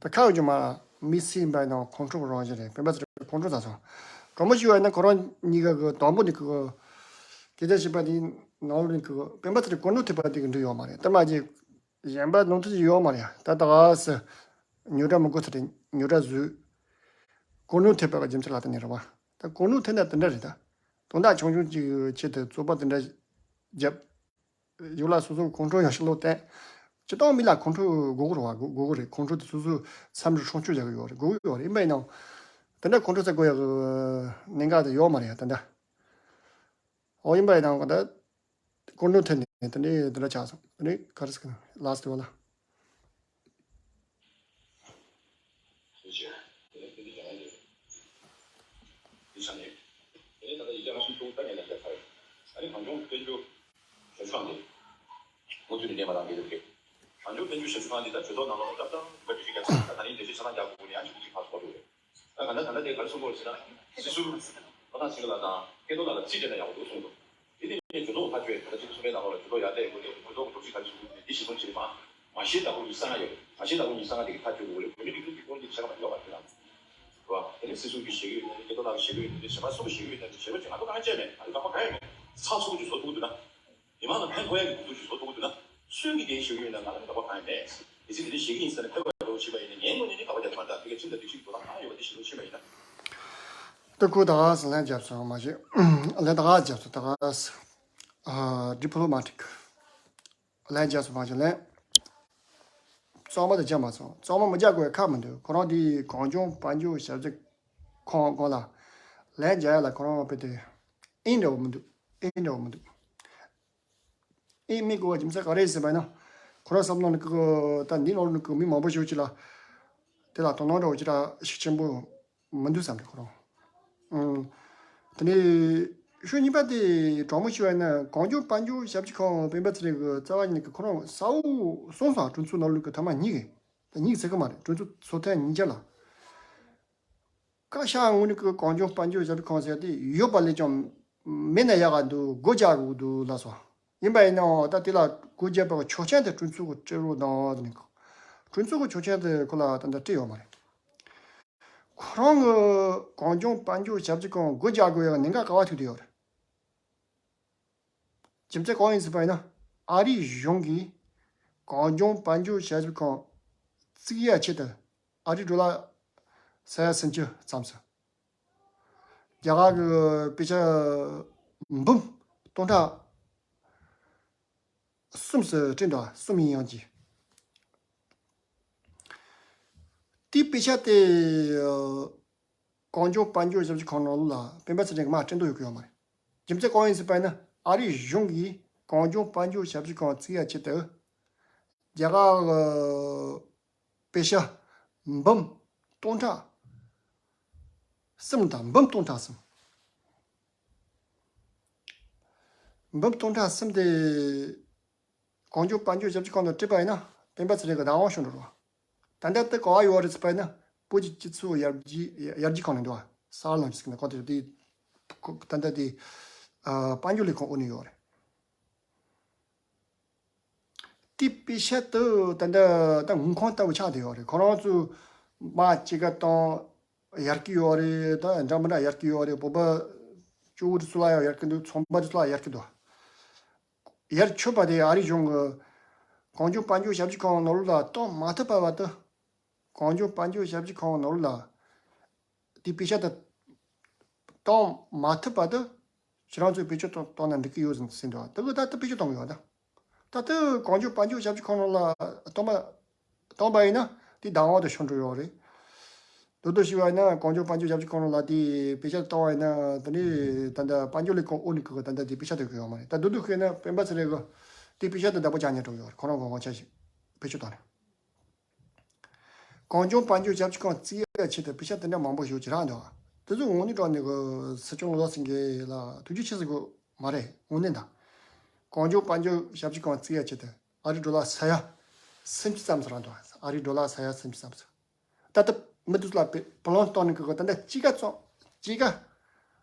ད་ཁ་ཡོད་ཀྱི་མ་མི་སྲིད་པའི་ནང་ཁོང་ཁྲོ་རང་བཞིན་རེད། སྤེན་པ་ཚེ་རིང་ཁོང་ཁྲོ་ཟ་སོང་། གྲོགས་མོ་ཞུ་བ་ཡིན་ན་ཁོ་རང་གཉིས་ཀ་གི་དང་པོ་ནས་ཁོ་སྐད་ཆ་བཤད་པ་དེ་ནང་ལོགས་ནས་ཁོ་སྤེན་པ་ཚེ་རིང་ཁོང་ཁྲོ་ཐེབས་པ་དེ་གི་འགྲིག་ཡོད་མ་རེད། དེ་མ་གྱིས། གཞན་པ་ནོར་འཁྲུལ་ཡོད་མ་རེད། ད་ད་ག་སེ་ཉོ་གྲྭ་མི་དགོས་ཚར་རེད། ཉོ་གྲྭ་བཟོས། གོ་ནོར་ཐེབས་པ་གི་རྒྱུ་མཚན་ལ་ད་ནི་རེད་བ། ད་གོ་ནོར་ཐེབས་ན་དེ་འདྲ་རེད། ད་དོན་དག་ཆུང་ཆུང་ཅིག་ཆེད་དུ་རྩོད་པ་དེ་འདྲ་བརྒྱབ། ཡོད་ལ་སོ་སོ་ཁོང་ཁྲོ་ཡང་ཞིག་ལོ་བསྟན། སྤྱི་བཏང་མི་ལ་ཁོང་ཁྲོ་དགོས་གི་རེད་བ། དགོས་དགོས་གི་རེད། ཁོང་ཁྲོ་དེ་སོ་སོ་བསམ་བློ་སྲུང་སྐྱོབ་བྱ་གི་ཡོད་རེད། དགོས་གི་ཡོད་རེད། ཡིན་པ་ཡིན་ནའང་དེ་འདྲ་ཁོང་ཁྲོ་ཟ་དགོས་ཡ་གི་གནད་འགག་དེ་ཡོད་མ་རེད་ཡ་ད་ལྟ། ཨོ་ཡིན་པ་ཡིན་ནའང་ད། ཀོ་ནོ་ཐེན་ནི་དེ་ནི་དེ་འདྲ་ཆགས་སོང་། དེ་ནི་ག་རེ་ཟེར་གི་ལ་སི་ཊི་བ་ལ། ད་ག་ནང་ད་ལྟ་དེ་ག་རེ་གསུང་གི་ཡོད་ཟེར་ན། སྲིད་ཟུར་བློ་བཟང་སེང་གེ་ལགས་དང་སྐལ་རྡོར་ལགས་ལ་རྩིས་སྤྲད་ན་ཡག་པོ་འདུག་གསུངས་འདུག་དེ་ནི་གྲོས་ཚོགས་ཐག་གཅོད་ད་ལྟ་ཕྱི་ཟླ་གསུམ་པའི་ནང་ལོགས་ལ་གྲོས་ཚོགས་ཡར་བལྟས་དགོས་ཏེ་གྲོས་ཚོགས་ཀྱི་གྲོས་གཞི་ག་རེ་བཟོ་དགོས་ཀྱི་འདི་ཞིབ་འཚོལ་བྱེད་མ་མ་ཤེས་ལྟ་བུ་ཉི་ཤུ་རྩ་ལྔ་ཡོད། མ་ཤེས་ལྟ་བུ་ཉི་ཤུ་རྩ་ལྔ་དེ་གི་ཐག་གཅོད་དགོས་ལས་བོད་མི་སྒྲིག་འཛུགས་ཀྱི་སྐོར་འདི་བྱ་བ་ཡོད་པ་དེ་ལ་རེད་བ། དེ་ནི་སྲིད་ཟུར་གྱིས་བཞེས་ཀྱི་ཡོད་ན་རེད། སྐལ་རྡོར་ལགས་ཀྱིས་བཞེས་ཀྱི་ཡོད་ན་རེད། གཞན་པ་སུ་གིས་བཞེས་ཀྱི་ཡོད་ན་རེད། བྱེད་པ་སུ་གིས་བྱེད་ཀྱི་ཡོད་ན་རེད། བྱེད་པ་ཅིག་ང་ཚོ་གང་བྱས་མེད། ང་ཚོ་དགག་པ་གང་ཡང་མེད། ཚགས་ཚུད་པོ་ཅིག་བཟོ་ཐུབ་ཀྱི་འདུག་ན། མི་མང་ལ་ཕན་ཐོགས་ཡག་གི་འདུག་ཅིག་བཟོ་ཐུབ་ཀྱི་འདུག་ན། སུས་ཀྱིས་འགན་བཞེས་ཀྱི་ཡོད་ན་ང་ལ་ནི་དགག་པ་གང་ཡང་མེད། གལ་སྲིད་དེ་འདྲ་བཞེས་ཀྱི་ཡིན་ཟེར་ན་ཕེབས་པ་འདྲ་བོ་བྱེད་པ་ཡིན་ན་ངའི་ངོས་ནས་ནི་དགག་པ་རྒྱག་གི་མ་རེད། ད་དེ་གའི་ཁྲིམས་དང་སྒྲིག་གཞི་གི་དོ་སྣང་གང་ཡོད་པ་དེ་ཞིག་ལ་ཕྱིན་པ་ཡིན་ན། ད་ཁོ་ད་ག་སེ་ལན་བརྒྱབ་སོང་མ་གཞི། ལན་ད་ག་བརྒྱབ་སོང་ད་ག་སེ། ཨ། ཌི་པི་ལོ་མ་ཊིག་ལན་བརྒྱབ་སོང་མ་གཞི་ལན། གཙང་མ་དེ་བརྒྱབ་མ་སོང་། གཙང་མ་མི་རྒྱག་དགོས་ཁག་མི་འདུག་ཁོ་རང་དེ་གངས་ལྗོངས་དཔལ་འབྱོར་ཞབས་ཞུ་ཁང་སྒང་ལ་ལན་རྒྱག་ཡ་ལ་ཁོ་རང་དཔེ་དེ་ཨིན་འདྲ་བོ་མི་འདུག་ཨིན་འདྲ་བོ་མི་འདུག་ཨིན་མི་དགོས་པ་རྒྱུ་མཚན་ག་རེ་ཡིན་ཟེར་བ་ཡིན་ན། ཁོ་རང་བསམ་བློ་ནི་ཀི་ཀི་ད་འདི་ནང་ལོགས་ནི་ཀི་མི་མང་པོ་ཞིག་ཅིག་ལ་དེ་ལ་དོ་སྣང་འདྲ་བོ་ཅིག་ལ་ཤུགས་ཆེན་པོ་མི་འདུག་བསམ་རེད་ཁོ་རང་། ཨང་། དེ་ནས་ཤོས་གཉིས་པ་དེ་གྲོགས་མོ་ཞུ་བ་ཡིན་ན་གངས་ལྗོངས་དཔལ་འབྱོར་ཞབས་ཕྱི་ཁང་སྤེན་པ་ཚེ་རིང་གི་རྩ་བ་ཉིད་ནས་ཀི་ཁོ་རང་གསལ་བོ་གསུངས་སོང་། གྲོས་ཚོགས་ནང་ལོགས་ཀི་ཐ་མ་གཉིས་ཀི་ད་གཉིས་ཟེར་གི་མ་རེད། གྲོས་ཚོགས་ཚོགས་ཐེངས་ཉིས་བརྒྱ་ལ། བཀའ་ཤག་ངོས་ནས་ཀྱི་གངས་ལྗོངས་དཔལ་འབྱོར་ཞབས་ཞུ་ཁང་ཟེར་དེ་ཡོད་པ་ལས་ཀྱང་མེད་ན་ཡག་ག་འདུག་སྒོ་རྒྱག་དགོས་འདུག་ལབ་སོང་། ཡིན་པ་ཡིན་ནའང་ད་དེ་ལ་སྒོ་རྒྱག་པའི་ཆོག་མཆན་དེ་གྲོས་ཚོགས་ཀྱིས་སྤྲད་རོགས་གནང་ཟེར་ནས། གྲོས་ཚོགས་ཀྱི་ཆོག་མཆན་དེ་ཁོ་ལ་ད་ལྟ་སྤྲད་ཡོད་མ་རེད། ཁོ་རང་གི་གངས་ལྗོངས་དཔལ་འབྱོར་ཞབས་ཞུ་ཁང་སྒོ་རྒྱག་དགོས་ཡག་གནད་འགག་ག་པར་ཐུག་བསྡད་ཡོད་རེད། རྒྱུ་མཚན་གང་ཡིན་ཟེར་བ་ཡིན་ན། ཨ་རིའི་གཞུང་གིས་གངས་ལྗོངས་དཔལ་འབྱོར་ཞབས་ཞུ་ཁང་བཙུགས་ཡ་ཆེད་དུ་ཨ་རིའི་ཌོ་ལར་ས་ཡ་སུམ་ཅུ་ཙམ་ཟིན། རྒྱ་གར་གྱི་པེ་ཤ་འབུམ་སྟོང་ཕྲག་གསུམ་ཙམ་སྤྲད་འདུག་གསུམ་ཡིན་ཡང་གྱིས། དེའི་པེ་ཤ་དེ་གངས་ལྗོངས་དཔལ་འབྱོར་ཞབས་ཞུ་ཁང་ནང་ལ་སྤེན་པ་ཚེ་རིང་གིས་མར་སྤྲད་འདོད་ཡོད་ཀྱི་ཡོད་མ་རེད། རྒྱུ་མཚན་གང་ཡིན་ཟེར་བ་ཡིན་ན། ཨ་རིའི་གཞུང་གིས་གངས་ལྗོངས་དཔལ་འབྱོར་ཞབས་ཞུ་ཁང་བཙུགས་ཡ་ཆེད་དུ་རྒྱ་གར་གྱི་པེ་ཤ་འབུམ་སྟོང་ཕྲག་གསུམ་དང་འབུམ་སྟོང་ཕྲག་གསུམ། འབུམ་སྟོང་ཕྲག་གསུམ་དེ་གང་བྱུང་དཔལ་འབྱོར་ཞབས་ཕྱི་ཁང་དུ་སྤྲད་པ་ཡིན་ན་སྤེན་པ་ཚེ་རིང་གི་བདག་དབང་བྱུང་འགྲོ་རོགས། ད་ལྟ་དེ་ག་བ་ཡོད་རེད་ཟེར་པ་ཡིན་ན་བོད་ཀྱི་སྤྱི་ཚོགས་ཡར་རྒྱས་ཡར་རྒྱས་ཁང་ནས་འདུག་བ། གསར་ལམ་ཞིག་ན་གང་དེ་དེ་ད་ལྟ་དེ་དཔལ་འབྱོར་ལས་ཁུངས་འོག་ནས་ཡོད་རེད། དེའི་དཔེ་ཆ་དེ་ད་ལྟ་ད་དངུལ་ཁང་ལྟ་བུ་ཆགས་བསྡད་ཡོད་རེད། ཁོ་རང་ཚོ་དམག་སྤྱི་ཁ་བཏང་ཡར་སྐྱེད་ཡོད་རེད། ད་འདྲ་མི་འདྲ་ཡར་སྐྱེད་ཡོད་རེད། བོད་པ་སྐྱོ་བོ་དེ་ཚོ་ལ་ཡང་ཡར་སྐྱེད་འདུག་ཚོང་པ་དེ་ཚོ་ལ་ཡར་སྐྱེད་འདུག་ཡར་ཆོད་པ་དེ་ཨ་རི་གཞུང་གི་གང་བྱུང་དཔལ་འབྱོར་ཞབས་ཕྱི་ཁང་ནོར་ལ་གཏོང་མ་ཐུབ་པ་བ་དེ། གང་བྱུང་དཔལ་འབྱོར་ཞབས་ཕྱི་ཁང་ནོར་ལ་དེ་དཔེ་ཆ་དེ་གཏོང་མ་ཐུབ་པ་དེ་ཁྱེད་རང་ཚོས་བེད་སྤྱོད་གཏོང་གཏོང་ན་འགྲིག་གི་ཡོད་ཟེར་འདུག་དེ་གི་ད་ལྟ་བེད་སྤྱོད་གཏོང་གི་ཡོད་ད། ད་ལྟ་གང་བྱུང་དཔལ་འབྱོར་ཞབས་ཕྱི་ཁང་ནང་ལ་གཏོང་པ་གཏོང་པ་ཡིན་ན་དེ་བདག་དབང་དུ་ཤོར་འགྲོ་ཡོད་རེད། དོ་དོ་ཞུ་བ་ཡིན་ན་གང་བྱུང་དཔལ་འབྱོར་ཞབས་ཕྱི་ཁང་ནང་ལ་དེ་དཔེ་ཆ་གཏོང་བ་ཡིན་ན་དེ་ནི་ད་ལྟ་དཔལ་འབྱོར་ལས་ཁུངས་འོག་ནས་གི་ད་ལྟ་དེ་དཔེ་ཆ་སྟེར་གི་ཡོད་མ་རེད། ད་དོ་དོ་ཤེས་ན་སྤེན་པ་ཚེ་རིང་གི་དེ་དཔེ་ཆ་དེ་བདག་པོ་རྒྱག་ཉེན་འགྲོ་གི་ཡོད་རེད། ཁོ་རང་གི་དབང་ཆ་ཞིག་བེད་སྤྱོད་བཏང་ནས། གངས་ལྗོངས་དཔལ་འབྱོར་ཞབས་ཕྱི་ཁང་བརྩི་ཡག་ཆེད་དུ་དཔེ་ཆ་དེ་འདྲ་མང་པོ་ཞིག་ཅིག་རག་འདུག་དེ་ཚོ་དངོས་གནས་དྲང་གནས་ཀྱི་སྲིད་སྐྱོང་བློ་བཟང་སེང་གེ་ལ་ཐུགས་རྗེ་ཆེ་ཟེར་དགོས་མ་རེད། དངོས་གནས་ད། གངས་ལྗོངས་དཔལ་འབྱོར་ཞབས་ཕྱི་ཁང་བརྩི་ཡག་ཆེད་དུ་ཨ་རི་ཌོ་ལར་ས་ཡ་སུམ་ཅུ་ཙམ་ཞིག་རག་འདུག་ཨ་རི་ཌོ་ལར་ས་ཡ་སུམ་ཅུ་ཙམ་ཞིག་ད་ལྟ་མི་དེ་ཚོ་ལ་བེ་བུ་ལོན་གཏོང་ནས་གི་ད་ལྟ་གཅིག་ག་ཙམ་གཅིག་ག་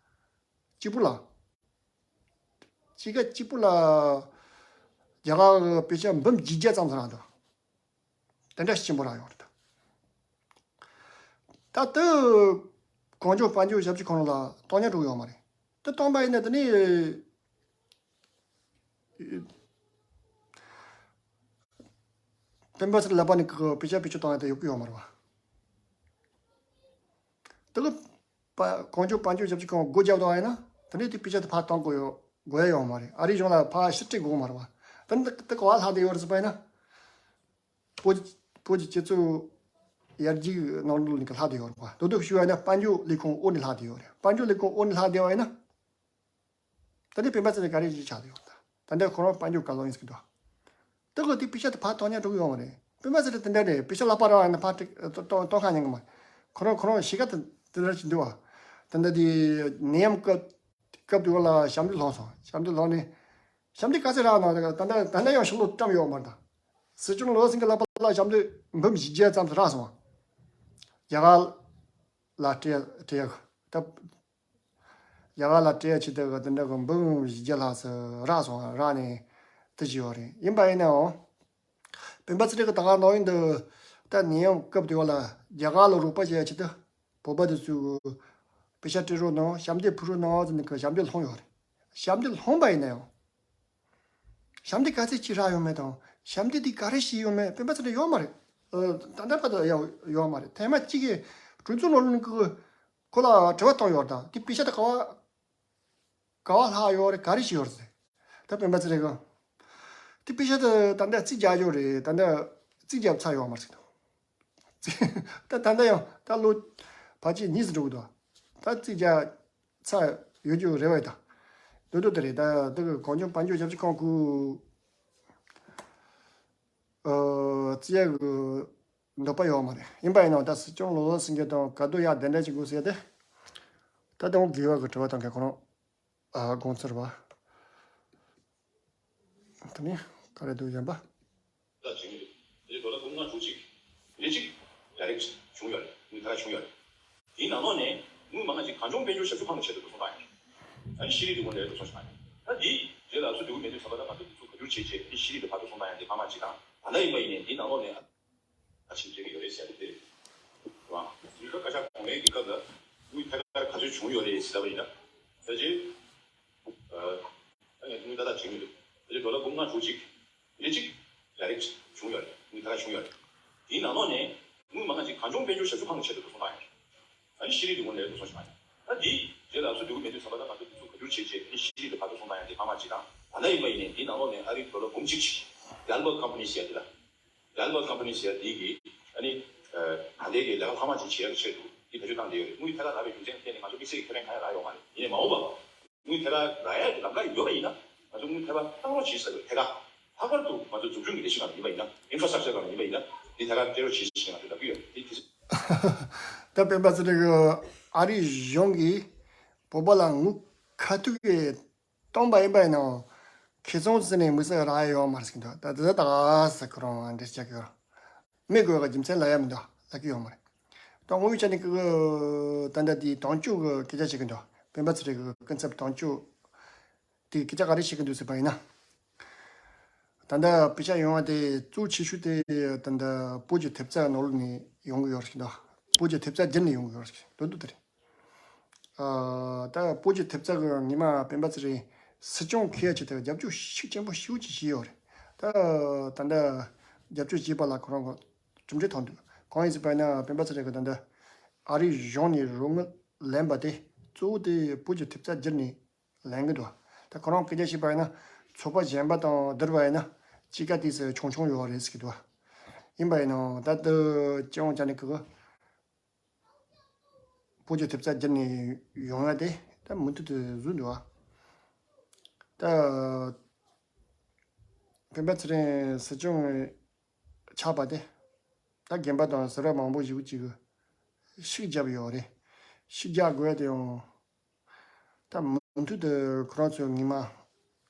གཅིག་པུ་ལ་གཅིག་ག་གཅིག་པུ་ལ་རྒྱ་གར་གི་དཔེ་ཆ་འབུམ་བཞི་བརྒྱ་ཙམ་ཞིག་རག་འདུག་དེ་འདྲ་ཞིག་ཆེན་པོ་རག་ཡོད་རེད། ད་ལྟ་གངས་ལྗོངས་དཔལ་འབྱོར་ཞབས་ཕྱི་ཁང་ལ་གཏོང་ཉན་འགྲོ་གི་ཡོད་མ་རེད། དེ་གཏོང་པ་ཡིན་ན་དེ་ནི་སྤེན་པ་ཚེ་རིང་ལག་པ་ནས་གི་དཔེ་ཆ་བེད་སྤྱོད་གཏོང་ཡ་དེ་ཡོང་གི་ཡོད་མ་རེད་བ། དེ་གི་པ་གངས་ལྗོངས་དཔལ་འབྱོར་ཞབས་ཕྱི་ཁང་སྒོ་བརྒྱབ་བཏང་བ་ཡིན་ན་དེ་ནི་དེ་དཔེ་ཆ་དེ་ཕར་གཏོང་དགོས་ཡོད་དགོས་ཡ་ཡོད་མ་རེད། ཨ་རི་གཞུང་ལ་ཕར་ཕྱིར་སྤྲད་དགོས་མ་རེད་བ། དེ་ནི་དེ་ག་བ་ལྷག་བསྡད་ཡོད་རེད་ཟེར་པ་ཡིན་ན། བོད་བོད་ཀྱི་སྤྱི་ཚོགས་ཡར་རྒྱས་ནང་ལོགས་ནས་ལྷག་བསྡད་ཡོད་རེད་པ། དོ་དོ་ཞུ་བ་ཡིན་ན་དཔལ་འབྱོར་ལས་ཁུངས་འོག་ནས་ལྷག་བསྡད་ཡོད་རེད། དཔལ་འབྱོར་ལས་ཁུངས་འོག་ནས་ལྷག་བསྡད་པ་ཡིན་ན། ད་ལྟའི་སྤེན་པ་ཚེ་རིང་ག་རེ་ཞིག་ཆགས་བསྡད་ཡོད་རེད། ད་ལྟ་ཁོ་རང་དཔལ་འབྱོར་བཀའ་བློན་ཡིན་ཟེར་གི་འདུག་དེ་གི་དེ་དཔེ་ཆ་དེ་ཕར་གཏོང་ཉན་འགྲོ་གི་ཡོད་མ་རེད། སྤེན་པ་ཚེ་རིང་དེ་འདྲ་རེད། དཔེ་ཆ་ལག་པ་རག་ཡིན་ན་ཕར་གཏོང་གཏོང་ཁ་ཉན་གི་མ་རེད། ཁོ་རང་ཁོ་རང་གཞིས་ཀ་དེ་དེ་འདྲ་ཞིག་འདུག་བ། ད་ལྟ་དེ་ནད་ཡམས་སྐབས་སྐབས་དེ་བ་ལ་ཞབས་འདེགས་སློང་སོང་། ཞབས་འདེགས་སློང་ནས། ཞབས་འདེགས་ག་ཚད་རག་ན་ད་ད་ད་ལྟ་ཡང་ཕྱི་ལོགས་བཀྲམ་ཡོད་མ་རེད་ད། སྲིད་སྐྱོང་བློ་བཟང་སེང་གེ་ལག་པ་ལ་ཞབས་འདེགས་འབུམ་བཞི་བརྒྱ་ཙམ་ཞིག་རག་སོང་། རྒྱ་གར་ལ་སྤྲད་སྤྲད་ཡག་ད། རྒྱ་གར་ལ་སྤྲད་ཡག་ཆེད་དུ་དེ་འདྲ་གི་འབུམ་བཞི་བརྒྱ་ལྷག་ཙམ་རག་སོང་། རག་ནས་དེ་བྱས་ཡོད་རེད། ཡིན་པ་ཡིན་ནའང་། སྤེན་པ་ཚེ་རིང་གི་ད་ག་ནང་ཡིན་དུ་ད་ནད་ཡམས་སྐབས་དེ་བ་ལ་རྒྱ་གར་ལ་རོགས་པ་བྱེད་ཡག་ཆེད་དུ། བོད་པ་དེ་ཚོས་དཔེ་ཆ་སྤྲད་རོགས་གནང་། ཞབས་འདེགས་ཕུལ་རོགས་གནང་ཟེར་ནས་ཀྱི་ཞབས་འདེགས་སློང་ཡོད་རེད། ཞབས་འདེགས་སློང་པ་ཡིན་ན་ཡང་། ཞབས་འདེགས་ག་ཚད་ཅིག་རག་ཡོད་མེད་དང་། ཞབས་འདེགས་འདི་ག་རེ་བྱས་ཡོད་མེད་སྤེན་པ་ཚེ་རིང་ཡོད་མ་རེད། ཨ། ད་ལྟ་བར་དུ་ཡང་ཡོད་མ་རེད། ཐེངས་མ་གཅིག་གི་གྲོས་ཚོགས་ནང་ལོགས་ནས་ཀྱི་ཁོ་ལ་དྲི་བ་བཏང་ཡོད་རེད། ད་དེ་དཔེ་ཆ་དེ་ག་བ་ག་བ་ལྷག་ཡོད་རེད། ག་རེ་བྱས་ཡོད་རེད་ཟེར། ད་སྤེན་པ་ཚེ་རིང་གིས། དེ་དཔེ་ཆ་དེ་ད་ལྟ་རྩིས་རྒྱག་རྒྱུ་རེད། ད་ལྟ་རྩིས་རྒྱག་ཚར་ཡོད་མ་རེད་ཟེར། ད་ད་ལྟ་ཡང་ད་ལོ་ཕལ་ཆེར་གཉིས་སུ་འགྲོ་གི་འདུག་ད་རྩིས་རྒྱག་ཚར་ཡོད་རྒྱུ་རེད་བས་ད། འདོད་འདོད་དེ་རེད། ད་དེ་གི་གངས་ལྗོངས་དཔལ་འབྱོར་ཞབས་ཕྱི་ཁང་གི་ཨ། རྩིས་རྒྱག་གི་འདོད་པ་ཡོད་མ་རེད། ཡིན་པ་ཡིན་ནའང་ད་སྲིད་སྐྱོང་བློ་བཟང་སེང་གེ་དང་ག་དུས་ཡག་གདན་འདྲེན་བྱེད་དགོས་ཟེར་ཏེ། ད་དེ་འོང་དགེ་བ་གི་དྲི་བ་དང་གི་ཁོ་རང་། ཨ། དགོངས་ཚུལ་བ། དེ་ནས་ག་རེ་འདུག་གཞན་པ། ད་བྱེད་ཀྱི་འདུག་དེ་ཌོ་ལར་འབུམ་ལྔ་དྲུག་ཅིག་དེ་གཅིག་ཌའི་རེག་བྱུང་ཡོད་རེད། དངུལ་ཐད་ཀར་བྱུང་ཡོད་རེད། དེའི་ནང་ལོགས་ནས་དངུལ་མང་ང་ཅིག་གངས་ལྗོངས་དཔལ་འབྱོར་ཞབས་ཞུ་ཁང་གི་ཆེད་དུ་འགྲོ་སོང་བཏང་ཡོད་རེད། ཨ་ནི་ཤེས་རིག་དེ་ངོས་ནས་འགྲོ་སོང་ཞིག་བཏང་ཡོད། ད་དེའི་རྗེས་ལ་ང་ཚོ་འདོད་ཀྱི་མེད་དུས་ཙམ་པ་ད་ང་ཚོ་དེ་ཚོ་བཀའ་བསྒྱུར་བྱས་རྗེས་ཨ་ནི་ཤེས་རིག་དེ་ཕར་འགྲོ་སོང་བཏང་ཡོད་དེ་མང་མང་ཅིག་དང་། ད་ལྟ་ཡིན་པ་ཡིན་ནའི་དེའི་ནང་ལོགས་ནས་ཨ་ཆིག་སྤྲད་ཀྱི་ཡོད་རེད་ཟེར་ཡ་དེ་རེད། རེད་བ། ཡུལ་ཤུལ་བཀའ་ཤག་གོང་མའི་གི་སྐབས་ལ་དངུལ་ཐད་ཀར་ག་ཚོད་བྱུང་ཡོད་རེད་ཟེར་བ་ཡིན་ན། ད་ཅི། ཨ། ད་ངས་དངུལ་ཏག་ཏག་བྱུང་མི་འདུག་ད་ཅི་ཌོ་ལར་འབུམ་ལྔ་དྲུག་ཅིག་དེ་གཅིག་ཌའི་རེག་བྱུང་ཡོད་རེད། དངུལ་ཐད་ཀར་བྱུང་ཡོད་རེད། དེའི་ནང་ལོགས་ནས་དངུལ་མང་ང་ཅིག་གངས་ལྗོངས་དཔལ་འབྱོར་ཞབས་ཞུ་ཁང་གི་ཆེད་དུ་འགྲོ་སོང་བཏང་ཡོད་རེད། ཨ་ནི་ཤེས་རིག་དེ་ངོས་ནས་འགྲོ་སོང་ཞིག་མ་རེད། ད་དེའི་རྗེས་ལ་ང་ཚོ་འདོད་ཀྱི་མེད་དུས་ཙམ་པ་ད་ང་ཚོ་དེ་ཚོ་བཀའ་བསྒྱུར་བྱས་རྗེས་ཨ་ནི་ཤེས་རིག་དེ་ཕར་འགྲོ་སོང་བཏང་ཡོད་དེ་མང་མང་ཅིག་དང་། ད་ལྟ་ཡིན་པ་ཡིན་ནའི་དེའི་ནང་ལོགས་ནས་ཨ་རིའི་ཌོ་ལར་འབུམ་གཅིག་ཅིག་ཌེལ་བར་ཀམ་པ་ནི་ཟེར་ཡ་དེ་ལ། ཌེལ་བར་ཀམ་པ་ནི་ཟེར་ཡ་དེ་གིས་ཨ་ནི། ཨ། ད་ལྟའི་གི་ལས་ཀ་ལྷག་མ་ཅིག་བྱེད་ཡག་གི་ཆེད་དུ་དེ་བེད་སྤྱོད་བཏང་བསྡད་ཡོད་རེད། དངུལ་ཐད་ཀར་རག་པའི་རྒྱུ་མཚན་ཐད་ནས་ང་ཚོ་དམིགས་བསལ་གྱི་ཁེ་ཕན་གང་ཡང་རག་ཡོད་མ་རེད། ཡིན་ནའི་མ་འོངས་པ་དངུལ་ཐད་ཀར་རག་ཡག་གི་ལམ་ཁ་ཡོད་པ་ཡིན་ན་ང་ཚོ་དངུལ་ཐད་ཀར་བཏང་རོགས་བྱེད་ཟེར་བའི་ཐད་ཀར་ལྷག་པར་དུ་ང་ཚོ་འཛུགས་སྐྲུན་གྱི་ལས་གཞི་ནང་ལ་ཡིན་པ་ཡིན་ན། ཨིན་ཕ་ར་སི་ཊག་ཅར་ནང་ལ་ཡིན་པ་ཡིན་ན་དེ་ཐད་ཀར་སྤྲད་རོགས་བྱེད་ཟེར་ང་ཚོས་ལབ་ཀྱི་ཡོད་རེད། དེ་དེ། ད་སྤེན་པ་ཚེ་རིང་གིས་ཨ་རིའི་གཞུང་གིས་བོད་པ་ལ་དངུལ་ཁ་ཐུག་གིས་གཏོང་པ་ཡིན་པ་ཡིན་ནའང་ ཁེ་བཟང་ཟེར་ནས་དམིགས་བསལ་རག་ཡ་ཡོད་མ་རེད་ཟེར་གྱི་འདུག་ད་དེ་ད་ག་ཟེར་ཁོ་རང་འདྲི་བྱ་གི་ཡོད། མི་དགོས་པའི་རྒྱུ་མཚན་ལབ་ཡ་མི་འདུག་ལབ་ཀྱི་ཡོད་མ་རེད། ད་དངོས་ཡོད་ཆ་ནས་ཀྱི་ད་ལྟ་དེའི་དོན་གཅོད་ཀྱི་སྐད་ཆ་བྱེད་ཀྱི་འདུག་སྤེན་པ་ཚེ་རིང་གི་སྐུ་ཚབ་དོན་གཅོད་དེ་སྐད་ཆ་ག་རེ་བཤད་ཀྱི་འདུག་ཟེར་བ་ཡིན་ན། ད་ལྟ་དཔེ་ཆ་ཡོང་བ་དེ་གཙོ་ཆེ་ཤོས་དེ་ད་ལྟ་བོད་ཀྱི་ཐེབས་རྩ་ནང་ལོགས་ནས་ཡོང་གི་ཡོད་རེད་ཟེར་གྱི་འདུག་བོད་ཀྱི་ཐེབས་རྩ་བརྒྱུད་ནས་ཡོང་གི་ཡོད་རེད་ཟེར་གྱི་འདུག་ད་བོད་ཀྱི་ཐེབས་རྩ་གི་ཉི་མ་སྤེན་པ་ཚེ་རིང་སྲིད་སྐྱོང་འཁེལ་ཡ་ཆེད་དུ་རྒྱབ་སྐྱོར་ཤུགས་ཆེན་པོ་ཞེ་པོ་ཅིག་བྱས་ཡོད་རེད། ད་ད་ལྟ་རྒྱབ་སྐྱོར་བྱས་པ་ལ་ཁོ་རང་གི་གྲུབ་འབྲས་ཐོན་འདུག་གང་ཡིན་ཟེར་བ་ཡིན་ན་སྤེན་པ་ཚེ་རིང་གིས་ད་ལྟ་ཨ་རིའི་གཞུང་ནས་རོགས་དངུལ་ལེན་པ་དེ་གཙོ་བོ་དེ་བོད་ཀྱི་ཐེབས་རྩ་བརྒྱུད་ནས་ལེན་གི་འདུག་ད་ཁོ་རང་སྐད་ཆ་བཤད་པ་ཡིན་ན་ཚོགས་པ་གཞན་པ་དང་བསྡུར་བ་ཡིན་ན་སྐྱེད་ཀ་ཏོག་ཙམ་ཆུང་ཆུང་ཡོད་རེད་ཟེར་གི་འདུག་ཡིན་པ་ཡིན་ནའང་ད་ལྟ་སྤྱི་ཡོངས་ཆ་ནས་ཀྱི་བོད་ཀྱི་ཐེབས་རྩ་བརྒྱུད་ནས་ཡོང་ཡ་དེ་ད་མུ་མཐུད་དུ་བཟོས་འདུག་ད་སྤེན་པ་ཚེ་རིང་སྲིད་སྐྱོང་ཆགས་པ་དེ་ད་རྒན་པ་དང་ཟུར་པ་མང་པོ་ཞིག་ཅིག་གིས་ཤུགས་བརྒྱབ་ཡོད་རེད། ཤུགས་རྒྱག་དགོས་ཡ་དེ་ཡང་ད་མུ་མཐུད་དུ་ཁོ་རང་ཚོའི་ངོ་མ་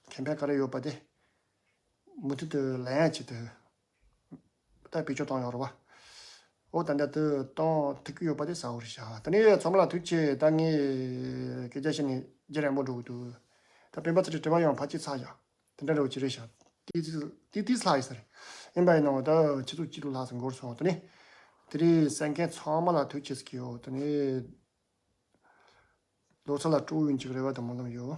ཁེ་ཕན་ག་རེ་ཡོད་པ་དེ་མུ་མཐུད་དུ་ལེན་ཡ་ཆེད་དུ་ད་བེད་སྤྱོད་བཏང་ཡོད་རེད་བ། འོ་ད་ལྟ་དུ་གཏོང་ཐུབ་ཀྱི་ཡོད་པ་དེ་གསལ་བོ་རེད་ཤག་ད་ནི་ཚང་མ་ལ་ཐུགས་རྗེ་ཆེ། ད་ངས་སྐད་ཆ་བཤད་ནས་རྒྱུན་རིང་པོ་འགྲོ་གི་འདུག་ད་སྤེན་པ་ཚེ་རིང་དྲི་བ་ཡང་ཕལ་ཆེར་ཚར་བཞག་དེ་འདྲ་འདྲ་བོ་ཅིག་རེད་ཤག་ཏི་ཏི་ཏི་ཏི་ལྷག་ཡོད་ས་རེད། ཡིན་པ་ཡིན་ནའང་ད་ཆུ་ཚོད་གཅིག་ལྷག་ཙམ་འགོར་སོང་། ད་ནི་དེ་རིང་གསན་མཁན་ཚང་མ་ལ་ཐུགས་རྗེ་ཆེ་ཟེར་གྱི་ཡོད། ད་ནི་ལོ་གསར་ལ་སྤྲོ་པོ་ཡིན་གྱི་རེ་བ་དང་སྨོན་ལམ་ཡོད།